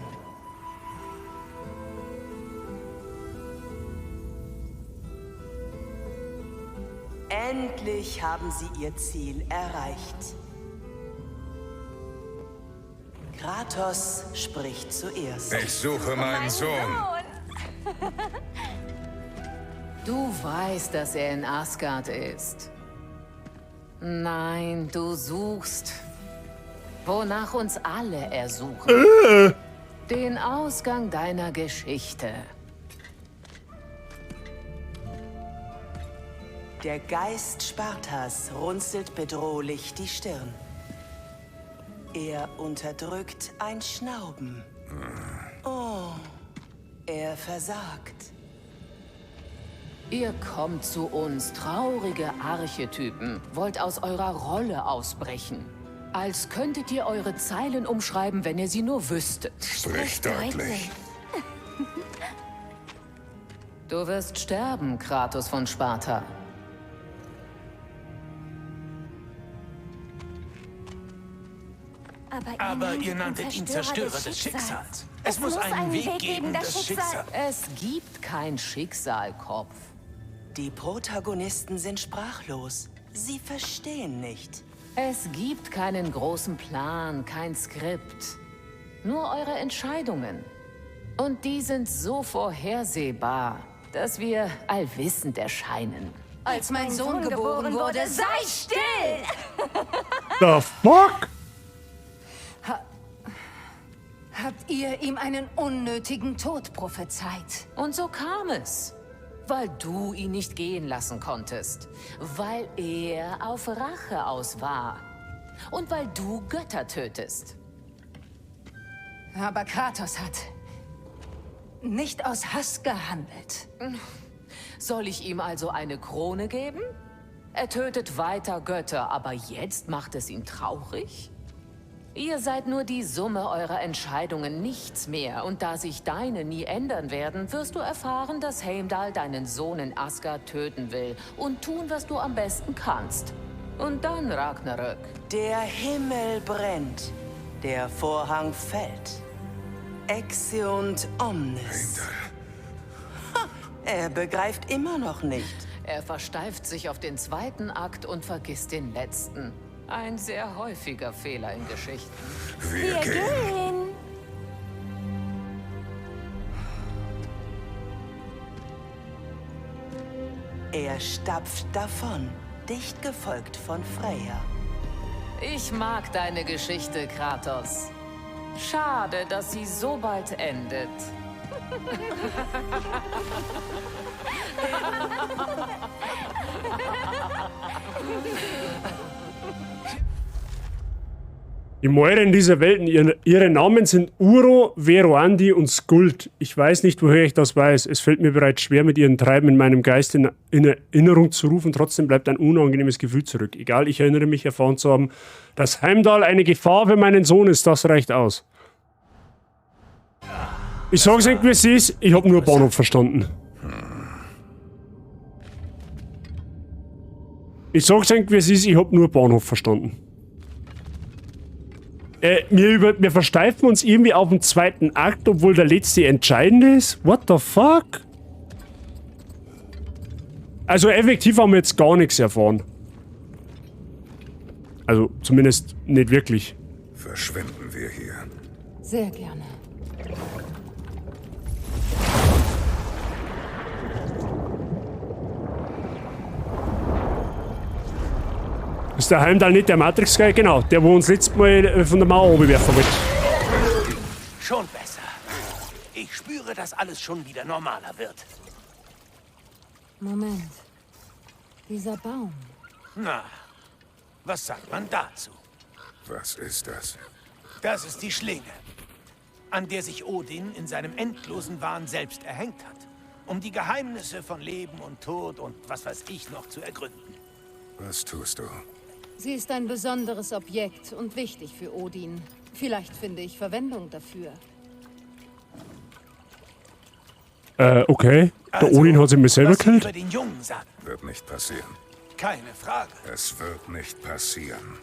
Endlich haben sie ihr Ziel erreicht. Kratos spricht zuerst. Ich suche meinen Sohn. Du weißt, dass er in Asgard ist. Nein, du suchst, wonach uns alle ersuchen. Den Ausgang deiner Geschichte. Der Geist Spartas runzelt bedrohlich die Stirn. Er unterdrückt ein Schnauben. Oh, er versagt. Ihr kommt zu uns, traurige Archetypen, wollt aus eurer Rolle ausbrechen. Als könntet ihr eure Zeilen umschreiben, wenn ihr sie nur wüsstet. Sprich deutlich. Du wirst sterben, Kratos von Sparta. Aber ihr nanntet ihn Zerstörer des Schicksals. Es muss einen Weg geben, das Schicksal... Es gibt kein Schicksal, Kopf. Die Protagonisten sind sprachlos. Sie verstehen nicht. Es gibt keinen großen Plan, kein Skript. Nur eure Entscheidungen. Und die sind so vorhersehbar, dass wir allwissend erscheinen. Als mein Sohn geboren wurde, sei still! The fuck? Habt ihr ihm einen unnötigen Tod prophezeit? Und so kam es. Weil du ihn nicht gehen lassen konntest. Weil er auf Rache aus war. Und weil du Götter tötest. Aber Kratos hat nicht aus Hass gehandelt. Soll ich ihm also eine Krone geben? Er tötet weiter Götter, aber jetzt macht es ihn traurig? Ihr seid nur die Summe eurer Entscheidungen, nichts mehr. Und da sich deine nie ändern werden, wirst du erfahren, dass Heimdall deinen Sohn in Asgard töten will und tun, was du am besten kannst. Und dann Ragnarök. Der Himmel brennt, der Vorhang fällt. Exeunt omnes. Ha, er begreift immer noch nicht. Er versteift sich auf den zweiten Akt und vergisst den letzten. Ein sehr häufiger Fehler in Geschichten. Wir gehen. Er stapft davon, dicht gefolgt von Freya. Ich mag deine Geschichte, Kratos. Schade, dass sie so bald endet. Die Mäuren dieser Welten, ihre Namen sind Uro, Veroandi und Skuld. Ich weiß nicht, woher ich das weiß. Es fällt mir bereits schwer, mit ihren Treiben in meinem Geist in Erinnerung zu rufen. Trotzdem bleibt ein unangenehmes Gefühl zurück. Egal, ich erinnere mich erfahren zu haben, dass Heimdall eine Gefahr für meinen Sohn ist. Das reicht aus. Ich sag's euch, wie es ist. Ich hab nur Bahnhof verstanden. Ich sag's euch, wie es ist. Ich hab nur Bahnhof verstanden. Wir versteifen uns irgendwie auf den zweiten Akt, obwohl der letzte entscheidend ist. What the fuck? Also effektiv haben wir jetzt gar nichts erfahren. Also zumindest nicht wirklich. Verschwinden wir hier. Sehr gerne. Ist der Heimdall nicht der Matrix-Guy? Genau, der, wo uns letztes Mal von der Mauer runterwerfen wollte. Schon besser. Ich spüre, dass alles schon wieder normaler wird. Moment. Dieser Baum. Na, was sagt man dazu? Was ist das? Das ist die Schlinge, an der sich Odin in seinem endlosen Wahn selbst erhängt hat, um die Geheimnisse von Leben und Tod und was weiß ich noch zu ergründen. Was tust du? Sie ist ein besonderes Objekt und wichtig für Odin. Vielleicht finde ich Verwendung dafür. Okay. Der also, Odin hat sich mir selber gekillt. Über den Jungen sagten. Wird nicht passieren. Keine Frage. Es wird nicht passieren.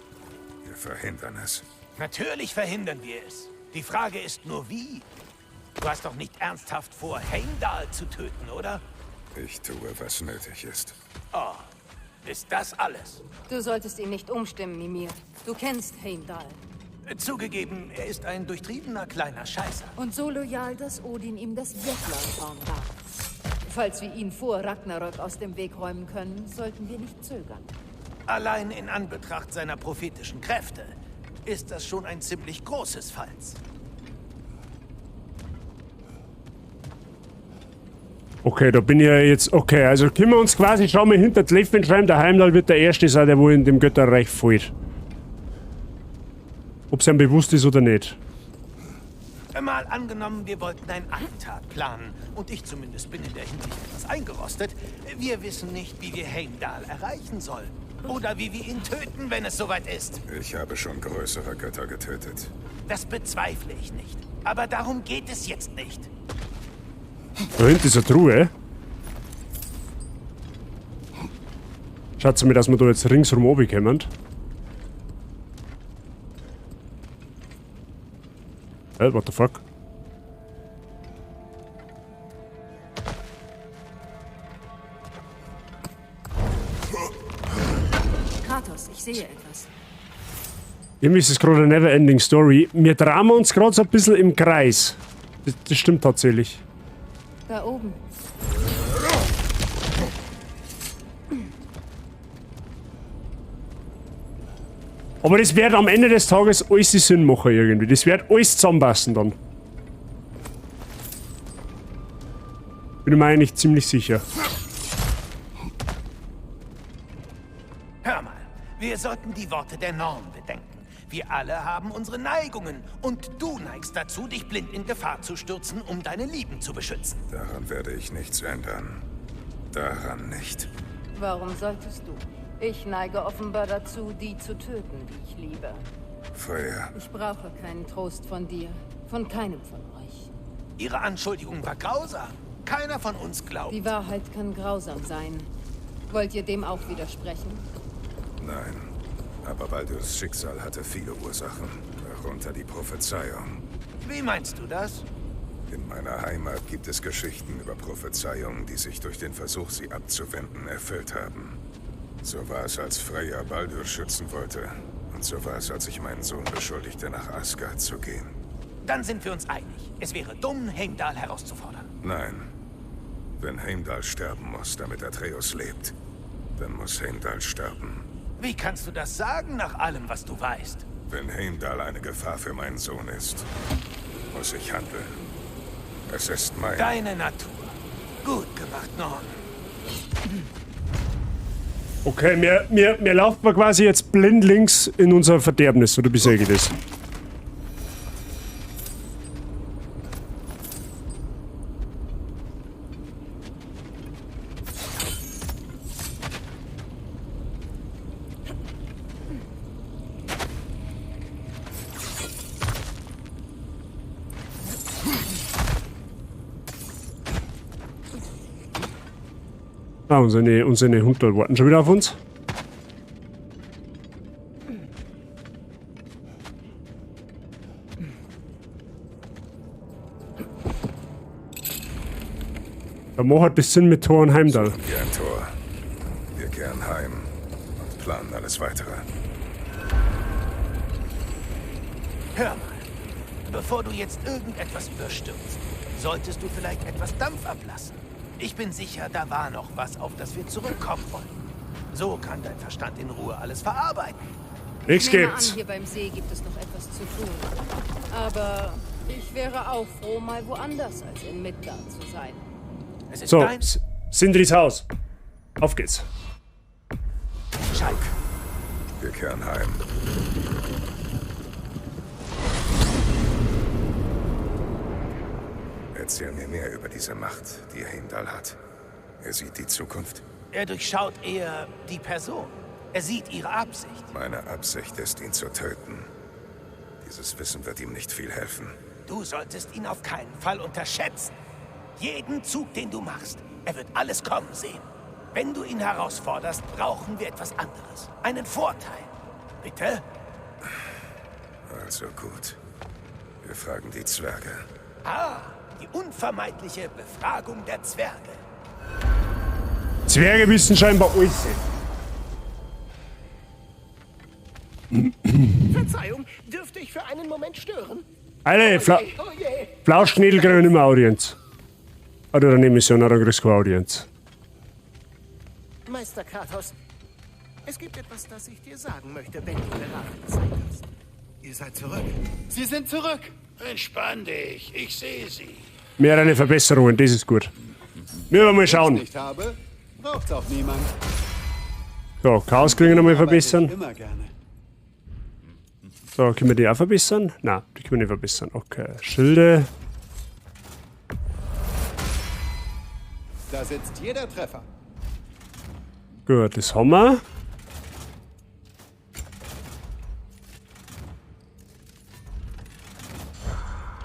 Wir verhindern es. Natürlich verhindern wir es. Die Frage ist nur, wie. Du hast doch nicht ernsthaft vor, Heimdall zu töten, oder? Ich tue, was nötig ist. Oh, ist das alles? Du solltest ihn nicht umstimmen, Mimir. Du kennst Heimdall. Zugegeben, er ist ein durchtriebener kleiner Scheißer. Und so loyal, dass Odin ihm das Jötlandhorn gab. Falls wir ihn vor Ragnarök aus dem Weg räumen können, sollten wir nicht zögern. Allein in Anbetracht seiner prophetischen Kräfte ist das schon ein ziemlich großes Falls. Okay, da bin ich ja jetzt... Okay, also können wir uns quasi schon mal hinter die Lefin schreiben, der Heimdall wird der Erste sein, der wohl in dem Götterreich fällt. Ob es ihm bewusst ist oder nicht. Mal angenommen, wir wollten ein Attentat planen. Und ich zumindest bin in der Hinsicht etwas eingerostet. Wir wissen nicht, wie wir Heimdall erreichen sollen. Oder wie wir ihn töten, wenn es soweit ist. Ich habe schon größere Götter getötet. Das bezweifle ich nicht. Aber darum geht es jetzt nicht. Da hinten ist eine Truhe. Schaut mal, dass wir da jetzt ringsrum runterkommen. What the fuck? Kratos, ich sehe etwas. Irgendwie ist es gerade eine never-ending Story. Wir drehen uns gerade so ein bisschen im Kreis. Das stimmt tatsächlich. Da oben. Aber das wird am Ende des Tages alles Sinn machen irgendwie. Das wird alles zusammenpassen dann. Bin ich mir eigentlich ziemlich sicher. Hör mal, wir sollten die Worte der Norn bedenken. Wir alle haben unsere Neigungen und du neigst dazu, dich blind in Gefahr zu stürzen, um deine Lieben zu beschützen. Daran werde ich nichts ändern. Daran nicht. Warum solltest du? Ich neige offenbar dazu, die zu töten, die ich liebe. Freya. Ich brauche keinen Trost von dir. Von keinem von euch. Ihre Anschuldigung war grausam. Keiner von uns glaubt. Die Wahrheit kann grausam sein. Wollt ihr dem auch widersprechen? Nein. Aber Baldurs Schicksal hatte viele Ursachen. Darunter die Prophezeiung. Wie meinst du das? In meiner Heimat gibt es Geschichten über Prophezeiungen, die sich durch den Versuch, sie abzuwenden, erfüllt haben. So war es, als Freya Baldur schützen wollte. Und so war es, als ich meinen Sohn beschuldigte, nach Asgard zu gehen. Dann sind wir uns einig. Es wäre dumm, Heimdall herauszufordern. Nein. Wenn Heimdall sterben muss, damit Atreus lebt, dann muss Heimdall sterben. Wie kannst du das sagen, nach allem, was du weißt? Wenn Heimdall eine Gefahr für meinen Sohn ist, muss ich handeln. Es ist mein... Deine Natur. Gut gemacht, Norn. Okay, wir laufen quasi jetzt blindlings in unser Verderbnis, oder wie sehe ich das? Ah, unsere Hunde warten schon wieder auf uns. Da macht das Sinn mit Tor und Heimdall. Suchen wir ein Tor. Wir kehren heim und planen alles Weitere. Hör mal, bevor du jetzt irgendetwas überstürzt, solltest du vielleicht etwas Dampf ablassen. Ich bin sicher, da war noch was, auf das wir zurückkommen wollten. So kann dein Verstand in Ruhe alles verarbeiten. Nichts Ich nehme gibt's. an, hier beim See gibt es noch etwas zu tun. Aber ich wäre auch froh, mal woanders als in Midgard zu sein. Es ist So, dein Sindris Haus. Auf geht's. Schalk. Wir kehren heim. Erzähl mir mehr über diese Macht, die Heimdall hat. Er sieht die Zukunft. Er durchschaut eher die Person. Er sieht ihre Absicht. Meine Absicht ist, ihn zu töten. Dieses Wissen wird ihm nicht viel helfen. Du solltest ihn auf keinen Fall unterschätzen. Jeden Zug, den du machst, er wird alles kommen sehen. Wenn du ihn herausforderst, brauchen wir etwas anderes. Einen Vorteil. Bitte? Also gut. Wir fragen die Zwerge. Ah, die unvermeidliche Befragung der Zwerge. Zwerge wissen scheinbar alles. Verzeihung, dürfte ich für einen Moment stören? Alter, Fla Oh je. Flauschknädel kriegen wir nicht mehr Audienz. Oder eine Mission, oder kriegst du keine Audienz. Meister Kratos, es gibt etwas, das ich dir sagen möchte, wenn du gerade Zeit hast. Ihr seid zurück. Sie sind zurück. Entspann dich, ich sehe sie. Mehrere Verbesserungen, das ist gut. Wir wollen mal schauen. Nicht habe, braucht's auch niemand. So, Chaos kriegen wir nochmal verbessern. Immer gerne. So, können wir die auch verbessern? Nein, die können wir nicht verbessern. Okay, Schilde. Da sitzt jeder Treffer. Gut, das haben wir.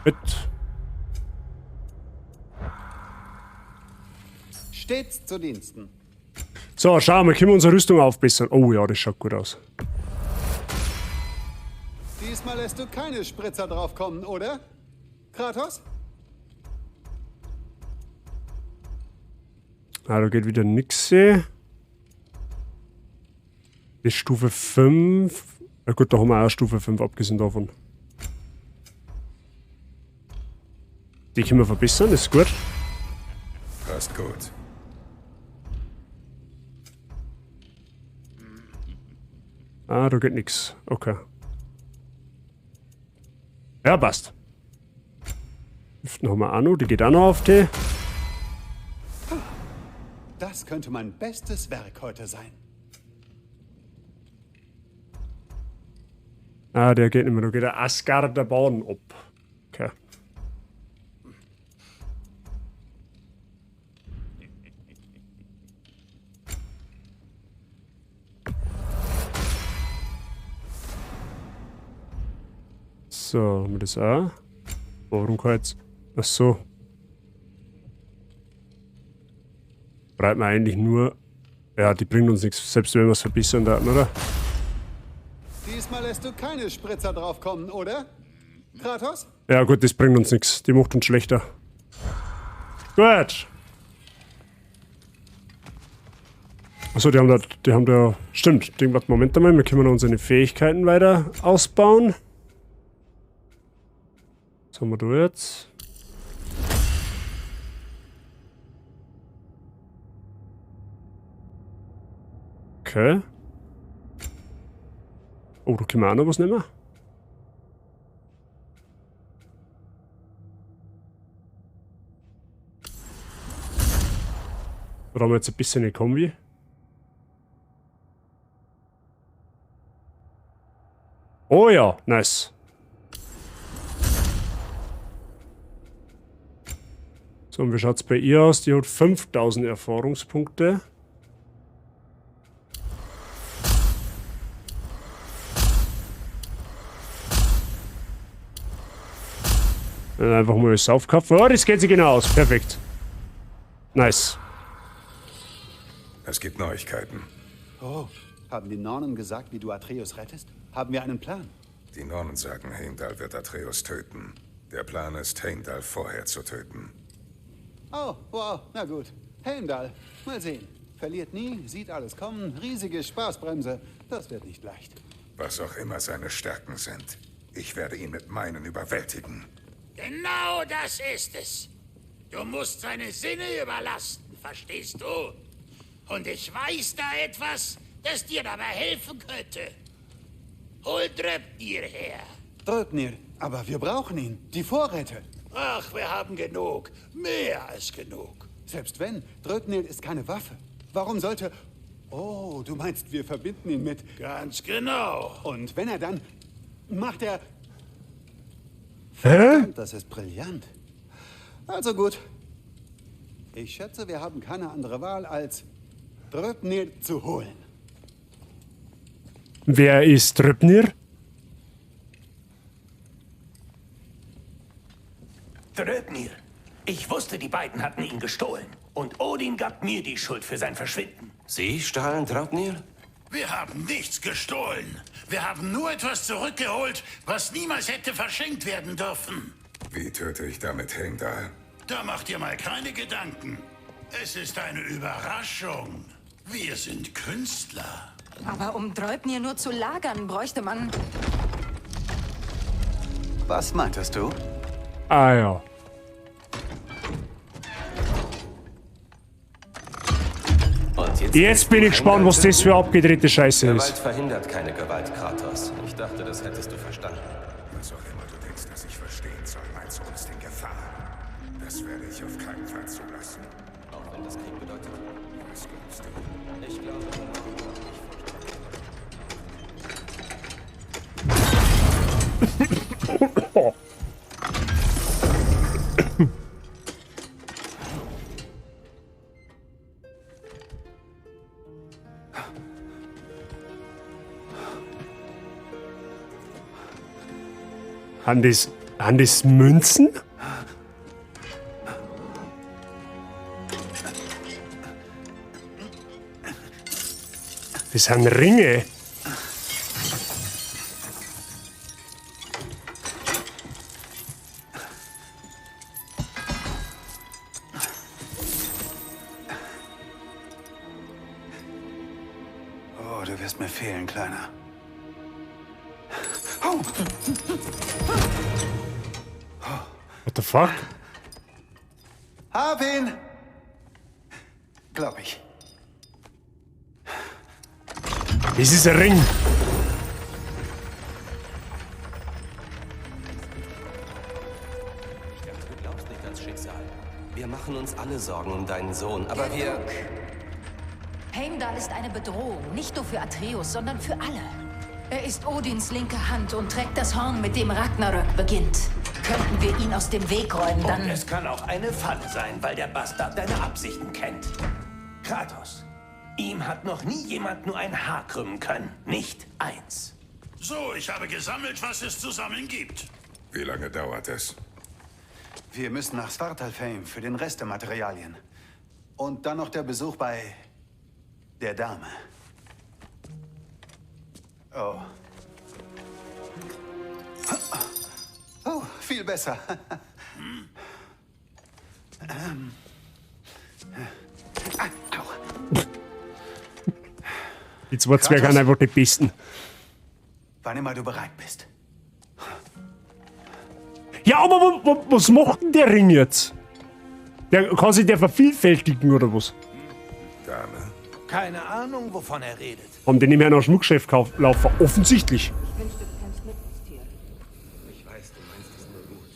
Mit. Stets zu Diensten. So, schauen wir, können wir unsere Rüstung aufbessern. Oh ja, das schaut gut aus. Diesmal lässt du keine Spritzer draufkommen, oder? Kratos? Ah, da geht wieder nix. Das ist Stufe 5. Na gut, da haben wir auch Stufe 5, abgesehen davon. Die können wir verbessern, ist gut. Passt gut. Ah, da geht nix. Okay. Ja, passt. Hüften haben wir auch noch, die geht auch noch auf die. Das könnte mein bestes Werk heute sein. Ah, der geht nicht mehr, da geht der Asgarder Bahn ab. Okay. So, haben wir das auch? Warum kann jetzt. Ach so. Braucht man eigentlich nur. Ja, die bringt uns nichts, selbst wenn wir es verbessern da, oder? Diesmal lässt du keine Spritzer draufkommen, oder? Kratos? Ja gut, das bringt uns nichts. Die macht uns schlechter. Gut. Achso, die haben da. Stimmt, den, warte, Moment einmal, wir können noch unsere Fähigkeiten weiter ausbauen. Was haben wir da jetzt? Okay. Oh, da können wir auch noch was nehmen. Da haben wir jetzt ein bisschen eine Kombi. Oh ja, nice. So, und wie schaut's bei ihr aus? Die hat 5000 Erfahrungspunkte. Dann einfach mal alles aufkaufen. Oh, das geht sich genau aus. Perfekt. Nice. Es gibt Neuigkeiten. Oh, haben die Nornen gesagt, wie du Atreus rettest? Haben wir einen Plan? Die Nornen sagen, Heimdall wird Atreus töten. Der Plan ist, Heimdall vorher zu töten. Oh, wow, na gut. Heimdall, mal sehen. Verliert nie, sieht alles kommen, riesige Spaßbremse. Das wird nicht leicht. Was auch immer seine Stärken sind, ich werde ihn mit meinen überwältigen. Genau das ist es. Du musst seine Sinne überlasten, verstehst du? Und ich weiß da etwas, das dir dabei helfen könnte. Hol Dröpnir her. Dröpnir, aber wir brauchen ihn. Die Vorräte. Ach, wir haben genug. Mehr als genug. Selbst wenn, Dröpnir ist keine Waffe. Warum sollte... Oh, du meinst, wir verbinden ihn mit... Ganz genau. Und wenn er dann... Macht er... Hä? Verdammt, das ist brillant. Also gut. Ich schätze, wir haben keine andere Wahl, als Dröpnir zu holen. Wer ist Dröpnir? Dröpnir. Ich wusste, die beiden hatten ihn gestohlen. Und Odin gab mir die Schuld für sein Verschwinden. Sie stahlen Draupnir? Wir haben nichts gestohlen. Wir haben nur etwas zurückgeholt, was niemals hätte verschenkt werden dürfen. Wie töte ich damit Heimdall? Da macht ihr mal keine Gedanken. Es ist eine Überraschung. Wir sind Künstler. Aber um Draupnir nur zu lagern, bräuchte man... Was meintest du? Ah ja. Und Jetzt bin ich gespannt, was das für abgedrehte Scheiße Gewalt ist. verhindert keine Gewalt, Kratos. Ich dachte, das hättest du verstanden. Was auch immer du denkst, dass ich verstehen soll, mein Sohn ist in Gefahr. Das werde ich auf keinen Fall zulassen. Auch wenn das Krieg bedeutet. Was glaubst du? Ich glaube, Haben das Münzen? Das sind Ringe. Oh, du wirst mir fehlen, Kleiner. Oh. What the fuck? Hab ihn! Glaub ich. Das ist ein Ring. Ich dachte, du glaubst nicht ans Schicksal. Wir machen uns alle Sorgen um deinen Sohn, aber wir... Heimdall ist eine Bedrohung, nicht nur für Atreus, sondern für alle. Er ist Odins linke Hand und trägt das Horn, mit dem Ragnarök beginnt. Könnten wir ihn aus dem Weg räumen, dann... Und es kann auch eine Falle sein, weil der Bastard deine Absichten kennt. Kratos, ihm hat noch nie jemand nur ein Haar krümmen können. Nicht eins. So, ich habe gesammelt, was es zu sammeln gibt. Wie lange dauert es? Wir müssen nach Svartalfheim für den Rest der Materialien. Und dann noch der Besuch bei der Dame. Oh. Oh, viel besser. Ah, au. Die zwei Zwerge sind einfach die Besten. Wann immer du bereit bist. Ja, aber was macht denn der Ring jetzt? Der kann sich der vervielfältigen oder was? Dame? Keine Ahnung, wovon er redet. Haben die nicht mehr nach Schmuckgeschäft laufen? Offensichtlich. Ich wünschte, du kämst mit uns, Tyr. Ich weiß, du meinst es nur gut.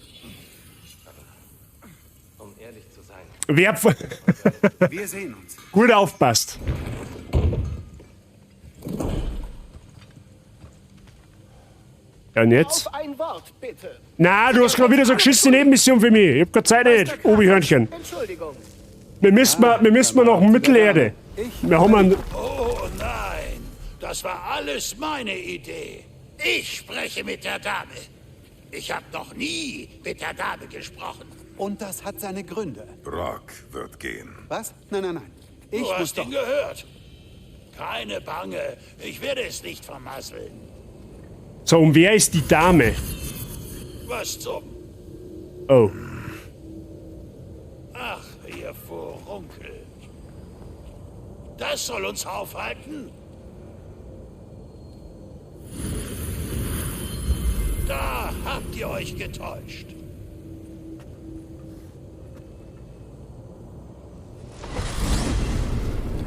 Aber um ehrlich zu sein... Wer Wir sehen uns. Gut aufpasst. Ja, und jetzt? Auf ein Wort, bitte. Na, du hast gerade wieder so geschissene Nebenmission für mich. Ich hab keine Zeit nicht, Obi-Hörnchen. Entschuldigung. Wir müssen mal nach Mittelerde. Wir haben einen. Oh nein, das war alles meine Idee. Ich spreche mit der Dame. Ich habe noch nie mit der Dame gesprochen. Und das hat seine Gründe. Brock wird gehen. Was? Nein, nein, nein. Ich Du muss hast doch. ihn gehört. Keine Bange, ich werde es nicht vermasseln. So, und wer ist die Dame? Was zum... Oh. Ach, ihr Furunkel. Das soll uns aufhalten? Da habt ihr euch getäuscht.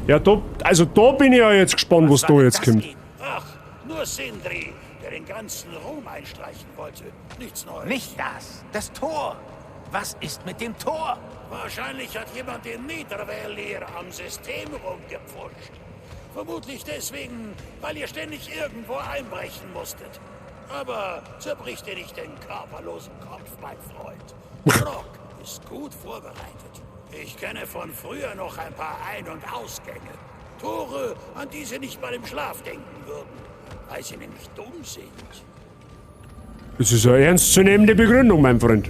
Ja, da, also da bin ich ja jetzt gespannt, was da jetzt kommt. Ach, nur Sindri, der den ganzen Ruhm einstreichen wollte. Nichts Neues. Nicht das, das Tor. Was ist mit dem Tor? Wahrscheinlich hat jemand den Niederwellir am System rumgepfuscht. Vermutlich deswegen, weil ihr ständig irgendwo einbrechen musstet. Aber zerbrich dir nicht den körperlosen Kopf, mein Freund. Brock ist gut vorbereitet. Ich kenne von früher noch ein paar Ein- und Ausgänge. Tore, an die sie nicht mal im Schlaf denken würden, weil sie nämlich dumm sind. Das ist eine ernstzunehmende Begründung, mein Freund.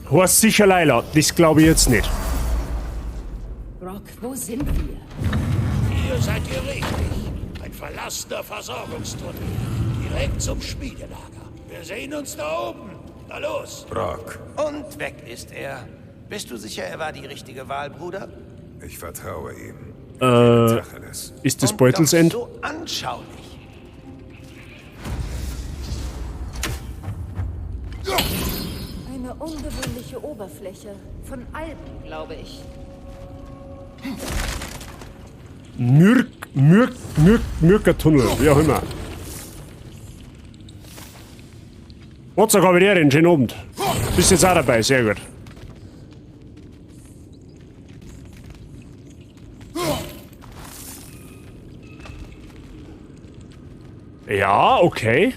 Horst sicher Leila, das glaube ich jetzt nicht. Brock, wo sind wir? Hier seid ihr richtig. Ein verlassener Versorgungstunnel. Direkt zum Schmiedelager. Wir sehen uns da oben. Na los. Brock. Und weg ist er. Bist du sicher, er war die richtige Wahl, Bruder? Ich vertraue ihm. Ist das Beutelsend? So anschaulich. Eine ungewöhnliche Oberfläche. Von Algen, glaube ich. Mürkertunnel, wie auch immer. What's up, Kavalierin? Schönen Abend. Bist jetzt auch dabei, sehr gut. Ja, okay.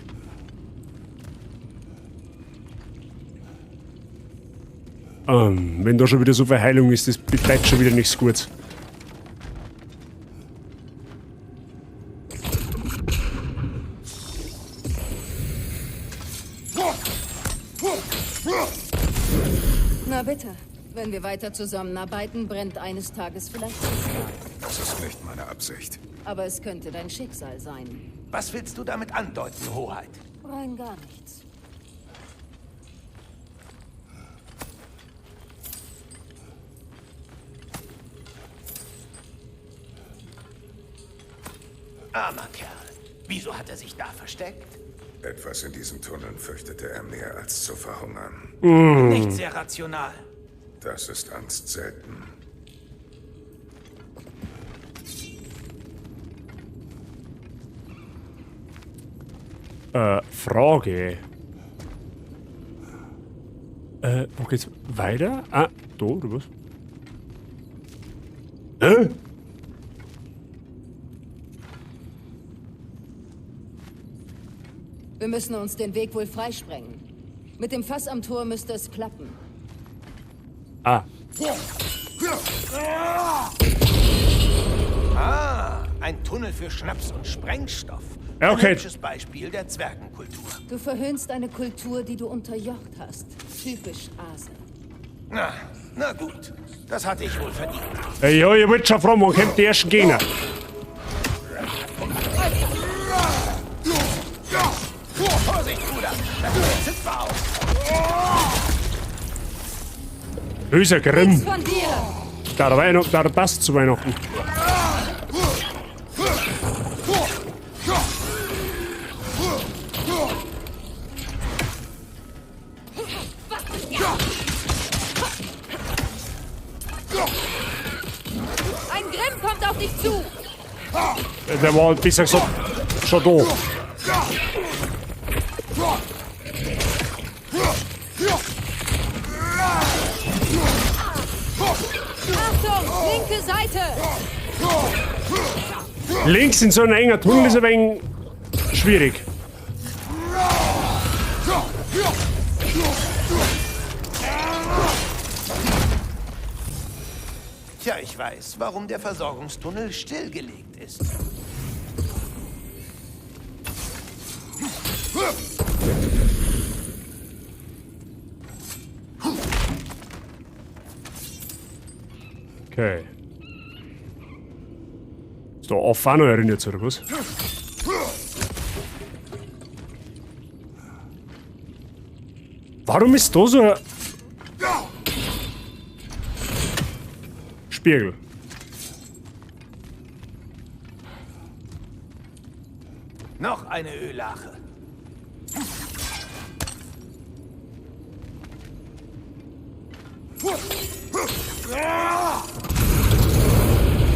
Wenn da schon wieder so viel Heilung ist, das bedeutet schon wieder nichts Gutes. Na bitte. Wenn wir weiter zusammenarbeiten, brennt eines Tages vielleicht das. Das ist nicht meine Absicht. Aber es könnte dein Schicksal sein. Was willst du damit andeuten, Hoheit? Rein gar nichts. Armer Kerl. Wieso hat er sich da versteckt? Etwas in diesen Tunneln fürchtete er mehr als zu verhungern. Mm. Nicht sehr rational. Das ist Angst selten. Frage. Wo geht's weiter? Ah, da, oder was? Hä? Wir müssen uns den Weg wohl freisprengen. Mit dem Fass am Tor müsste es klappen. Ah. Ah, ein Tunnel für Schnaps und Sprengstoff. Ja, okay. Ein hübsches Beispiel der Zwergenkultur. Du verhöhnst eine Kultur, die du unterjocht hast. Typisch Ase. Na, na gut. Das hatte ich wohl verdient. Ey, ja, ich wollte schon fragen, wann kommt die ersten Gegner? Vorsicht, Bruder! Das sieht sitzbar aus. Böser Grimm. Nichts von dir! Da, Weihnachten, da passt zu Weihnachten. Ein Grimm kommt auf dich zu! Der war besser gesagt schon da. Achtung, linke Seite! Links in so einem engen Tunnel ist ein wenig schwierig. Tja, ich weiß, warum der Versorgungstunnel stillgelegt ist. Okay. Ist da off auch noch erinnert, oder was? Warum ist da so ein Spiegel? Noch eine Öllache.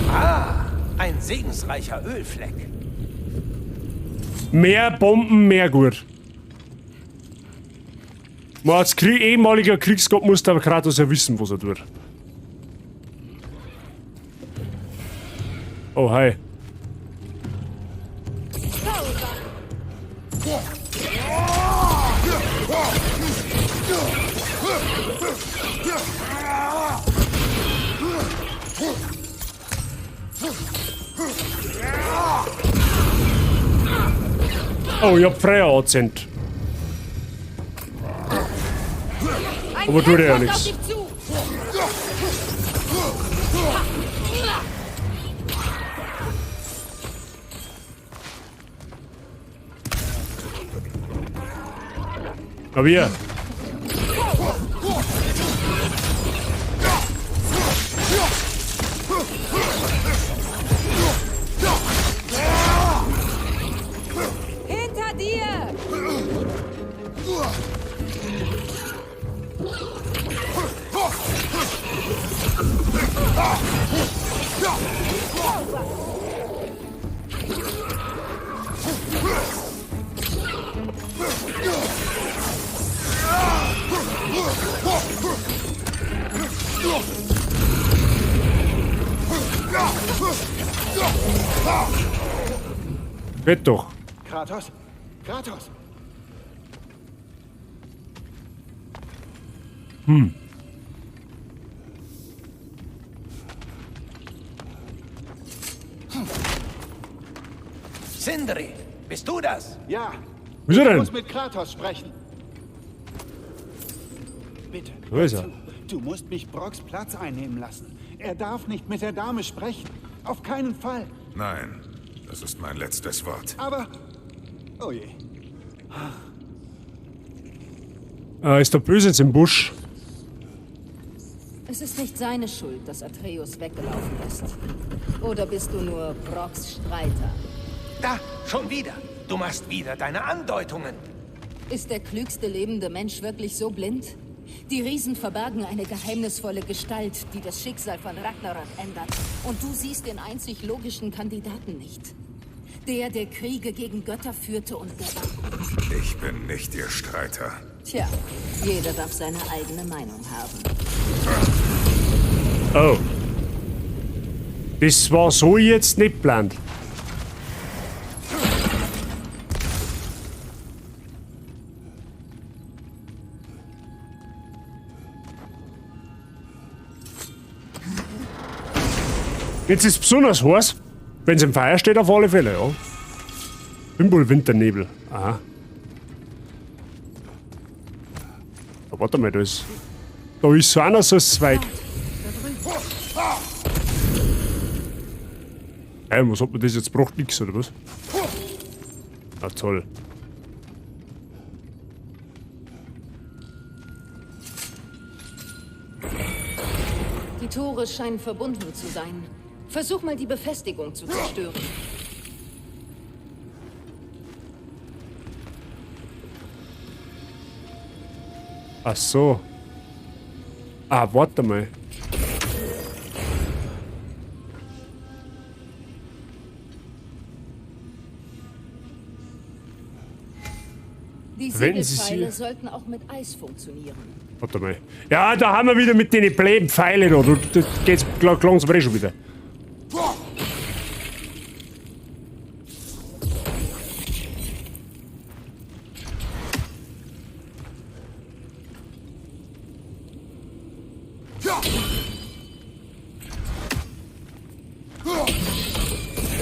Ah, segensreicher Ölfleck. Mehr Bomben, mehr gut. Man, als ehemaliger Kriegsgott muss der Kratos ja wissen, was er tut. Oh, hi. Oh, ich hab Freier angezündet. Aber tut ja nichts. Aber hier. Hinter dir! Geht doch. Kratos? Kratos! Hm. Sindri, bist du das? Ja. Wieso denn? Ich muss mit Kratos sprechen. Bitte. Wo ist er? Du musst mich Brocks Platz einnehmen lassen. Er darf nicht mit der Dame sprechen. Auf keinen Fall. Nein, das ist mein letztes Wort. Aber... Oh je. Ist der Böse jetzt im Busch? Es ist nicht seine Schuld, dass Atreus weggelaufen ist. Oder bist du nur Brocks Streiter? Da, schon wieder. Du machst wieder deine Andeutungen. Ist der klügste lebende Mensch wirklich so blind? Die Riesen verbergen eine geheimnisvolle Gestalt, die das Schicksal von Ragnarök ändert. Und du siehst den einzig logischen Kandidaten nicht. Der, der Kriege gegen Götter führte und gewann. Ich bin nicht ihr Streiter. Tja, jeder darf seine eigene Meinung haben. Oh. Das war so jetzt nicht geplant. Jetzt ist es besonders heiß, wenn es im Feuer steht, auf alle Fälle, ja. Fimbulwinternebel. Aha. Da, warte mal, da ist so einer so ein Zweig. Ey, was hat man das jetzt braucht? Nix, oder was? Na toll. Die Tore scheinen verbunden zu sein. Versuch mal, die Befestigung zu zerstören. Ach so. Ah, warte mal. Die Verwenden Sie Siegelpfeile sie- sollten auch mit Eis funktionieren. Warte mal. Ja, da haben wir wieder mit den blöden Pfeilen da. Das geht's langsam eh schon wieder.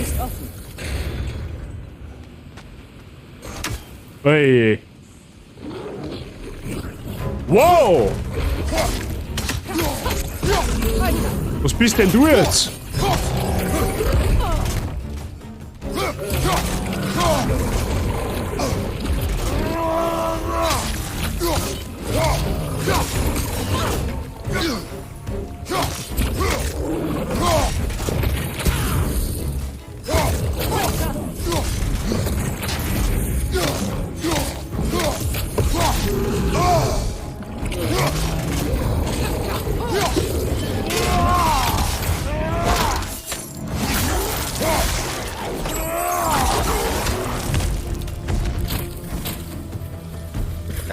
Ist offen. Hey. Wow! Was bist denn du jetzt?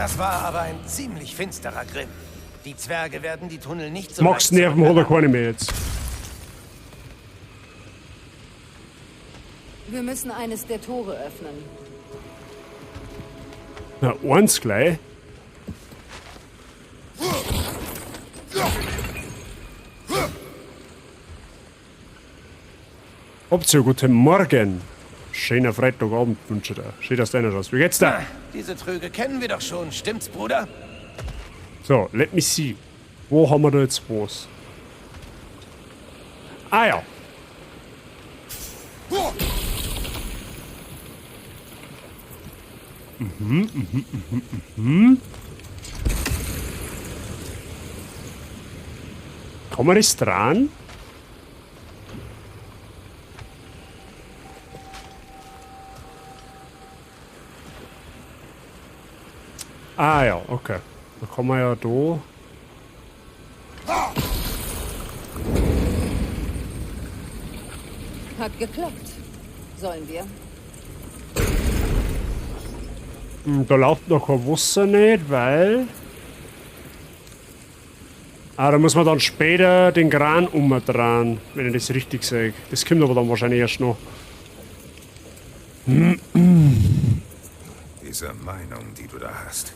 Das war aber ein ziemlich finsterer Grimm. Die Zwerge werden die Tunnel nicht so Max Nerven hat er keine mehr jetzt. Wir müssen eines der Tore öffnen. Na, eins gleich. Option, guten Morgen. Schöner Freitagabend wünsche ich dir. Schön, dass du einer schaust. Wie geht's da? Na, diese Tröge kennen wir doch schon, stimmt's, Bruder? So, let me see. Wo haben wir da jetzt was? Ah ja. Kann man das dran? Ah ja, okay. Da kann man ja da. Hat geklappt. Sollen wir? Da läuft noch kein Wasser nicht, weil. Ah, da muss man dann später den Kran umdrehen, wenn ich das richtig sehe. Das kommt aber dann wahrscheinlich erst noch. Diese Meinung, die du da hast.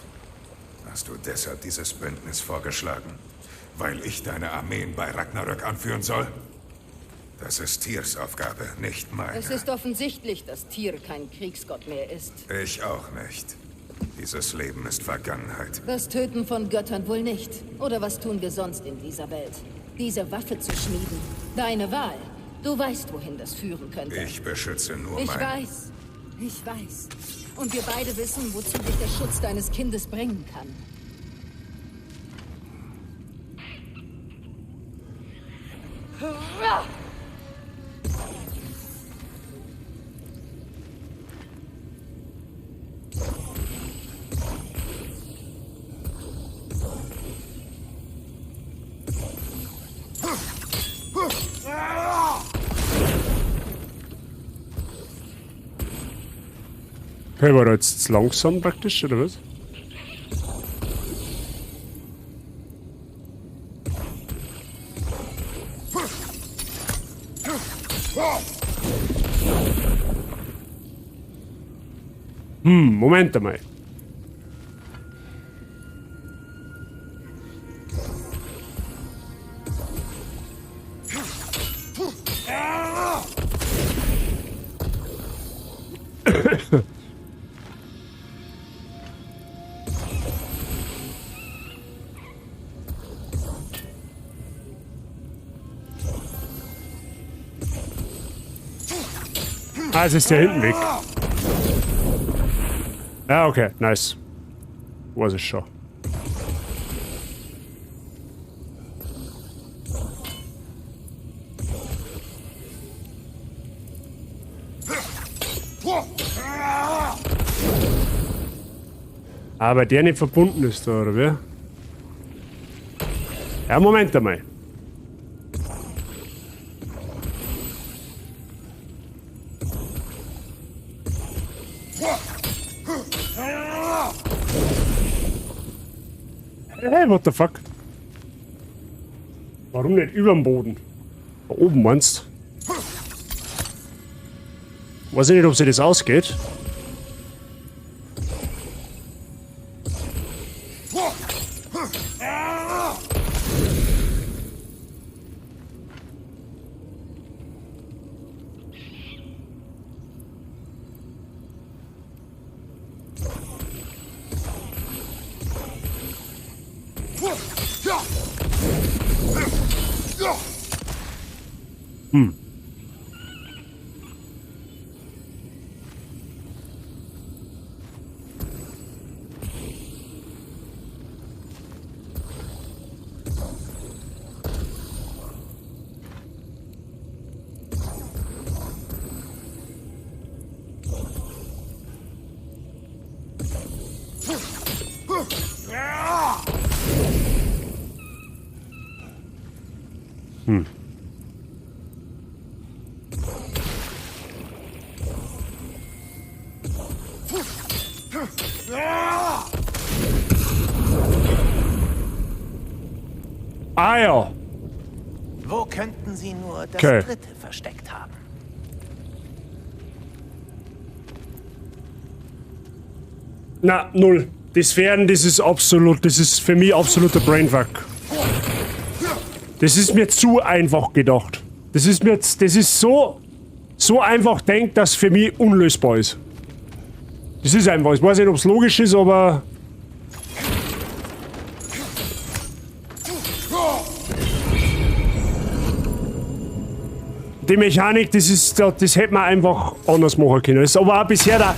Hast du deshalb dieses Bündnis vorgeschlagen? Weil ich deine Armeen bei Ragnarök anführen soll? Das ist Tyrs Aufgabe, nicht meine. Es ist offensichtlich, dass Tyr kein Kriegsgott mehr ist. Ich auch nicht. Dieses Leben ist Vergangenheit. Das Töten von Göttern wohl nicht. Oder was tun wir sonst in dieser Welt? Diese Waffe zu schmieden. Deine Wahl. Du weißt, wohin das führen könnte. Ich beschütze nur Ich mein... weiß. Ich weiß. Und wir beide wissen, wozu dich der Schutz deines Kindes bringen kann. Okay, war da jetzt langsam praktisch, oder was? Moment einmal. Ah, es ist der hinten weg. Ja, okay, nice. Weiß ich schon. Aber der nicht verbunden ist da, oder wie? Ja, Moment einmal. Hey, what the fuck? Warum nicht über dem Boden? Da oben meinst du? Weiß ich nicht, ob sich das ausgeht. Ah ja. Wo könnten sie nur das Okay. dritte versteckt haben? Na, null. Die Sphären, das ist absolut, das ist für mich absoluter Brainfuck. Das ist mir zu einfach gedacht. Das ist mir, das ist so, so einfach denkt, dass für mich unlösbar ist. Das ist einfach, ich weiß nicht, ob es logisch ist, aber... Die Mechanik, das ist, das hätte man einfach anders machen können. Das ist aber auch bisher der,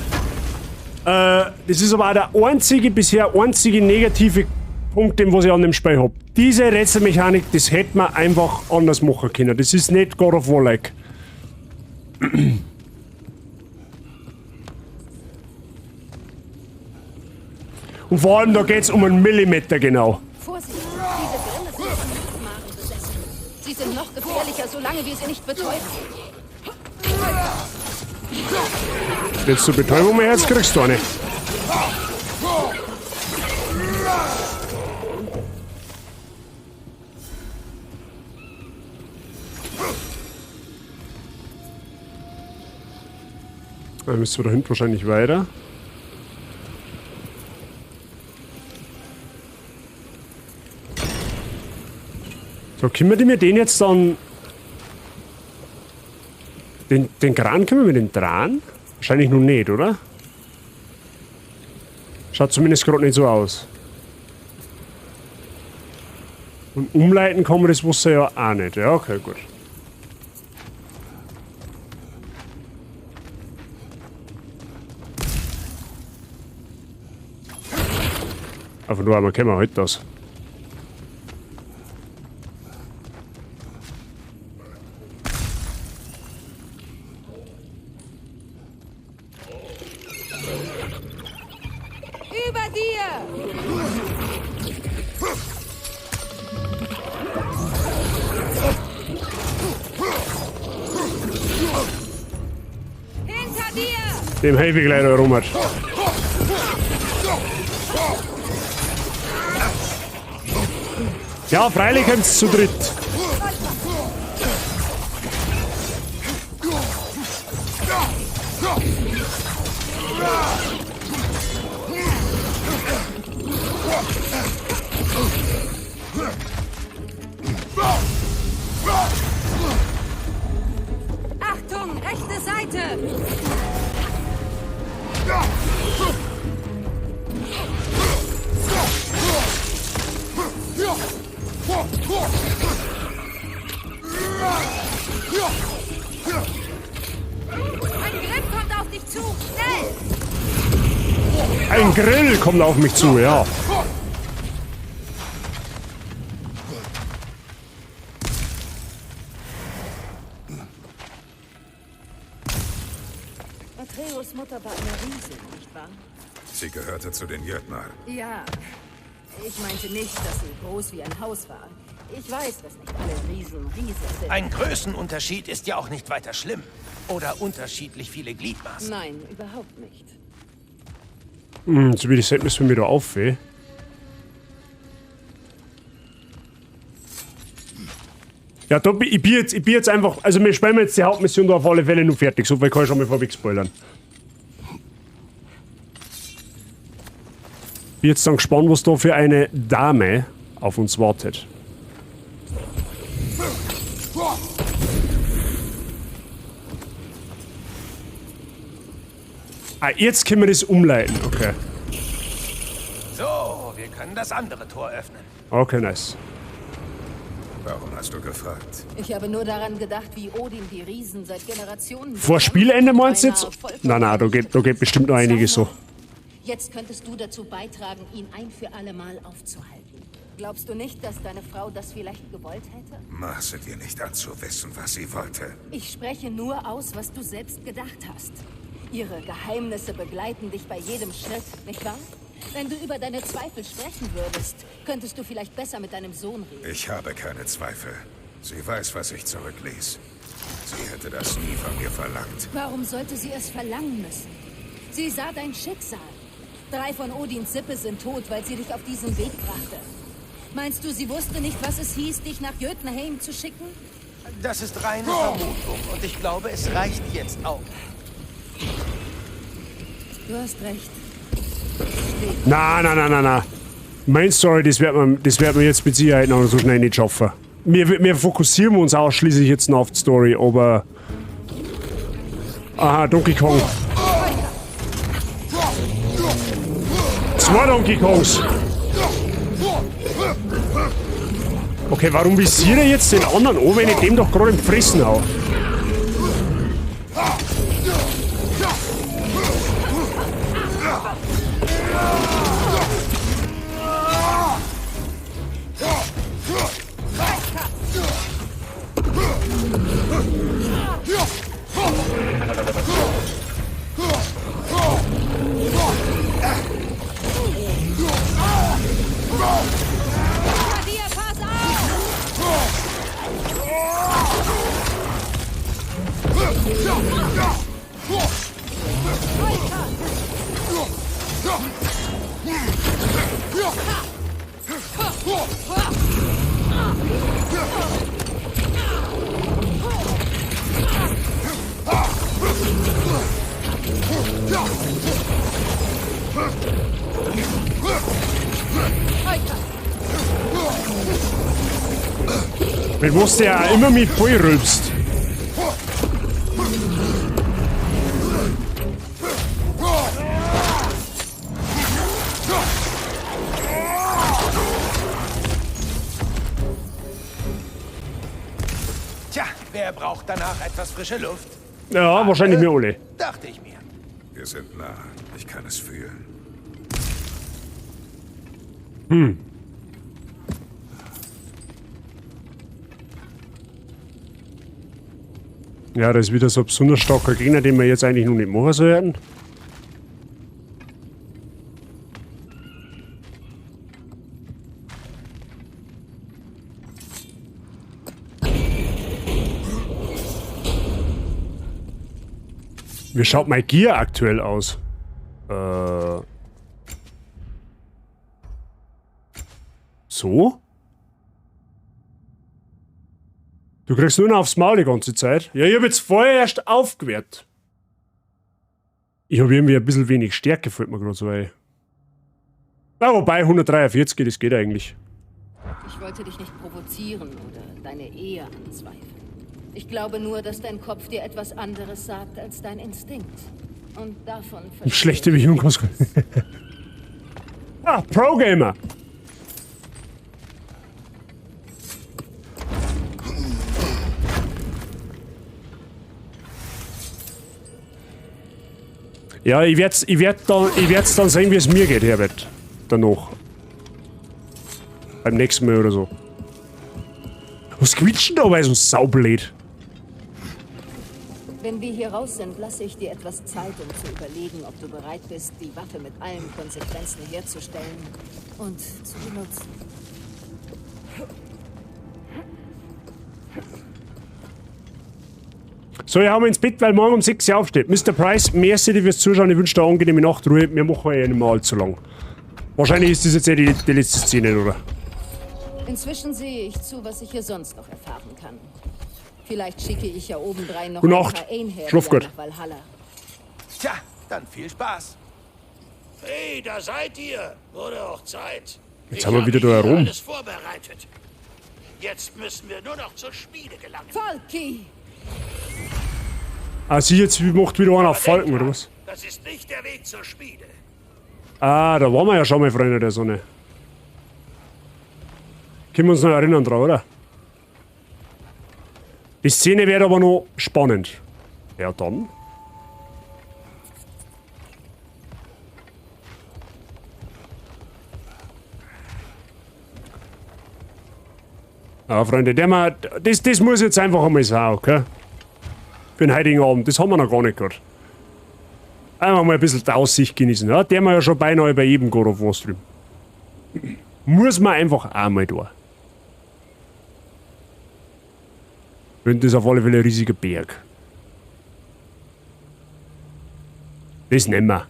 das ist aber auch der einzige, bisher einzige negative Punkt, den was ich an dem Spiel hab. Diese Rätselmechanik, das hätte man einfach anders machen können. Das ist nicht God of War-like. Und vor allem, da geht's um einen Millimeter genau. Vorsicht, diese Grille sind von Nachtmaren besessen. Sie sind noch gefährlicher, solange wir sie nicht betäuben. Jetzt zur Betäubung, mein Herz, kriegst du eine. Dann müssen wir da hinten wahrscheinlich weiter. So, können wir den jetzt dann... Den Kran, können wir mit dem dran? Wahrscheinlich noch nicht, oder? Schaut zumindest gerade nicht so aus. Und umleiten kann man das Wasser ja auch nicht. Ja, okay, gut. Aber nur einmal kennen wir halt das. Über dir! Hinter dir! Dem helfe ich gleich noch rum. Ja, freilich kommt's zu dritt. Achtung, rechte Seite! Ein Griff kommt auf dich zu! Schnell! Ein Grill kommt auf mich zu, ja. Atreus Mutter war eine Riesin, nicht wahr? Sie gehörte zu den Jötnar. Ja. Ich meinte nicht, dass sie groß wie ein Haus war. Ich weiß, dass nicht alle Riesen Riesen sind. Ein Größenunterschied ist ja auch nicht weiter schlimm. Oder unterschiedlich viele Gliedmaßen. Nein, überhaupt nicht. So wie das müssen wir wieder auf, eh? Ja, da, ich bin jetzt einfach... Also wir spielen jetzt die Hauptmission da auf alle Fälle nur fertig. So viel kann ich schon mal vorweg spoilern. Bin jetzt dann gespannt, was da für eine Dame auf uns wartet. Ah, jetzt können wir das umleiten, okay. So, wir können das andere Tor öffnen. Okay, nice. Warum hast du gefragt? Ich habe nur daran gedacht, wie Odin die Riesen seit Generationen... Vor Spielende meinst du jetzt? Nein, nein, da geht bestimmt noch einiges so. Jetzt könntest du dazu beitragen, ihn ein für alle Mal aufzuhalten. Glaubst du nicht, dass deine Frau das vielleicht gewollt hätte? Maße dir nicht an zu wissen, was sie wollte. Ich spreche nur aus, was du selbst gedacht hast. Ihre Geheimnisse begleiten dich bei jedem Schritt, nicht wahr? Wenn du über deine Zweifel sprechen würdest, könntest du vielleicht besser mit deinem Sohn reden. Ich habe keine Zweifel. Sie weiß, was ich zurückließ. Sie hätte das nie von mir verlangt. Warum sollte sie es verlangen müssen? Sie sah dein Schicksal. 3 von Odins Sippe sind tot, weil sie dich auf diesen Weg brachte. Meinst du, sie wusste nicht, was es hieß, dich nach Jötunheim zu schicken? Das ist reine Vermutung und ich glaube, es reicht jetzt auch. Du hast recht. Na, na, na, na, na. Main Story, das wird man jetzt mit Sicherheit noch so schnell nicht schaffen. Wir fokussieren uns ausschließlich jetzt noch auf die Story, aber... Aha, Donkey Kong. 2 Donkey Kongs. Okay, warum visiert er jetzt den anderen an, wenn ich dem doch gerade im Fressen hau? Mit was der auch immer mit voll rülpst. Tja, wer braucht danach etwas frische Luft? Ja, wahrscheinlich wir alle. Dachte ich mir. Wir sind nah. Ich kann es fühlen. Hm. Ja, das ist wieder so ein besonders starker Gegner, den wir jetzt eigentlich noch nicht machen sollten. Wie schaut mein Gear aktuell aus? So? Du kriegst nur noch aufs Maul die ganze Zeit. Ja, ich hab jetzt vorher erst aufgewehrt. Ich hab irgendwie ein bisschen wenig Stärke, fällt mir gerade so ein. Na, wobei, 143, das geht eigentlich. Ich wollte dich nicht provozieren oder deine Ehe anzweifeln. Ich glaube nur, dass dein Kopf dir etwas anderes sagt als dein Instinkt. Und davon Schlechte wie Jungkos. Ah, Pro-Gamer! Ja, ich werd's dann sehen, wie es mir geht, Herbert. Danach. Beim nächsten Mal oder so. Was quietscht denn da bei so saublöd? Wenn wir hier raus sind, lasse ich dir etwas Zeit, um zu überlegen, ob du bereit bist, die Waffe mit allen Konsequenzen herzustellen und zu benutzen. So, ich hau mich ins Bett, weil morgen um 6 Uhr aufsteht. Mr. Price, merci dir fürs Zuschauen. Ich wünsche dir eine angenehme Nachtruhe. Wir machen ja nicht mehr allzu lang. Wahrscheinlich ist das jetzt eh die letzte Szene, oder? Inzwischen sehe ich zu, was ich hier sonst noch erfahren kann. Vielleicht schicke ich ja obendrein noch Gute ein Nacht. paar Einherjer Schlaf gut. nach Valhalla. Tja, dann viel Spaß. Hey, da seid ihr. Wurde auch Zeit. Jetzt haben wir wieder da herum. Alles vorbereitet. Jetzt müssen wir nur noch zur Schmiede gelangen. Falki! Ah, sie jetzt macht wieder einen auf Falken, oder was? Das ist nicht der Weg zur Schmiede. Ah, da waren wir ja schon mal, Freunde der Sonne. Können wir uns noch erinnern dran, oder? Die Szene wird aber noch spannend. Ja, dann. Ja, Freunde, das muss jetzt einfach einmal sein, okay? Für den heutigen Abend, das haben wir noch gar nicht gehabt. Einfach mal ein bisschen die Aussicht genießen. Ja, der wir ja schon beinahe bei jedem God of War Stream. Muss man einfach auch mal da. Und das ist auf alle Fälle ein riesiger Berg. Das nehmen wir.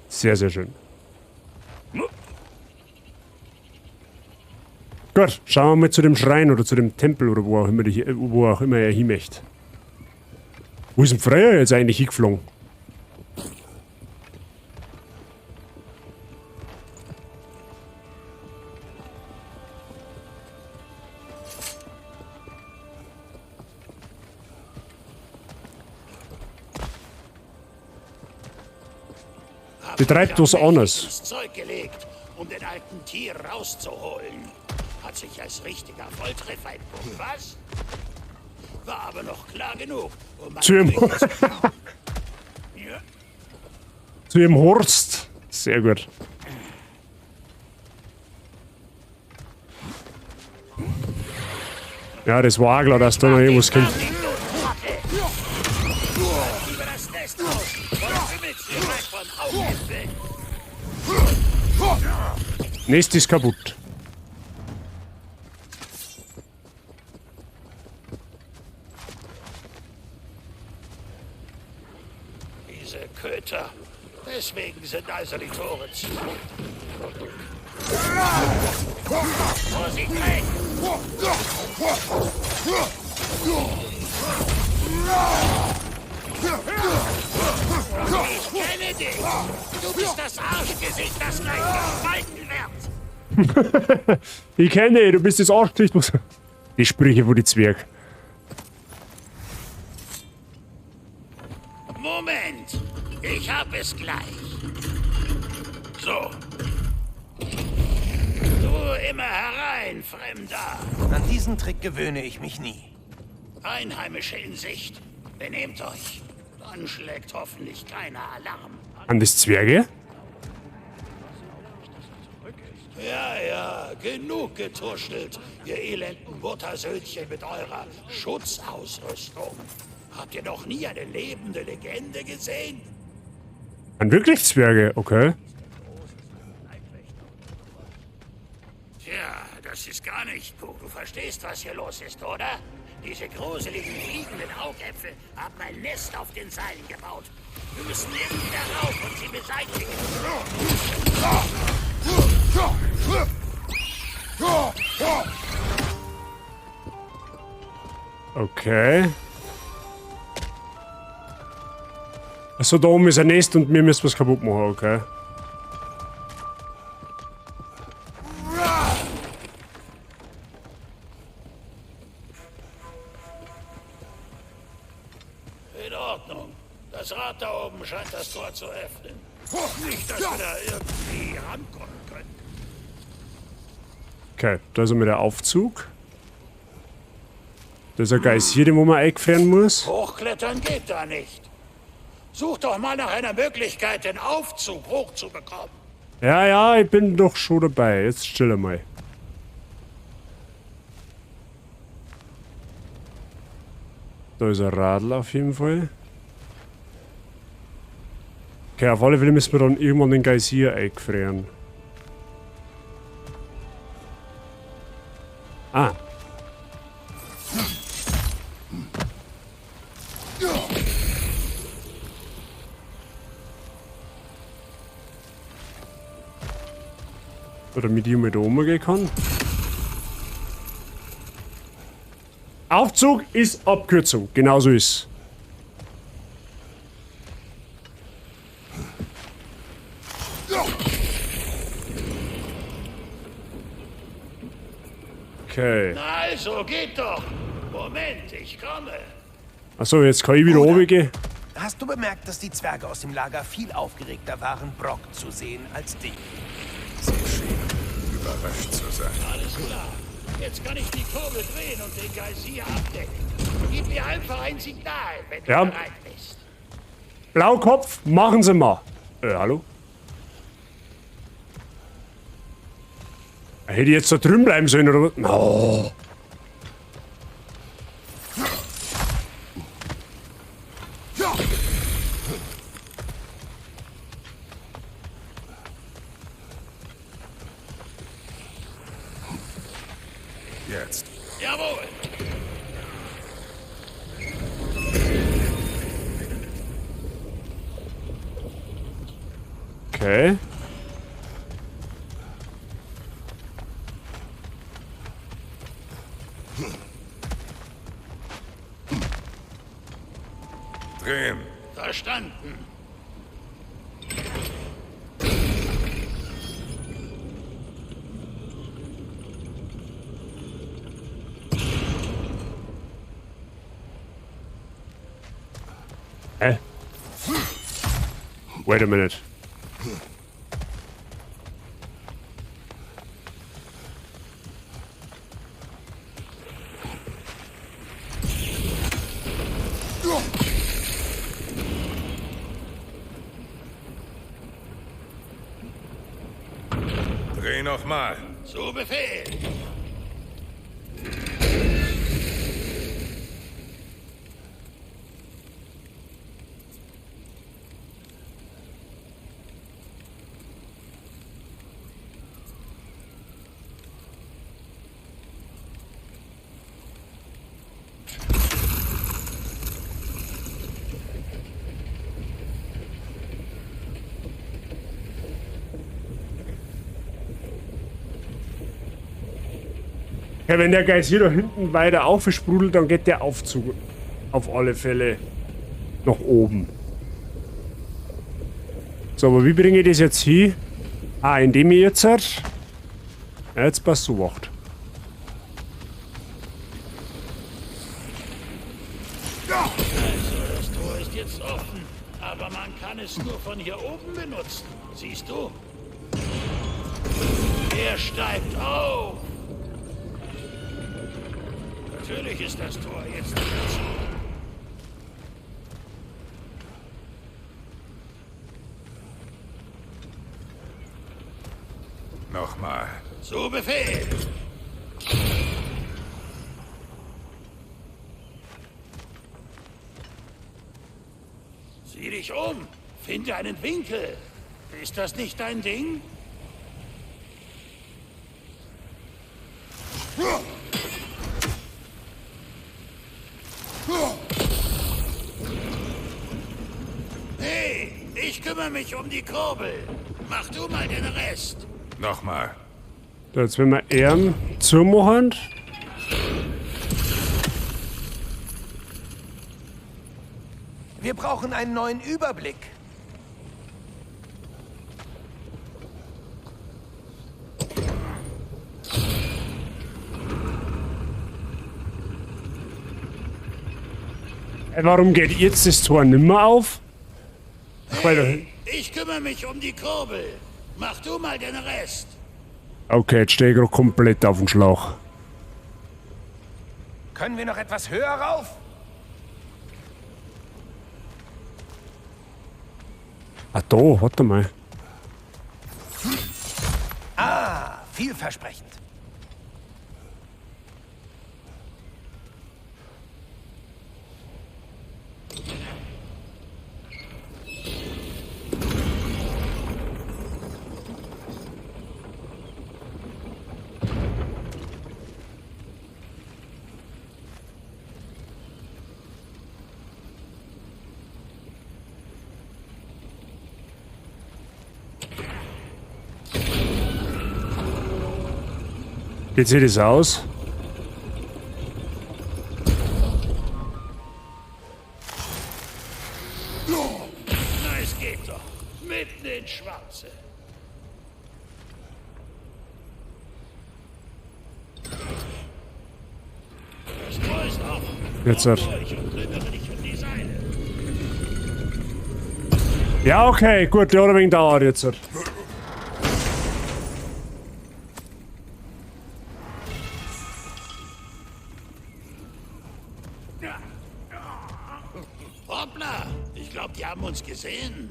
Sehr, sehr schön. Gut, schauen wir mal zu dem Schrein oder zu dem Tempel oder wo auch immer, wo auch immer er hin möchte. Wo ist denn Freya jetzt eigentlich hingeflogen? Die treibt was anderes. Ins Zeug gelegt, um den alten Tier rauszuholen. Hat sich als richtiger Volltreffer entpuppt, was? War aber noch klar genug, um Zu ihrem, zu ihrem Horst. Sehr gut. Ja, das war auch klar, dass da noch irgendwas kommt. Nest ist kaputt. Diese Köter. Deswegen sind also die Tore zu. Vorsicht, weg! Ich kenne dich! Du bist das Arschgesicht, das gleich gespalten wird! Ich kenne dich, du bist das Arschgesicht. Die Sprüche wo die Zwerg. Moment! Ich hab es gleich. So. Du immer herein, Fremder. An diesen Trick gewöhne ich mich nie. Einheimische in Sicht. Benehmt euch. Dann schlägt hoffentlich keiner Alarm. An das Zwerge? Ja, ja, genug getuschelt, ihr elenden Muttersöhnchen mit eurer Schutzausrüstung. Habt ihr noch nie eine lebende Legende gesehen? An wirklich Zwerge, okay. Tja, das ist gar nicht gut. Du verstehst, was hier los ist, oder? Diese gruseligen fliegenden Augäpfel haben ein Nest auf den Seilen gebaut. Wir müssen irgendwie da rauf und sie beseitigen. Okay. Achso, da oben ist ein Nest und wir müssen was kaputt machen, okay. In Ordnung. Das Rad da oben scheint das Tor zu öffnen. Nicht, dass wir da irgendwie rankommen können. Okay, da ist einmal der Aufzug. Da ist ein Geysir, den wo man eingefrieren muss. Hochklettern geht da nicht. Such doch mal nach einer Möglichkeit, den Aufzug hochzubekommen. Ja, ja, ich bin doch schon dabei. Jetzt chill mal. Da ist ein Radl auf jeden Fall. Okay, auf alle Fälle müssen wir dann irgendwann den Geysir eingefrieren. Ah. Oder mit ihm mit oben gehen kann. Aufzug ist Abkürzung. Genauso ist. Okay. Also, geht doch. Moment, ich komme. Achso, jetzt kann ich wieder oben gehen. Hast du bemerkt, dass die Zwerge aus dem Lager viel aufgeregter waren, Brock zu sehen, als dich? Sie schienen überrascht zu sein. Alles klar. Jetzt kann ich die Kurbel drehen und den Geysir abdecken. Gib mir einfach ein Signal, wenn du Ja. bereit bist. Blaukopf, machen Sie mal. Hallo? Hätte ich jetzt da drüben bleiben sollen, oder was? Oh. Jetzt. Jawohl. Okay. Drehen. Verstanden. Hä? Wait a minute. Dreh nochmal. Zu Befehl. Ja, wenn der Geist hier da hinten weiter aufsprudelt, dann geht der Aufzug auf alle Fälle nach oben. So, aber wie bringe ich das jetzt hin? Ah, indem ich jetzt... Ja, jetzt passt so wacht. Also, das Tor ist jetzt offen, aber man kann es nur von hier oben benutzen. Siehst du? Er steigt auf. Natürlich ist das Tor jetzt wieder zu. Nochmal. Zu Befehl. Sieh dich um. Finde einen Winkel. Ist das nicht dein Ding? Hey, ich kümmere mich um die Kurbel. Mach du mal den Rest. Nochmal. So, jetzt wenn wir Ehren zumachen. Wir brauchen einen neuen Überblick. Warum geht jetzt das Tor nimmer auf? Ach, weil Hey, ich kümmere mich um die Kurbel. Mach du mal den Rest. Okay, jetzt stehe ich gerade komplett auf dem Schlauch. Können wir noch etwas höher rauf? Ah, da, warte mal. Ah, vielversprechend. Geht sich das aus? Na, es geht doch. Mitten ins Schwarze. Das Tor ist offen. Jetzt Komm durch und kümmere dich um die Seile. Ja, okay, gut, der hat ein wenig dauert jetzt. Hoppla, ich glaube, die haben uns gesehen.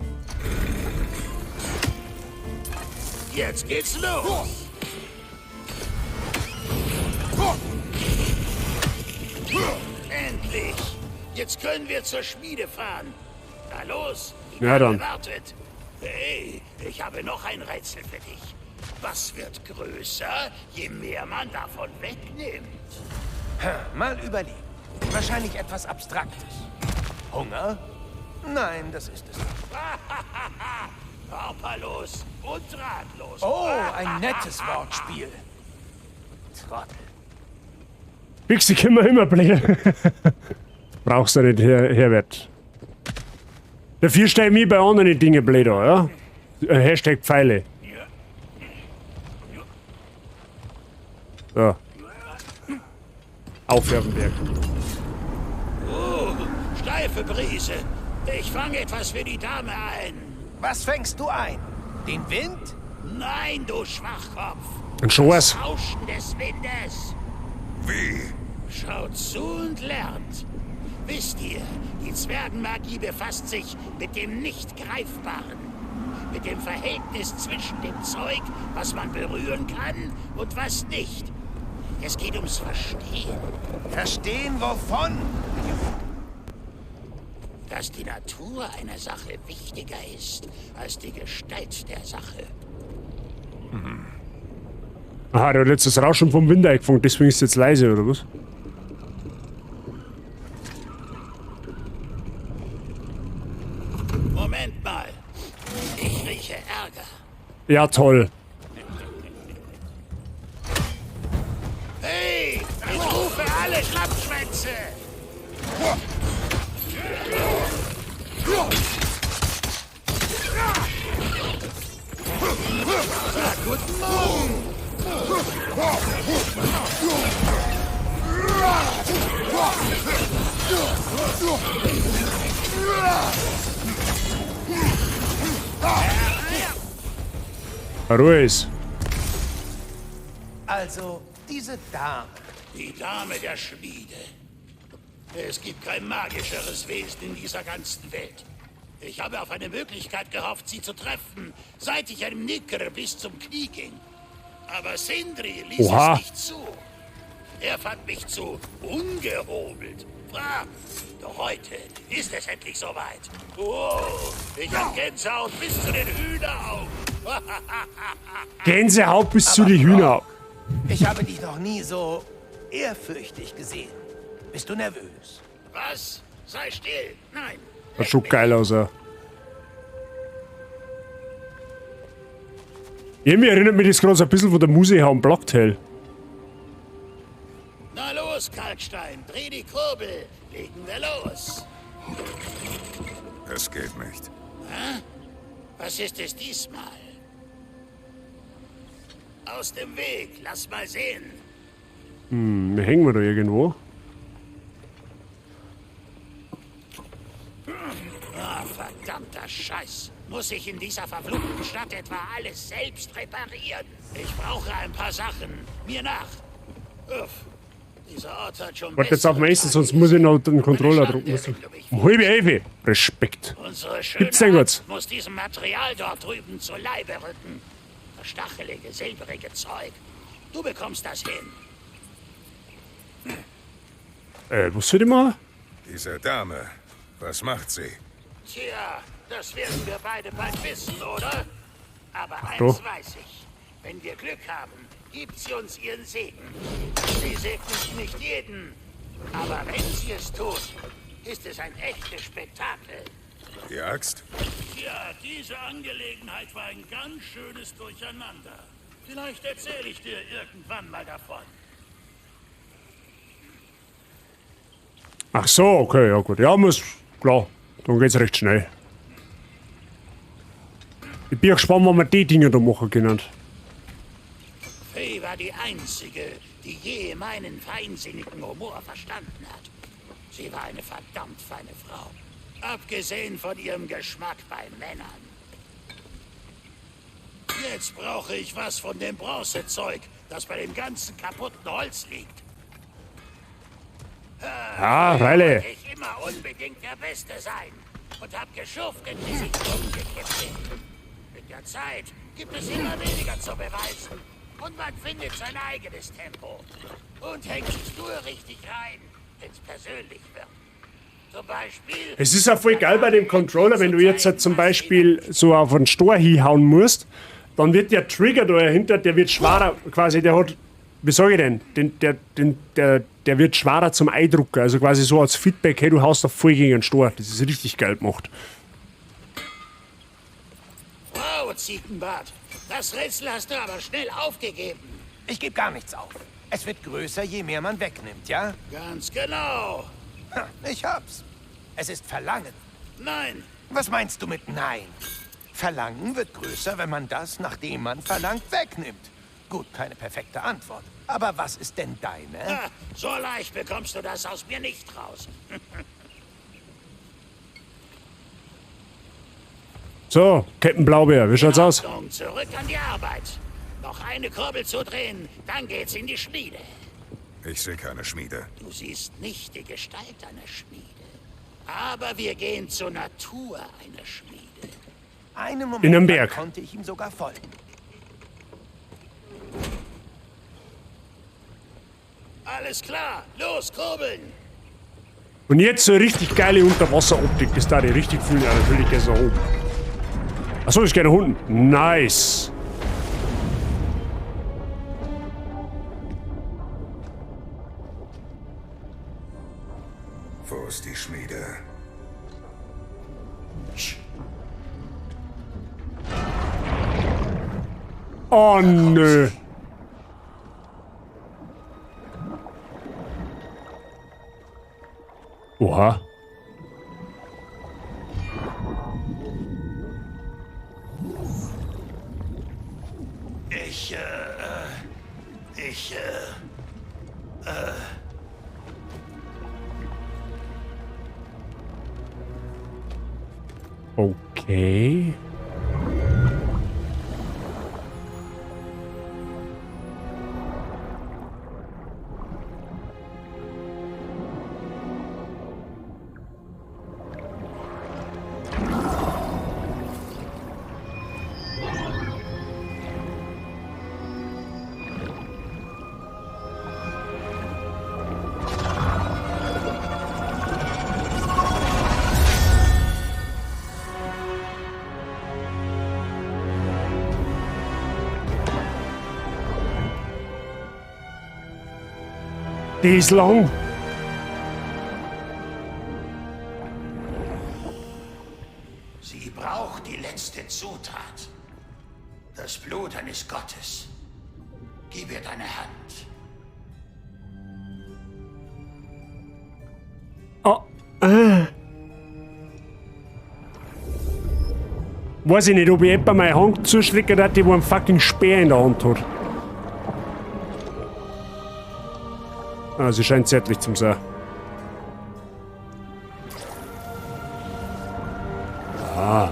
Jetzt geht's los. Endlich. Jetzt können wir zur Schmiede fahren. Na los, die Ja, dann. Wartet. Hey, ich habe noch ein Rätsel für dich. Was wird größer, je mehr man davon wegnimmt? Mal überlegen. Wahrscheinlich etwas Abstraktes. Hunger? Nein, das ist es nicht. Körperlos und ratlos. Oh, ein nettes Wortspiel. Trottel. Pixi können wir immer blähen. Brauchst du nicht, Herbert. Dafür stelle ich mich bei anderen Dingen blöd an, ja? Hashtag Pfeile. So. Auf den Berg. Oh, steife Brise. Ich fange etwas für die Dame ein. Was fängst du ein? Den Wind? Nein, du Schwachkopf. Ein Schoß. Das Rauschen des Windes. Wie? Schaut zu und lernt. Wisst ihr, die Zwergenmagie befasst sich mit dem Nicht-Greifbaren. Mit dem Verhältnis zwischen dem Zeug, was man berühren kann und was nicht. Es geht ums Verstehen. Verstehen wovon? Dass die Natur einer Sache wichtiger ist als die Gestalt der Sache. Mhm. Aha, der hat jetzt das Rauschen vom Wind eingefangen, deswegen ist es jetzt leise, oder was? Moment mal. Ich rieche Ärger. Ja, toll. Hey, ich rufe alle Schlappschwänze! Na, guten Morgen! Ruhe ist. Also, diese Dame. Die Dame der Schmiede. Es gibt kein magischeres Wesen in dieser ganzen Welt. Ich habe auf eine Möglichkeit gehofft, sie zu treffen, seit ich einem Nicker bis zum Knie ging. Aber Sindri ließ Oha. es nicht zu. Er fand mich zu ungehobelt. Ah, doch heute ist es endlich soweit. Oh, ich habe Gänsehaut bis zu den Hühneraugen. Gänsehaut bis zu den Hühneraugen. Ich habe dich noch nie so ehrfürchtig gesehen. Bist du nervös? Was? Sei still. Nein. Das schaut geil aus, ja. Irgendwie erinnert mich das gerade so ein bisschen von der Musik her am Blocktail. Na los, Kalkstein, dreh die Kurbel. Legen wir los. Es geht nicht. Hä? Was ist es diesmal? Aus dem Weg, lass mal sehen. Hm, hängen wir da irgendwo? Ah, verdammter Scheiß. Muss ich in dieser verfluchten Stadt etwa alles selbst reparieren? Ich brauche ein paar Sachen. Mir nach. Uff, dieser Ort hat schon Warte jetzt auf mein Essen, sonst muss ich noch den Controller drücken. Um 10:30. Respekt. Unsere schöne Gibt's denn kurz? Axt muss diesem Material dort drüben zu Leibe rücken. Das stachelige, silbrige Zeug. Du bekommst das hin. Was soll ich machen? Diese Dame, was macht sie? Tja, das werden wir beide bald wissen, oder? Aber Ach eins doch. weiß ich. Wenn wir Glück haben, gibt sie uns ihren Segen. Sie segnet nicht jeden. Aber wenn sie es tut, ist es ein echtes Spektakel. Die Axt? Tja, diese Angelegenheit war ein ganz schönes Durcheinander. Vielleicht erzähle ich dir irgendwann mal davon. Ach so, okay, ja gut. Ja, muss, klar. Dann geht's recht schnell. Ich bin ja gespannt, was wir die Dinge da machen können. Faye war die Einzige, die je meinen feinsinnigen Humor verstanden hat. Sie war eine verdammt feine Frau. Abgesehen von ihrem Geschmack bei Männern. Jetzt brauche ich was von dem Bronzezeug, das bei dem ganzen kaputten Holz liegt. Ja, Reile. Wollte ich immer unbedingt der Beste sein und hab geschuftet, bis ich umgekippt bin. Mit der Zeit gibt es immer weniger zu beweisen und man findet sein eigenes Tempo und hängt sich nur richtig rein, wenn's persönlich wird. Zum Beispiel Es ist auch voll geil bei dem Controller, wenn du jetzt halt zum Beispiel so auf einen Stor hinhauen musst, dann wird der Trigger da dahinter, der wird schwerer, quasi, der hat, wie sag ich denn, der wird schwerer zum Eindrucken. Also quasi so als Feedback, hey, du haust da voll gegen den Stor. Das ist richtig geil gemacht. Wow, Ziegenbart, das Rätsel hast du aber schnell aufgegeben. Ich gebe gar nichts auf. Es wird größer, je mehr man wegnimmt, ja? Ganz genau. Ha, ich hab's. Es ist Verlangen. Nein, Was meinst du mit Nein? Verlangen wird größer, wenn man das, nachdem man verlangt, wegnimmt. Gut, keine perfekte Antwort. Aber was ist denn deine? Ah, so leicht bekommst du das aus mir nicht raus. So, Captain Blaubeer, wie schaut's aus? Ordnung, zurück an die Arbeit. Noch eine Kurbel zu drehen, dann geht's in die Schmiede. Ich sehe keine Schmiede. Du siehst nicht die Gestalt einer Schmiede. Aber wir gehen zur Natur einer Schmiede. Einen Moment In einem lang Berg. konnte ich ihm sogar folgen. Alles klar, los, kurbeln! Und jetzt so richtig geile Unterwasseroptik, das da die richtig fühlen. Ja, natürlich geht's nach oben. Achso, ich gehe nach unten. Nice. Wo ist die Schmiede? Oh nö. Oha. Ich, ich, Okay. Die ist lang. Sie braucht die letzte Zutat. Das Blut eines Gottes. Gib ihr deine Hand. Oh. Weiß ich nicht, ob ich etwa meine Hand zustrecken darf, die wo einen fucking Speer in der Hand hat. Ah, sie scheint zärtlich zum sein. Ah.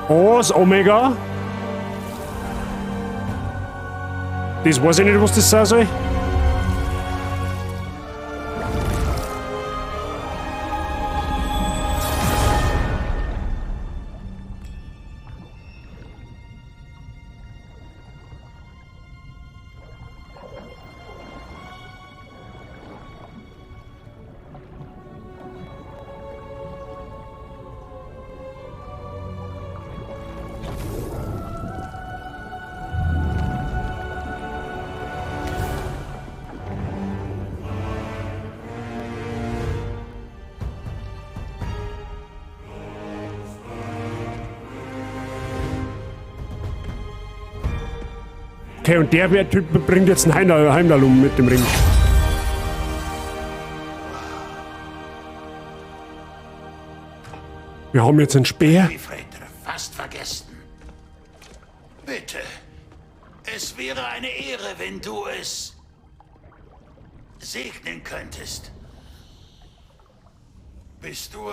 Oh, das Omega. Das weiß ich nicht, was das sein soll. Okay, und der Typ bringt jetzt einen Heimdall um mit dem Ring. Wir haben jetzt einen Speer. Fast vergessen. Bitte. Es wäre eine Ehre, wenn du es segnen könntest. Bist du,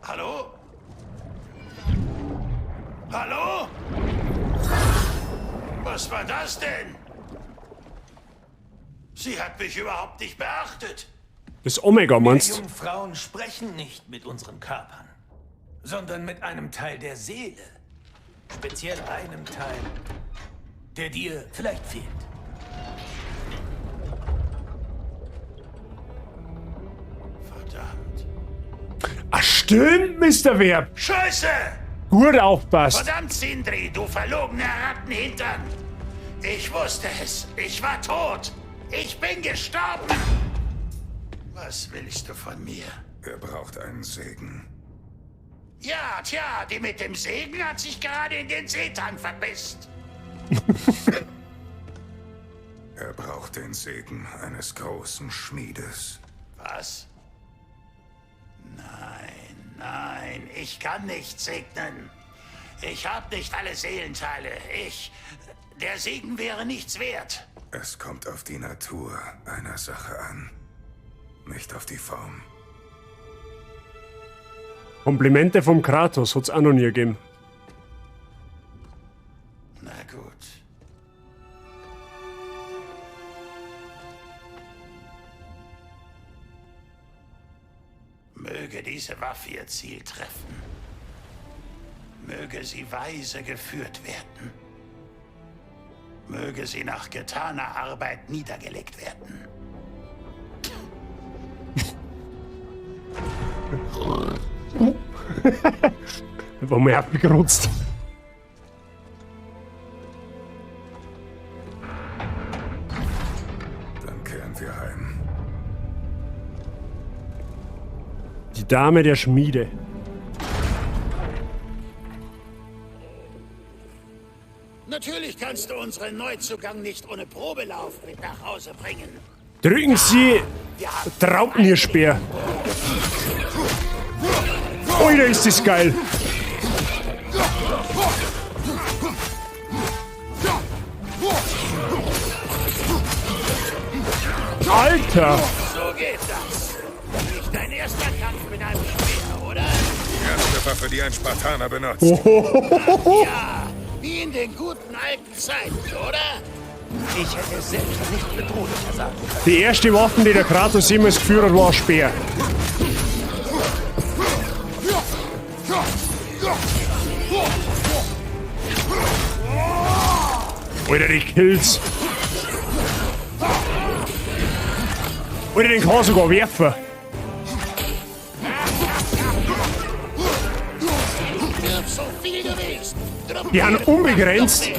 Hallo? Hallo? Was war das denn? Sie hat mich überhaupt nicht beachtet. Das Omega, meinst Wir Jungfrauen sprechen nicht mit unseren Körpern, sondern mit einem Teil der Seele. Speziell einem Teil, der dir vielleicht fehlt. Verdammt. Ach stimmt, Mr. Werb. Scheiße! Gut aufpasst. Verdammt, Sindri, du verlogener Rattenhintern! Ich wusste es. Ich war tot. Ich bin gestorben. Was willst du von mir? Er braucht einen Segen. Ja, tja, die mit dem Segen hat sich gerade in den Seetang verpisst. braucht den Segen eines großen Schmiedes. Was? Nein, nein, ich kann nicht segnen. Ich habe nicht alle Seelenteile. Der Segen wäre nichts wert. Es kommt auf die Natur einer Sache an, nicht auf die Form. Komplimente vom Kratos hat's auch noch nie gegeben. Na gut. Möge diese Waffe ihr Ziel treffen. Möge sie weise geführt werden. Möge sie nach getaner Arbeit niedergelegt werden. War mir abgerotzt. Dann kehren wir heim. Die Dame der Schmiede. Natürlich kannst du unseren Neuzugang nicht ohne Probelauf mit nach Hause bringen. Drücken Sie Draupnir-Speer. Alter, ist das geil. Alter! So geht das. Nicht dein erster Kampf mit einem Speer, oder? Die erste Waffe, die ein Spartaner benutzt. Ja, wie in den guten alten Zeiten, oder? Ich hätte es selbst nicht bedrohlicher sagen können. Die erste Waffe, die der Kratos jemals geführt hat, war ein Speer. Alter, die Kills. Alter, den kann sogar werfen. Wirf so viel du willst. Die haben unbegrenzt.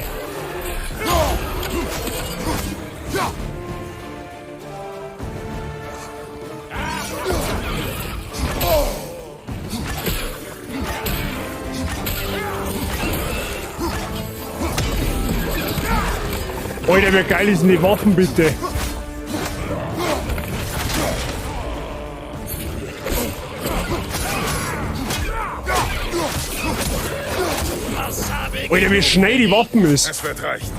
Alter, wie geil ist denn die Waffen bitte? Alter, wie schnell die Waffen ist. Es wird reichen.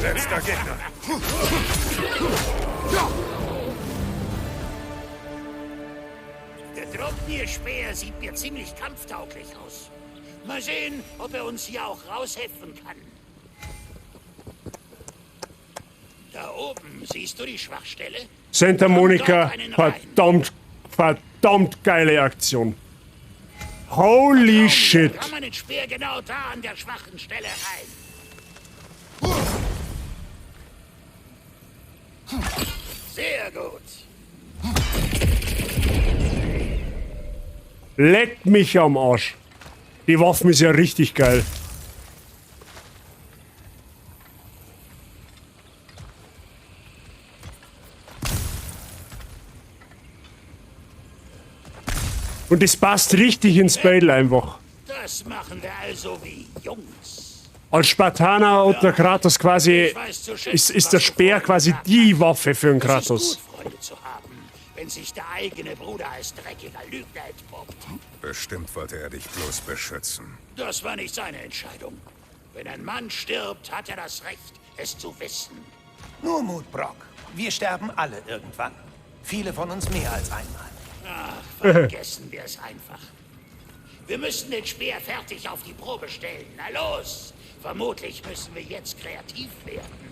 Letzter Gegner. Der Draupnir-Speer sieht mir ziemlich kampftauglich aus. Mal sehen, ob er uns hier auch raushelfen kann. Da oben, siehst du die Schwachstelle? Santa Monica, verdammt, verdammt geile Aktion. Holy shit. Kann man den Speer genau da an der schwachen Stelle rein. Sehr gut. Leck mich am Arsch. Die Waffen ist ja richtig geil. Und das passt richtig ins Battle einfach. Das machen wir also wie Jungs. Als Spartaner und der Kratos quasi ist der Speer quasi die Waffe für den Kratos. Es ist gut, Freunde zu haben, wenn sich der eigene Bruder als dreckiger Lügner entpuppt. Bestimmt wollte er dich bloß beschützen. Das war nicht seine Entscheidung. Wenn ein Mann stirbt, hat er das Recht, es zu wissen. Nur Mut, Brock. Wir sterben alle irgendwann. Viele von uns mehr als einmal. Ach, vergessen wir es einfach. Wir müssen den Speer fertig auf die Probe stellen. Na los! Vermutlich müssen wir jetzt kreativ werden.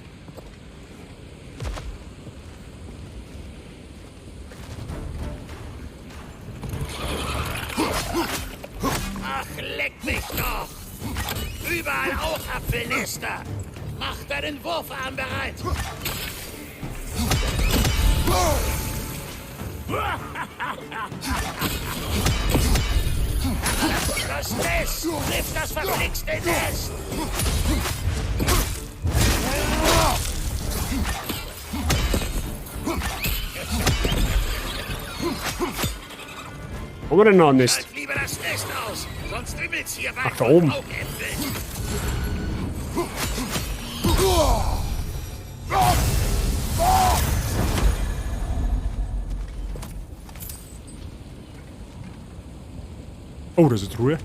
Ach, leck mich doch! Überall auch Apfelnester! Mach deinen Wurfarm bereit! Das Nest! Triff das verflixte Nest! Wo haben wir denn noch ein Nest? Lieber das Nest aus, sonst wimmelt's hier bald Ach, da oben. Oh, das ist eine Truhe.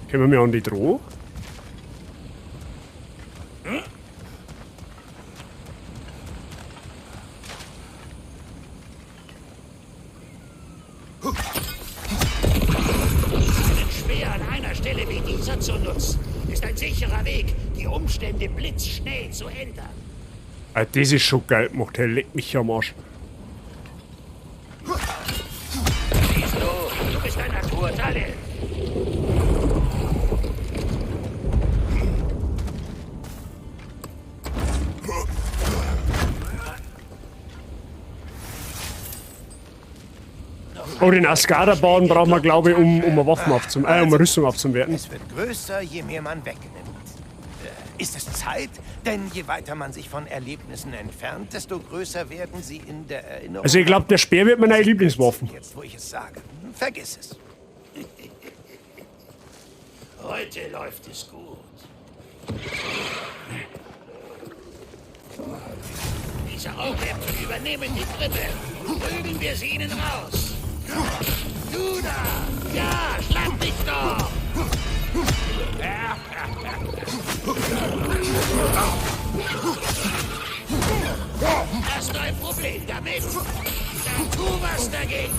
Können wir an die Droh? Einen Speer an einer Stelle wie dieser zu nutzen, ist ein sicherer Weg, die Umstände blitzschnell zu ändern. Ah, das ist schon geil gemacht, hey, leck mich am Arsch. Siehst du, du bist ein Naturtalent. Oh, den Asgarder-Baden brauchen wir, glaube ich, um eine Waffen aufzum um eine Rüstung aufzuwerten. Es wird größer, je mehr man wegnimmt. Ist es Zeit? Denn je weiter man sich von Erlebnissen entfernt, desto größer werden sie in der Erinnerung. Also ich glaube, der Speer wird meine Lieblingswaffen. Jetzt, wo ich es sage. Vergiss es. Heute läuft es gut. Diese Augäpfel übernehmen die Grippe. Prügeln wir sie ihnen raus. Du da! Ja, schlag dich doch! Hast du ein Problem damit? Dann tu was dagegen!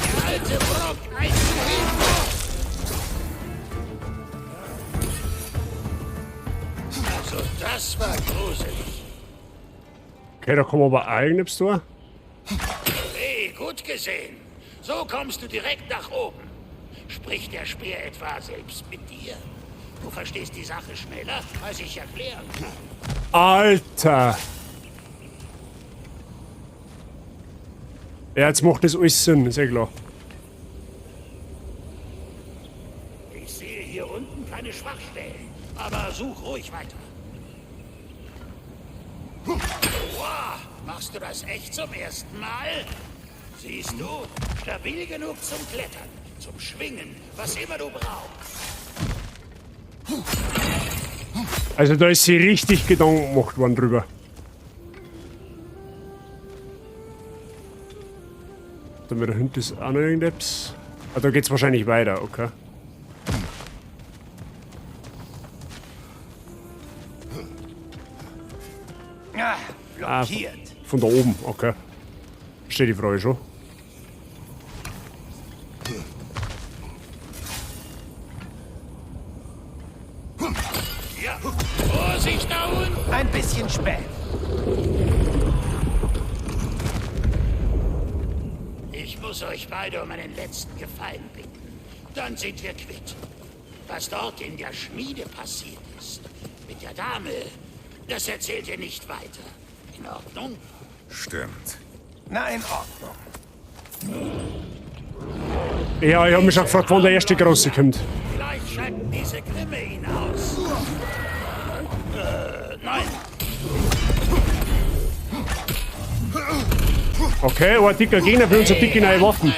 Der alte Brock, ein zu Also, das war gruselig. Okay, da kommen wir aber auch irgendetwas durch. Hey, gut gesehen. So kommst du direkt nach oben. Spricht der Speer etwa selbst mit dir? Du verstehst die Sache schneller, als ich erklären kann. Alter! Ja, jetzt macht das alles Sinn, ist ja klar. Ich sehe hier unten keine Schwachstellen, aber such ruhig weiter. Wow, machst du das echt zum ersten Mal? Siehst du, stabil genug zum Klettern, zum Schwingen, was immer du brauchst. Also da ist sie richtig Gedanken gemacht worden drüber. Dann da hinten ist auch noch irgendetwas. Ah, da geht's wahrscheinlich weiter, okay. Ah, blockiert. Ah, von da oben, okay. Steht die Frage schon. Ja, Vorsicht da unten! Ein bisschen spät. Ich muss euch beide um einen letzten Gefallen bitten. Dann sind wir quitt. Was dort in der Schmiede passiert ist, mit der Dame, das erzählt ihr nicht weiter. In Ordnung? Stimmt. Na, in Ordnung. Ja, ich hab mich schon gefragt, wann der erste Große kommt. Vielleicht schalten diese Grimme ihn aus. Nein. Okay, oh, ein dicker Gegner für unsere dicke neue Waffen.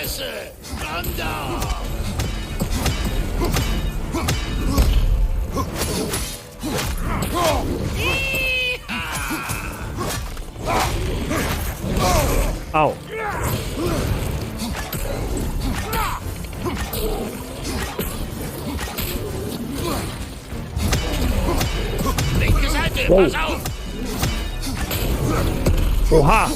Au. Linke Seite, Wow. pass auf! Oha!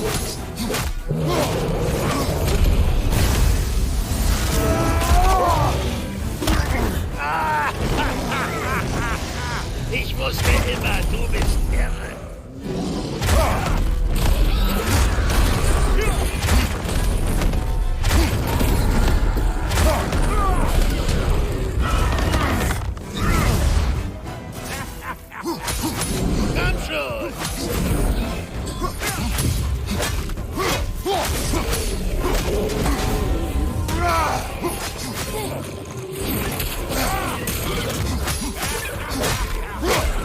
Ich wusste immer, du bist irre. Komm schon!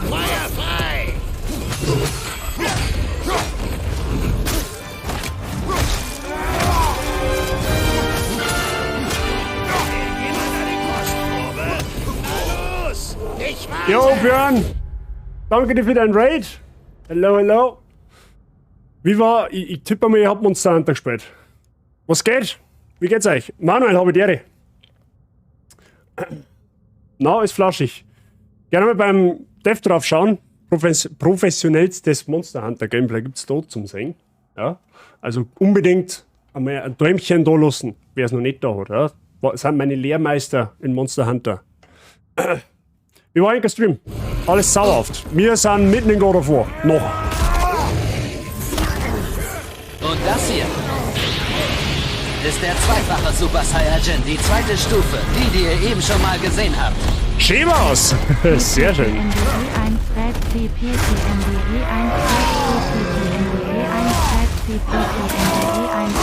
Feuer frei! Jemand eine Kostprobe? Na los! Ich warte! Jo, Björn! Danke dir für dein Raid. Hello, hello. Wie war, ich tippe mal, ihr habt Monster Hunter gespielt. Was geht? Wie geht's euch? Manuel, habe die Ehre. Na, ist flauschig. Gerne mal beim Dev drauf schauen. Professionellstes Monster Hunter Gameplay gibt's da zum Sehen. Ja? Also unbedingt einmal ein Däumchen da lassen, wer es noch nicht da hat. Ja? Das sind meine Lehrmeister in Monster Hunter. Wie war eigentlich der Stream? Alles sauerhaft. Wir sind mitten in God of War. Noch. Und das hier ist der zweifache Super Saiyajin, die zweite Stufe, die ihr eben schon mal gesehen habt. Schön aus. Sehr schön. MDE 1 Red C P T M D E 1 Red C P T M D E 1 Red C P T M D E 1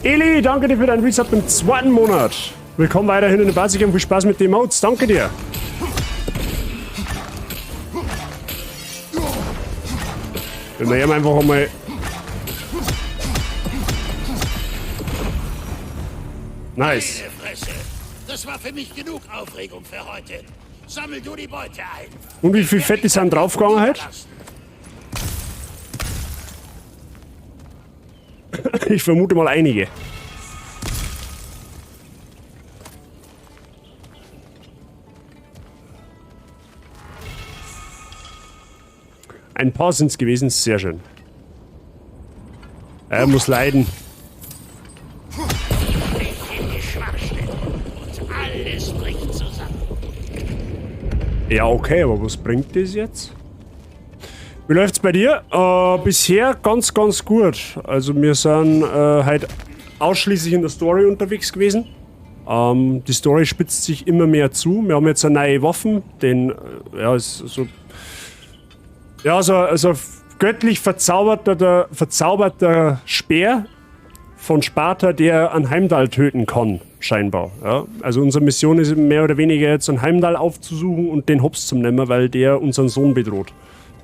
Red. Eli, danke dir für deinen Resub im zweiten Monat. Willkommen weiterhin in der Basic und viel Spaß mit den Modes. Danke dir. Wenn wir hier einfach einmal. Nice. Meine Fresse! Das war für mich genug Aufregung für heute. Sammel du die Beute ein. Und wie viel Fett ist dann draufgegangen heute? Ich vermute mal einige. Ein paar sind's gewesen, sehr schön. Er muss leiden. Ich in die Schwachstelle und alles bricht zusammen. Ja, okay, aber was bringt das jetzt? Wie läuft's bei dir? Bisher ganz, ganz gut. Also wir sind heute ausschließlich in der Story unterwegs gewesen. Die Story spitzt sich immer mehr zu. Wir haben jetzt eine neue Waffen, den, ja, ist so, ja, so, also göttlich verzauberter Speer von Sparta, der einen Heimdall töten kann, scheinbar. Ja? Also unsere Mission ist mehr oder weniger jetzt, einen Heimdall aufzusuchen und den Hops zu nehmen, weil der unseren Sohn bedroht.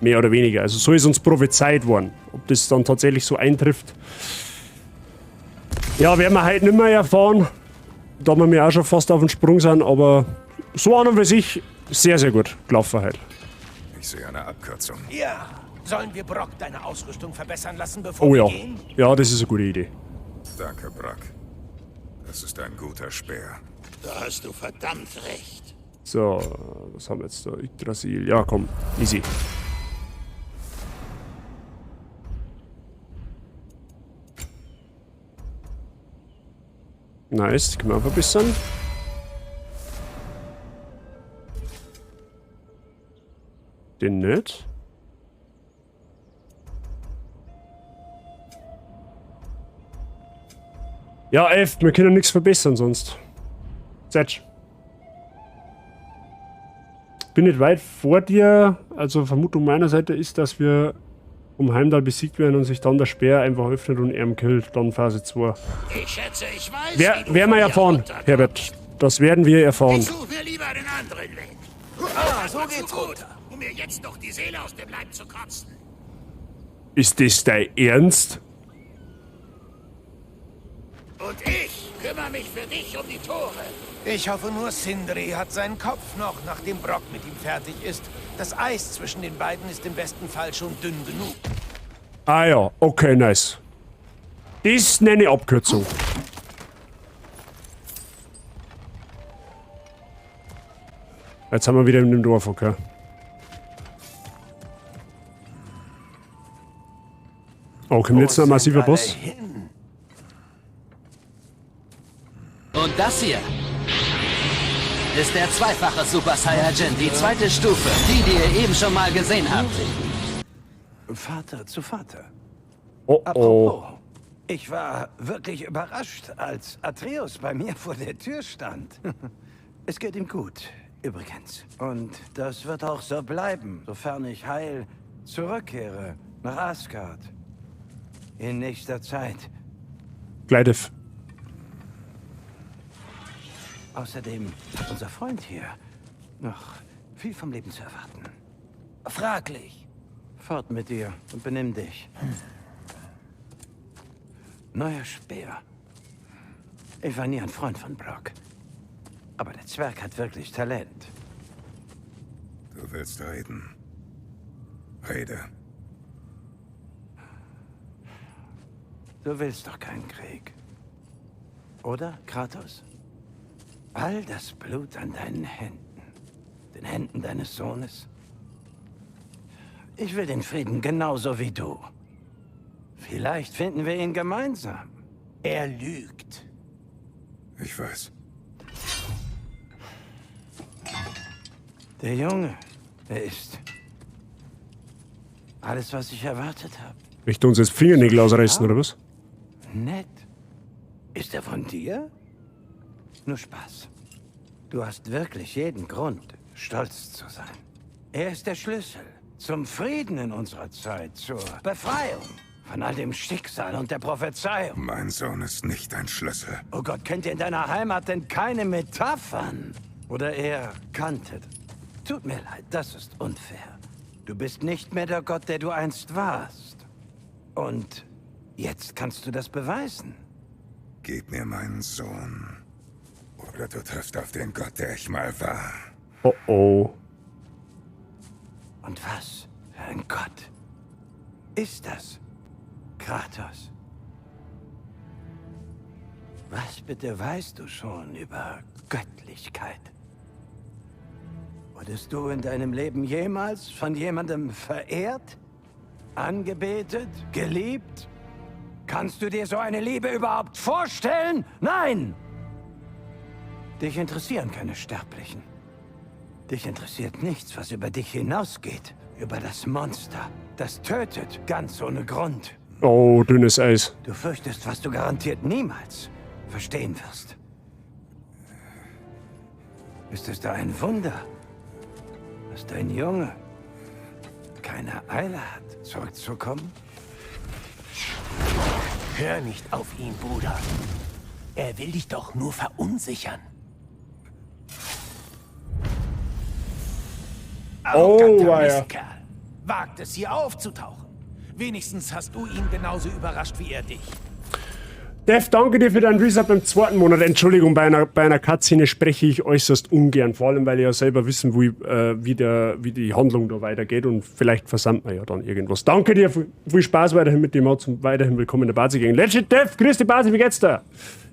Mehr oder weniger. Also so ist uns prophezeit worden. Ob das dann tatsächlich so eintrifft, ja, werden wir heute nicht mehr erfahren. Da wir mir auch schon fast auf den Sprung sind, aber so an und für sich sehr, sehr gut gelaufen heute. Ich sehe eine Abkürzung. Ja. Sollen wir Brock deine Ausrüstung verbessern lassen, bevor Oh ja. wir gehen? Ja, das ist eine gute Idee. Danke, Brock. Das ist ein guter Speer. Da hast du verdammt recht. So, was haben wir jetzt da? Yggdrasil. Ja, komm. Easy. Nice, die können wir verbessern. Den nicht. Ja, F, wir können nichts verbessern sonst. Setsch. Bin nicht weit vor dir. Also Vermutung meiner Seite ist, dass wir um Heimdall besiegt werden und sich dann der Speer einfach öffnet und er killt. Dann Phase 2. Ich schätze, ich weiß, Wer, wie du werden von wir mir erfahren, runterkommst. Herbert. Das werden wir erfahren. Ich suche mir lieber einen anderen Weg. Ah, so War geht's zu gut, runter. Um mir jetzt noch die Seele aus dem Leib zu kotzen. Ist das dein Ernst? Und ich kümmere mich für dich um die Tore. Ich hoffe nur, Sindri hat seinen Kopf noch, nachdem Brock mit ihm fertig ist. Das Eis zwischen den beiden ist im besten Fall schon dünn genug. Ah ja, okay, nice. Das nenne ich Abkürzung. Jetzt sind wir wieder in dem Dorf, okay. Oh, kommt jetzt noch ein massiver Boss? Und das hier ist der zweifache Super Saiyajin, die zweite Stufe, die ihr eben schon mal gesehen habt. Vater zu Vater. Oh oh. Apropos, ich war wirklich überrascht, als Atreus bei mir vor der Tür stand. Es geht ihm gut, übrigens. Und das wird auch so bleiben, sofern ich heil zurückkehre nach Asgard. In nächster Zeit. Gleitef. Außerdem hat unser Freund hier noch viel vom Leben zu erwarten. Fraglich. Fort mit dir und benimm dich. Neuer Speer. Ich war nie ein Freund von Brock. Aber der Zwerg hat wirklich Talent. Du willst reden. Rede. Du willst doch keinen Krieg. Oder, Kratos? All das Blut an deinen Händen. Den Händen deines Sohnes. Ich will den Frieden genauso wie du. Vielleicht finden wir ihn gemeinsam. Er lügt. Ich weiß. Der Junge, er ist alles, was ich erwartet habe. Möchte uns jetzt Fingernägel ausreißen, oder was? Nett. Ist er von dir? Nur Spaß. Du hast wirklich jeden Grund, stolz zu sein. Er ist der Schlüssel zum Frieden in unserer Zeit, zur Befreiung von all dem Schicksal und der Prophezeiung. Mein Sohn ist nicht ein Schlüssel. Oh Gott, kennt ihr in deiner Heimat denn keine Metaphern? Oder eher kanntet? Tut mir leid, das ist unfair. Du bist nicht mehr der Gott, der du einst warst. Und jetzt kannst du das beweisen. Gib mir meinen Sohn. Oder du triffst auf den Gott, der ich mal war. Oh oh. Und was für ein Gott ist das, Kratos? Was bitte weißt du schon über Göttlichkeit? Wurdest du in deinem Leben jemals von jemandem verehrt? Angebetet? Geliebt? Kannst du dir so eine Liebe überhaupt vorstellen? Nein! Dich interessieren keine Sterblichen. Dich interessiert nichts, was über dich hinausgeht. Über das Monster, das tötet, ganz ohne Grund. Oh, dünnes Eis. Du fürchtest, was du garantiert niemals verstehen wirst. Ist es da ein Wunder, dass dein Junge keine Eile hat, zurückzukommen? Hör nicht auf ihn, Bruder. Er will dich doch nur verunsichern. Oh, Arroganter weia. Mistkerl. Wagt es, hier aufzutauchen. Wenigstens hast du ihn genauso überrascht wie er dich. Dev, danke dir für deinen Resub im zweiten Monat. Entschuldigung, bei einer Cutscene spreche ich äußerst ungern, vor allem, weil ich ja selber wissen will, wie die Handlung da weitergeht und vielleicht versandt man ja dann irgendwas. Danke dir, viel Spaß weiterhin mit dem Mod und weiterhin willkommen in der Bazi Gang. Legit Dev, grüß dich Bazi, wie geht's dir?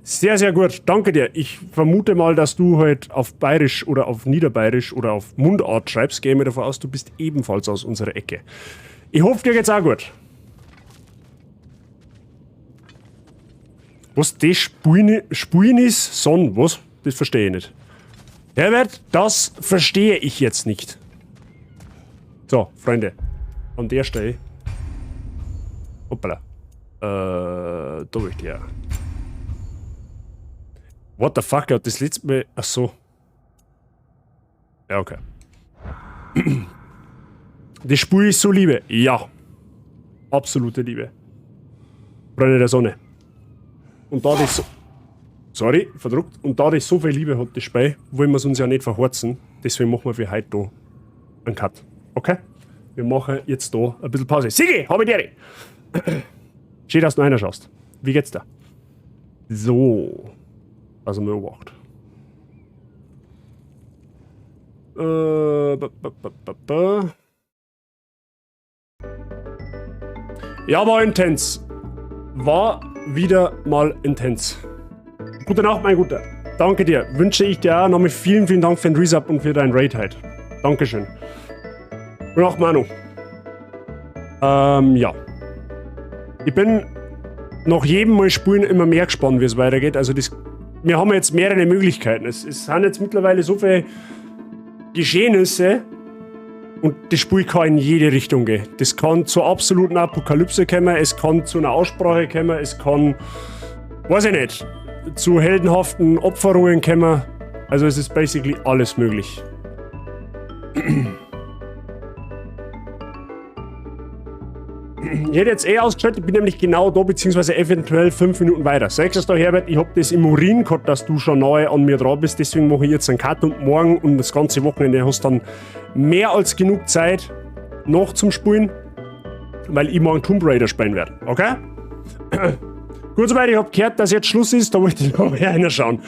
Sehr, sehr gut, danke dir. Ich vermute mal, dass du halt auf Bayerisch oder auf Niederbayerisch oder auf Mundart schreibst. Gehe mir davon aus, du bist ebenfalls aus unserer Ecke. Ich hoffe, dir geht's auch gut. Was, das Spuinis Son, was? Das verstehe ich nicht. Herbert, das verstehe ich jetzt nicht. So, Freunde. An der Stelle. Hoppala. Da möchte ich ja. What the fuck, hat das letzte Mal. Ach so. Ja, okay. Das Spiel ist so Liebe. Ja. Absolute Liebe. Freunde der Sonne. Und da das so. Sorry, verdruckt. Und da das so viel Liebe hat, das Spiel, wollen wir es uns ja nicht verhorzen. Deswegen machen wir für heute da einen Cut. Okay? Wir machen jetzt da ein bisschen Pause. Sigi, hab ich dir! Schön, dass du noch schaust. Wie geht's da? So. Also mal beobacht. Ja, war intens. War wieder mal intens. Gute Nacht, mein Guter. Danke dir. Wünsche ich dir auch nochmal vielen, vielen Dank für den Resub und für dein Raid heute. Dankeschön. Gute Nacht, Manu. Ja. Ich bin nach jedem Mal spielen immer mehr gespannt, wie es weitergeht. Also das, wir haben jetzt mehrere Möglichkeiten. Es sind jetzt mittlerweile so viele Geschehnisse und das Spiel kann in jede Richtung gehen. Das kann zur absoluten Apokalypse kommen, es kann zu einer Aussprache kommen, es kann, weiß ich nicht, zu heldenhaften Opferungen kommen. Also es ist basically alles möglich. Ich hätte jetzt eh ausgeschaltet, bin nämlich genau da, beziehungsweise eventuell 5 Minuten weiter. Sagst du da, Herbert, ich hab das im Urin gehabt, dass du schon nahe an mir dran bist, deswegen mache ich jetzt einen Cut und morgen und das ganze Wochenende hast dann mehr als genug Zeit noch zum Spielen, weil ich morgen Tomb Raider spielen werde, okay? Gut, soweit, ich hab gehört, dass jetzt Schluss ist, da wollte ich noch mal reinschauen.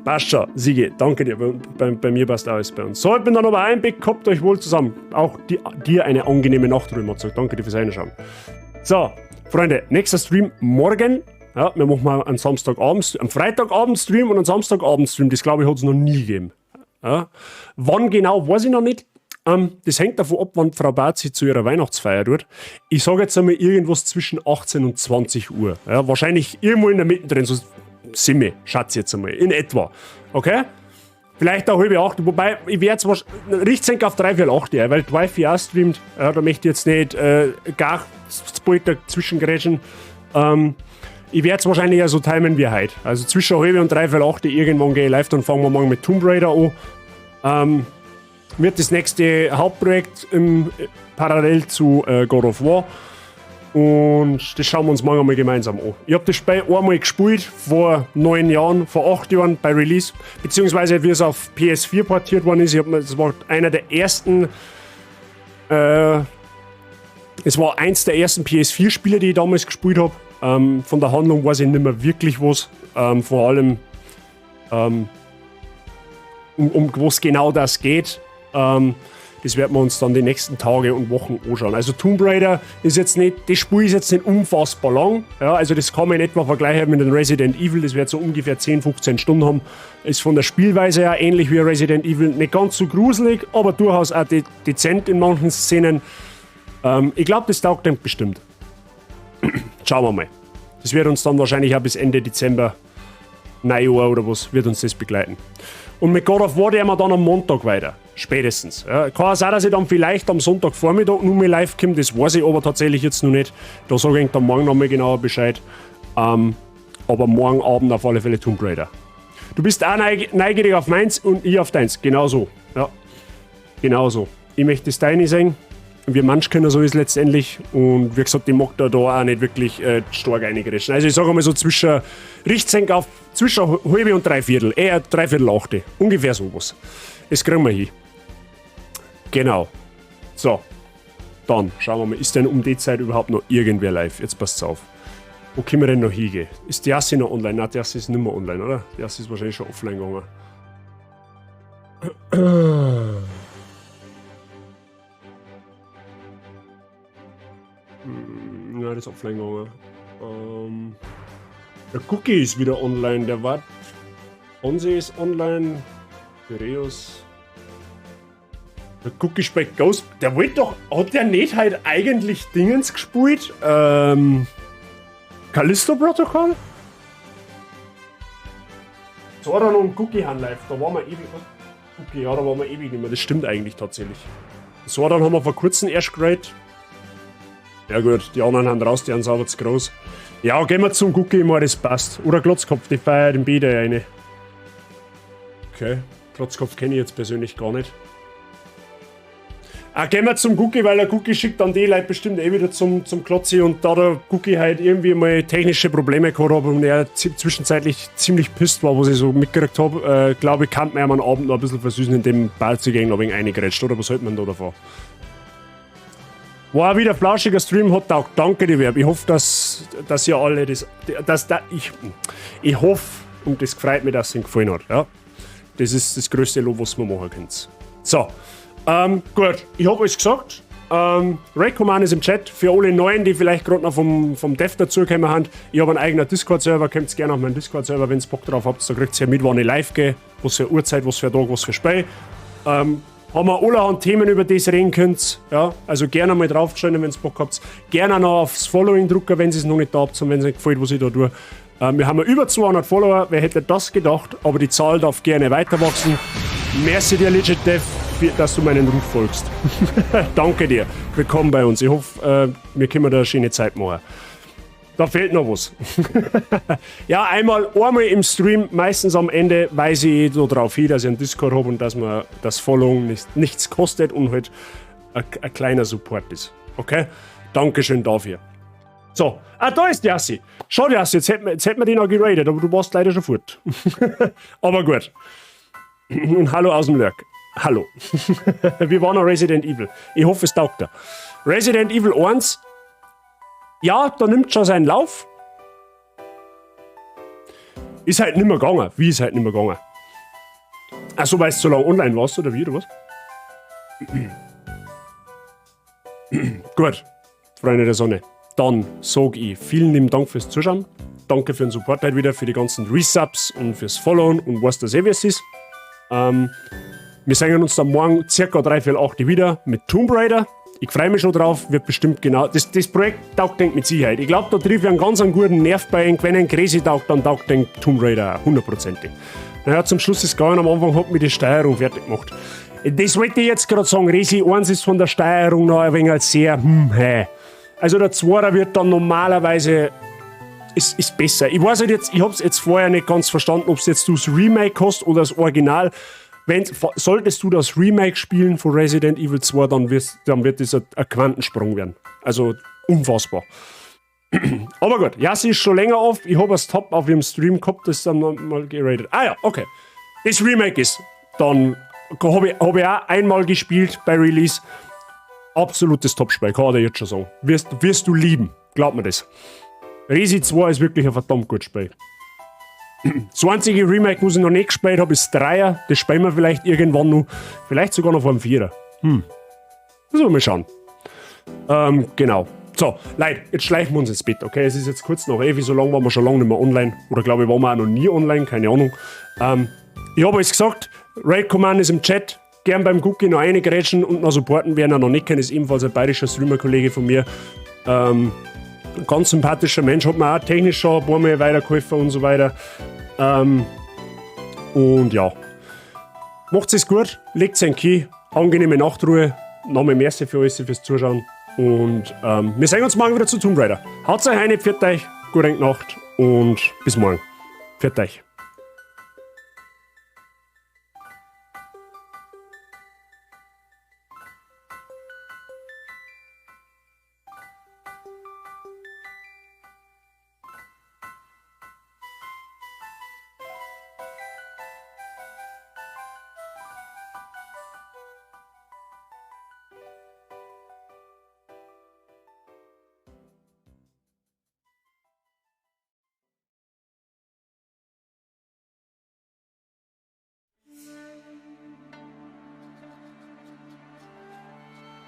Passt schon, Siege, danke dir, bei mir passt alles bei uns. So, ich bin dann aber ein Big, habt euch wohl zusammen. Auch dir eine angenehme Nacht, Römer, danke dir fürs Reinschauen. So, Freunde, nächster Stream morgen. Ja, wir machen mal einen Samstagabend, einen Freitagabend Stream und einen Samstagabend Stream. Das glaube ich, hat's noch nie gegeben. Ja. Wann genau, weiß ich noch nicht. Das hängt davon ab, wann Frau Barzi zu ihrer Weihnachtsfeier tut. Ich sage jetzt einmal irgendwas zwischen 18 und 20 Uhr. Ja, wahrscheinlich irgendwo in der Mitte drin, so Simme, schätze ich jetzt einmal, in etwa. Okay? Vielleicht auch 7:30, wobei ich werde jetzt wahrscheinlich richtig auf 7:45, ja, weil die Wife auch streamt. Ja, da möchte ich jetzt nicht gar zu bald dazwischen grätschen. Ich werde es wahrscheinlich ja so timen wie heute. Also zwischen halb und 7:45 irgendwann gehe ich live, dann fangen wir morgen mit Tomb Raider an. Wird das nächste Hauptprojekt parallel zu God of War. Und das schauen wir uns morgen einmal gemeinsam an. Ich hab das Spiel einmal gespielt, vor 9 Jahren, vor 8 Jahren bei Release. Beziehungsweise wie es auf PS4 portiert worden ist. Ich hab mir, das war einer der ersten... Es war eins der ersten PS4-Spiele, die ich damals gespielt hab. Von der Handlung weiß ich nicht mehr wirklich was. Vor allem um was genau das geht. Das werden wir uns dann die nächsten Tage und Wochen anschauen. Also Tomb Raider ist jetzt nicht, das Spiel ist jetzt nicht unfassbar lang. Ja, also das kann man in etwa vergleichen mit dem Resident Evil. Das wird so ungefähr 10, 15 Stunden haben. Ist von der Spielweise her ähnlich wie Resident Evil. Nicht ganz so gruselig, aber durchaus auch dezent in manchen Szenen. Ich glaub, das taugt dem bestimmt. Schauen wir mal. Das wird uns dann wahrscheinlich auch bis Ende Dezember, Neujahr oder was, wird uns das begleiten. Und mit God of War werden wir dann am Montag weiter. Spätestens. Ja, kann auch sein, dass ich dann vielleicht am Sonntagvormittag nur mehr live komme, das weiß ich aber tatsächlich jetzt noch nicht. Da sage ich dann morgen nochmal genauer Bescheid. Aber morgen Abend auf alle Fälle Tomb Raider. Du bist auch neugierig auf meins und ich auf deins. Genau so. Ja. Genau so. Ich möchte das deine sehen. Wie manch können so ist letztendlich. Und wie gesagt, ich mag da auch nicht wirklich stark reingrätschen. Also ich sage mal so zwischen Richtsenk auf zwischen halbe und dreiviertel. Eher dreiviertel achte. Ungefähr sowas. Das kriegen wir hin. Genau. So. Dann schauen wir mal, ist denn um die Zeit überhaupt noch irgendwer live? Jetzt passt's auf. Wo können wir denn noch hingehen? Ist die Assi noch online? Nein, die Assi ist nicht mehr online, oder? Die Assi ist wahrscheinlich schon offline gegangen. Nein, das ist offline gegangen. Der Cookie ist wieder online, der war. Onse ist online. Piräus. Der Cookie spielt Ghost. Der wollte doch. Hat der nicht halt eigentlich Dingens gespielt? Callisto Protocol? Zoran und Cookie haben live. Da waren wir ewig. Cookie, ja, da waren wir ewig nicht mehr. Das stimmt eigentlich tatsächlich. Zoran haben wir vor kurzem erst geredet. Ja gut, die anderen haben raus, die haben sauber zu groß. Ja, gehen wir zum Cookie mal, das passt. Oder Klotzkopf, die feiert den Bäder rein. Okay, Klotzkopf kenne ich jetzt persönlich gar nicht. Ah, gehen wir zum Cookie, weil der Cookie schickt dann die Leute bestimmt eh wieder zum Klotzi und da der Cookie halt irgendwie mal technische Probleme gehabt hat und er zwischenzeitlich ziemlich pisst war, was ich so mitgekriegt hab, glaube ich, kann man ihm am Abend noch ein bisschen versüßen, indem Balzi gegen noch ein wenig reingrätscht, oder was hält man da davon? War wieder flauschiger Stream, hat taugt. Danke dir, Verb. Ich hoffe, dass ihr alle das, dass da, ich, ich hoffe, und das freut mich, dass es Ihnen gefallen hat. Ja? Das ist das größte Lob, was man machen könnt. So, gut, ich hab alles gesagt. Raid Command ist im Chat. Für alle Neuen, die vielleicht grad noch vom Dev dazugekommen sind. Ich hab einen eigenen Discord-Server. Kommt gerne auf meinen Discord-Server, wenn's Bock drauf habt. Da kriegt ihr ja mit, wann ich live gehe, was für Uhrzeit, was für Tag, was für Spiel. Haben wir allerhand Themen, über die ihr reden könnt. Ja, also gerne mal draufschauen, wenn's Bock habt. Gerne noch aufs Following drücken, wenn es noch nicht da habt und wenn's euch gefällt, was ich da tue. Wir haben ja über 200 Follower, wer hätte das gedacht? Aber die Zahl darf gerne weiter wachsen. Merci dir, Legit Dev, dass du meinen Ruf folgst. Danke dir. Willkommen bei uns. Ich hoffe, wir können da eine schöne Zeit machen. Da fehlt noch was. Ja, einmal im Stream, meistens am Ende, weise ich so drauf hin, dass ich einen Discord hab und dass mir das Following nichts kostet und halt ein kleiner Support ist. Okay? Dankeschön dafür. So, ah, da ist Yassi. Schau, Yassi, jetzt hätten wir den noch geradet, aber du warst leider schon fort. Aber gut. Und hallo aus dem Lurk. Hallo. Wir waren noch Resident Evil. Ich hoffe, es taugt dir. Resident Evil 1. Ja, da nimmt schon seinen Lauf. Ist halt nimmer gegangen. Wie ist halt nimmer gegangen? Achso, weil es so lange online warst, oder wie, oder was? Gut, Freunde der Sonne. Dann sag ich vielen lieben Dank fürs Zuschauen. Danke für den Support heute wieder, für die ganzen Resubs und fürs Followen und was das eh ist. Wir sehen uns dann morgen circa 7:45 wieder mit Tomb Raider. Ich freue mich schon drauf, wird bestimmt genau. Das Projekt taugt denk mit Sicherheit. Ich glaub, da triff ich einen ganz einen guten Nerv bei ihm. Wenn ein Crazy taugt, dann taugt den Tomb Raider auch, hundertprozentig. Naja, zum Schluss ist gegangen, am Anfang hat mir die Steuerung fertig gemacht. Das wollte ich jetzt gerade sagen, Resi 1 ist von der Steuerung noch ein wenig als sehr, hä. Also der 2er wird dann normalerweise, ist besser. Ich weiß halt jetzt, ich hab's jetzt vorher nicht ganz verstanden, ob's jetzt du das Remake hast oder das Original. Solltest du das Remake spielen von Resident Evil 2, dann wird das ein Quantensprung werden. Also unfassbar. Aber gut, Yassi ist schon länger auf. Ich hab das Top auf ihrem Stream gehabt, das dann mal geratet. Ah ja, okay. Das Remake ist. Dann hab ich auch einmal gespielt bei Release. Absolutes Topspiel, kann ich dir jetzt schon sagen. Wirst du lieben, glaub mir das. Resi 2 ist wirklich ein verdammt gutes Spiel. Das einzige Remake, was ich noch nicht gespielt habe, ist 3er. Das spielen wir vielleicht irgendwann noch. Vielleicht sogar noch vor dem 4er. Müssen wir mal schauen. Genau. So, Leute, jetzt schleichen wir uns ins Bett, okay? Es ist jetzt kurz nach 11, so lange waren wir schon lange nicht mehr online. Oder glaube ich, waren wir auch noch nie online, keine Ahnung. Ich habe alles gesagt, Raid Command ist im Chat. Gern beim Gucki noch reingrätschen und noch supporten, wer ihn noch nicht kennt, ist ebenfalls ein bayerischer Streamer-Kollege von mir. Ganz sympathischer Mensch, hat mir auch technisch schon ein paar Mal weitergeholfen und so weiter. Macht's es gut, legt ein Key, angenehme Nachtruhe. Nochmal merci für alles, fürs Zuschauen. Und wir sehen uns morgen wieder zu Tomb Raider. Haut euch rein, pfiat euch, gute Nacht und bis morgen. Pfiat euch.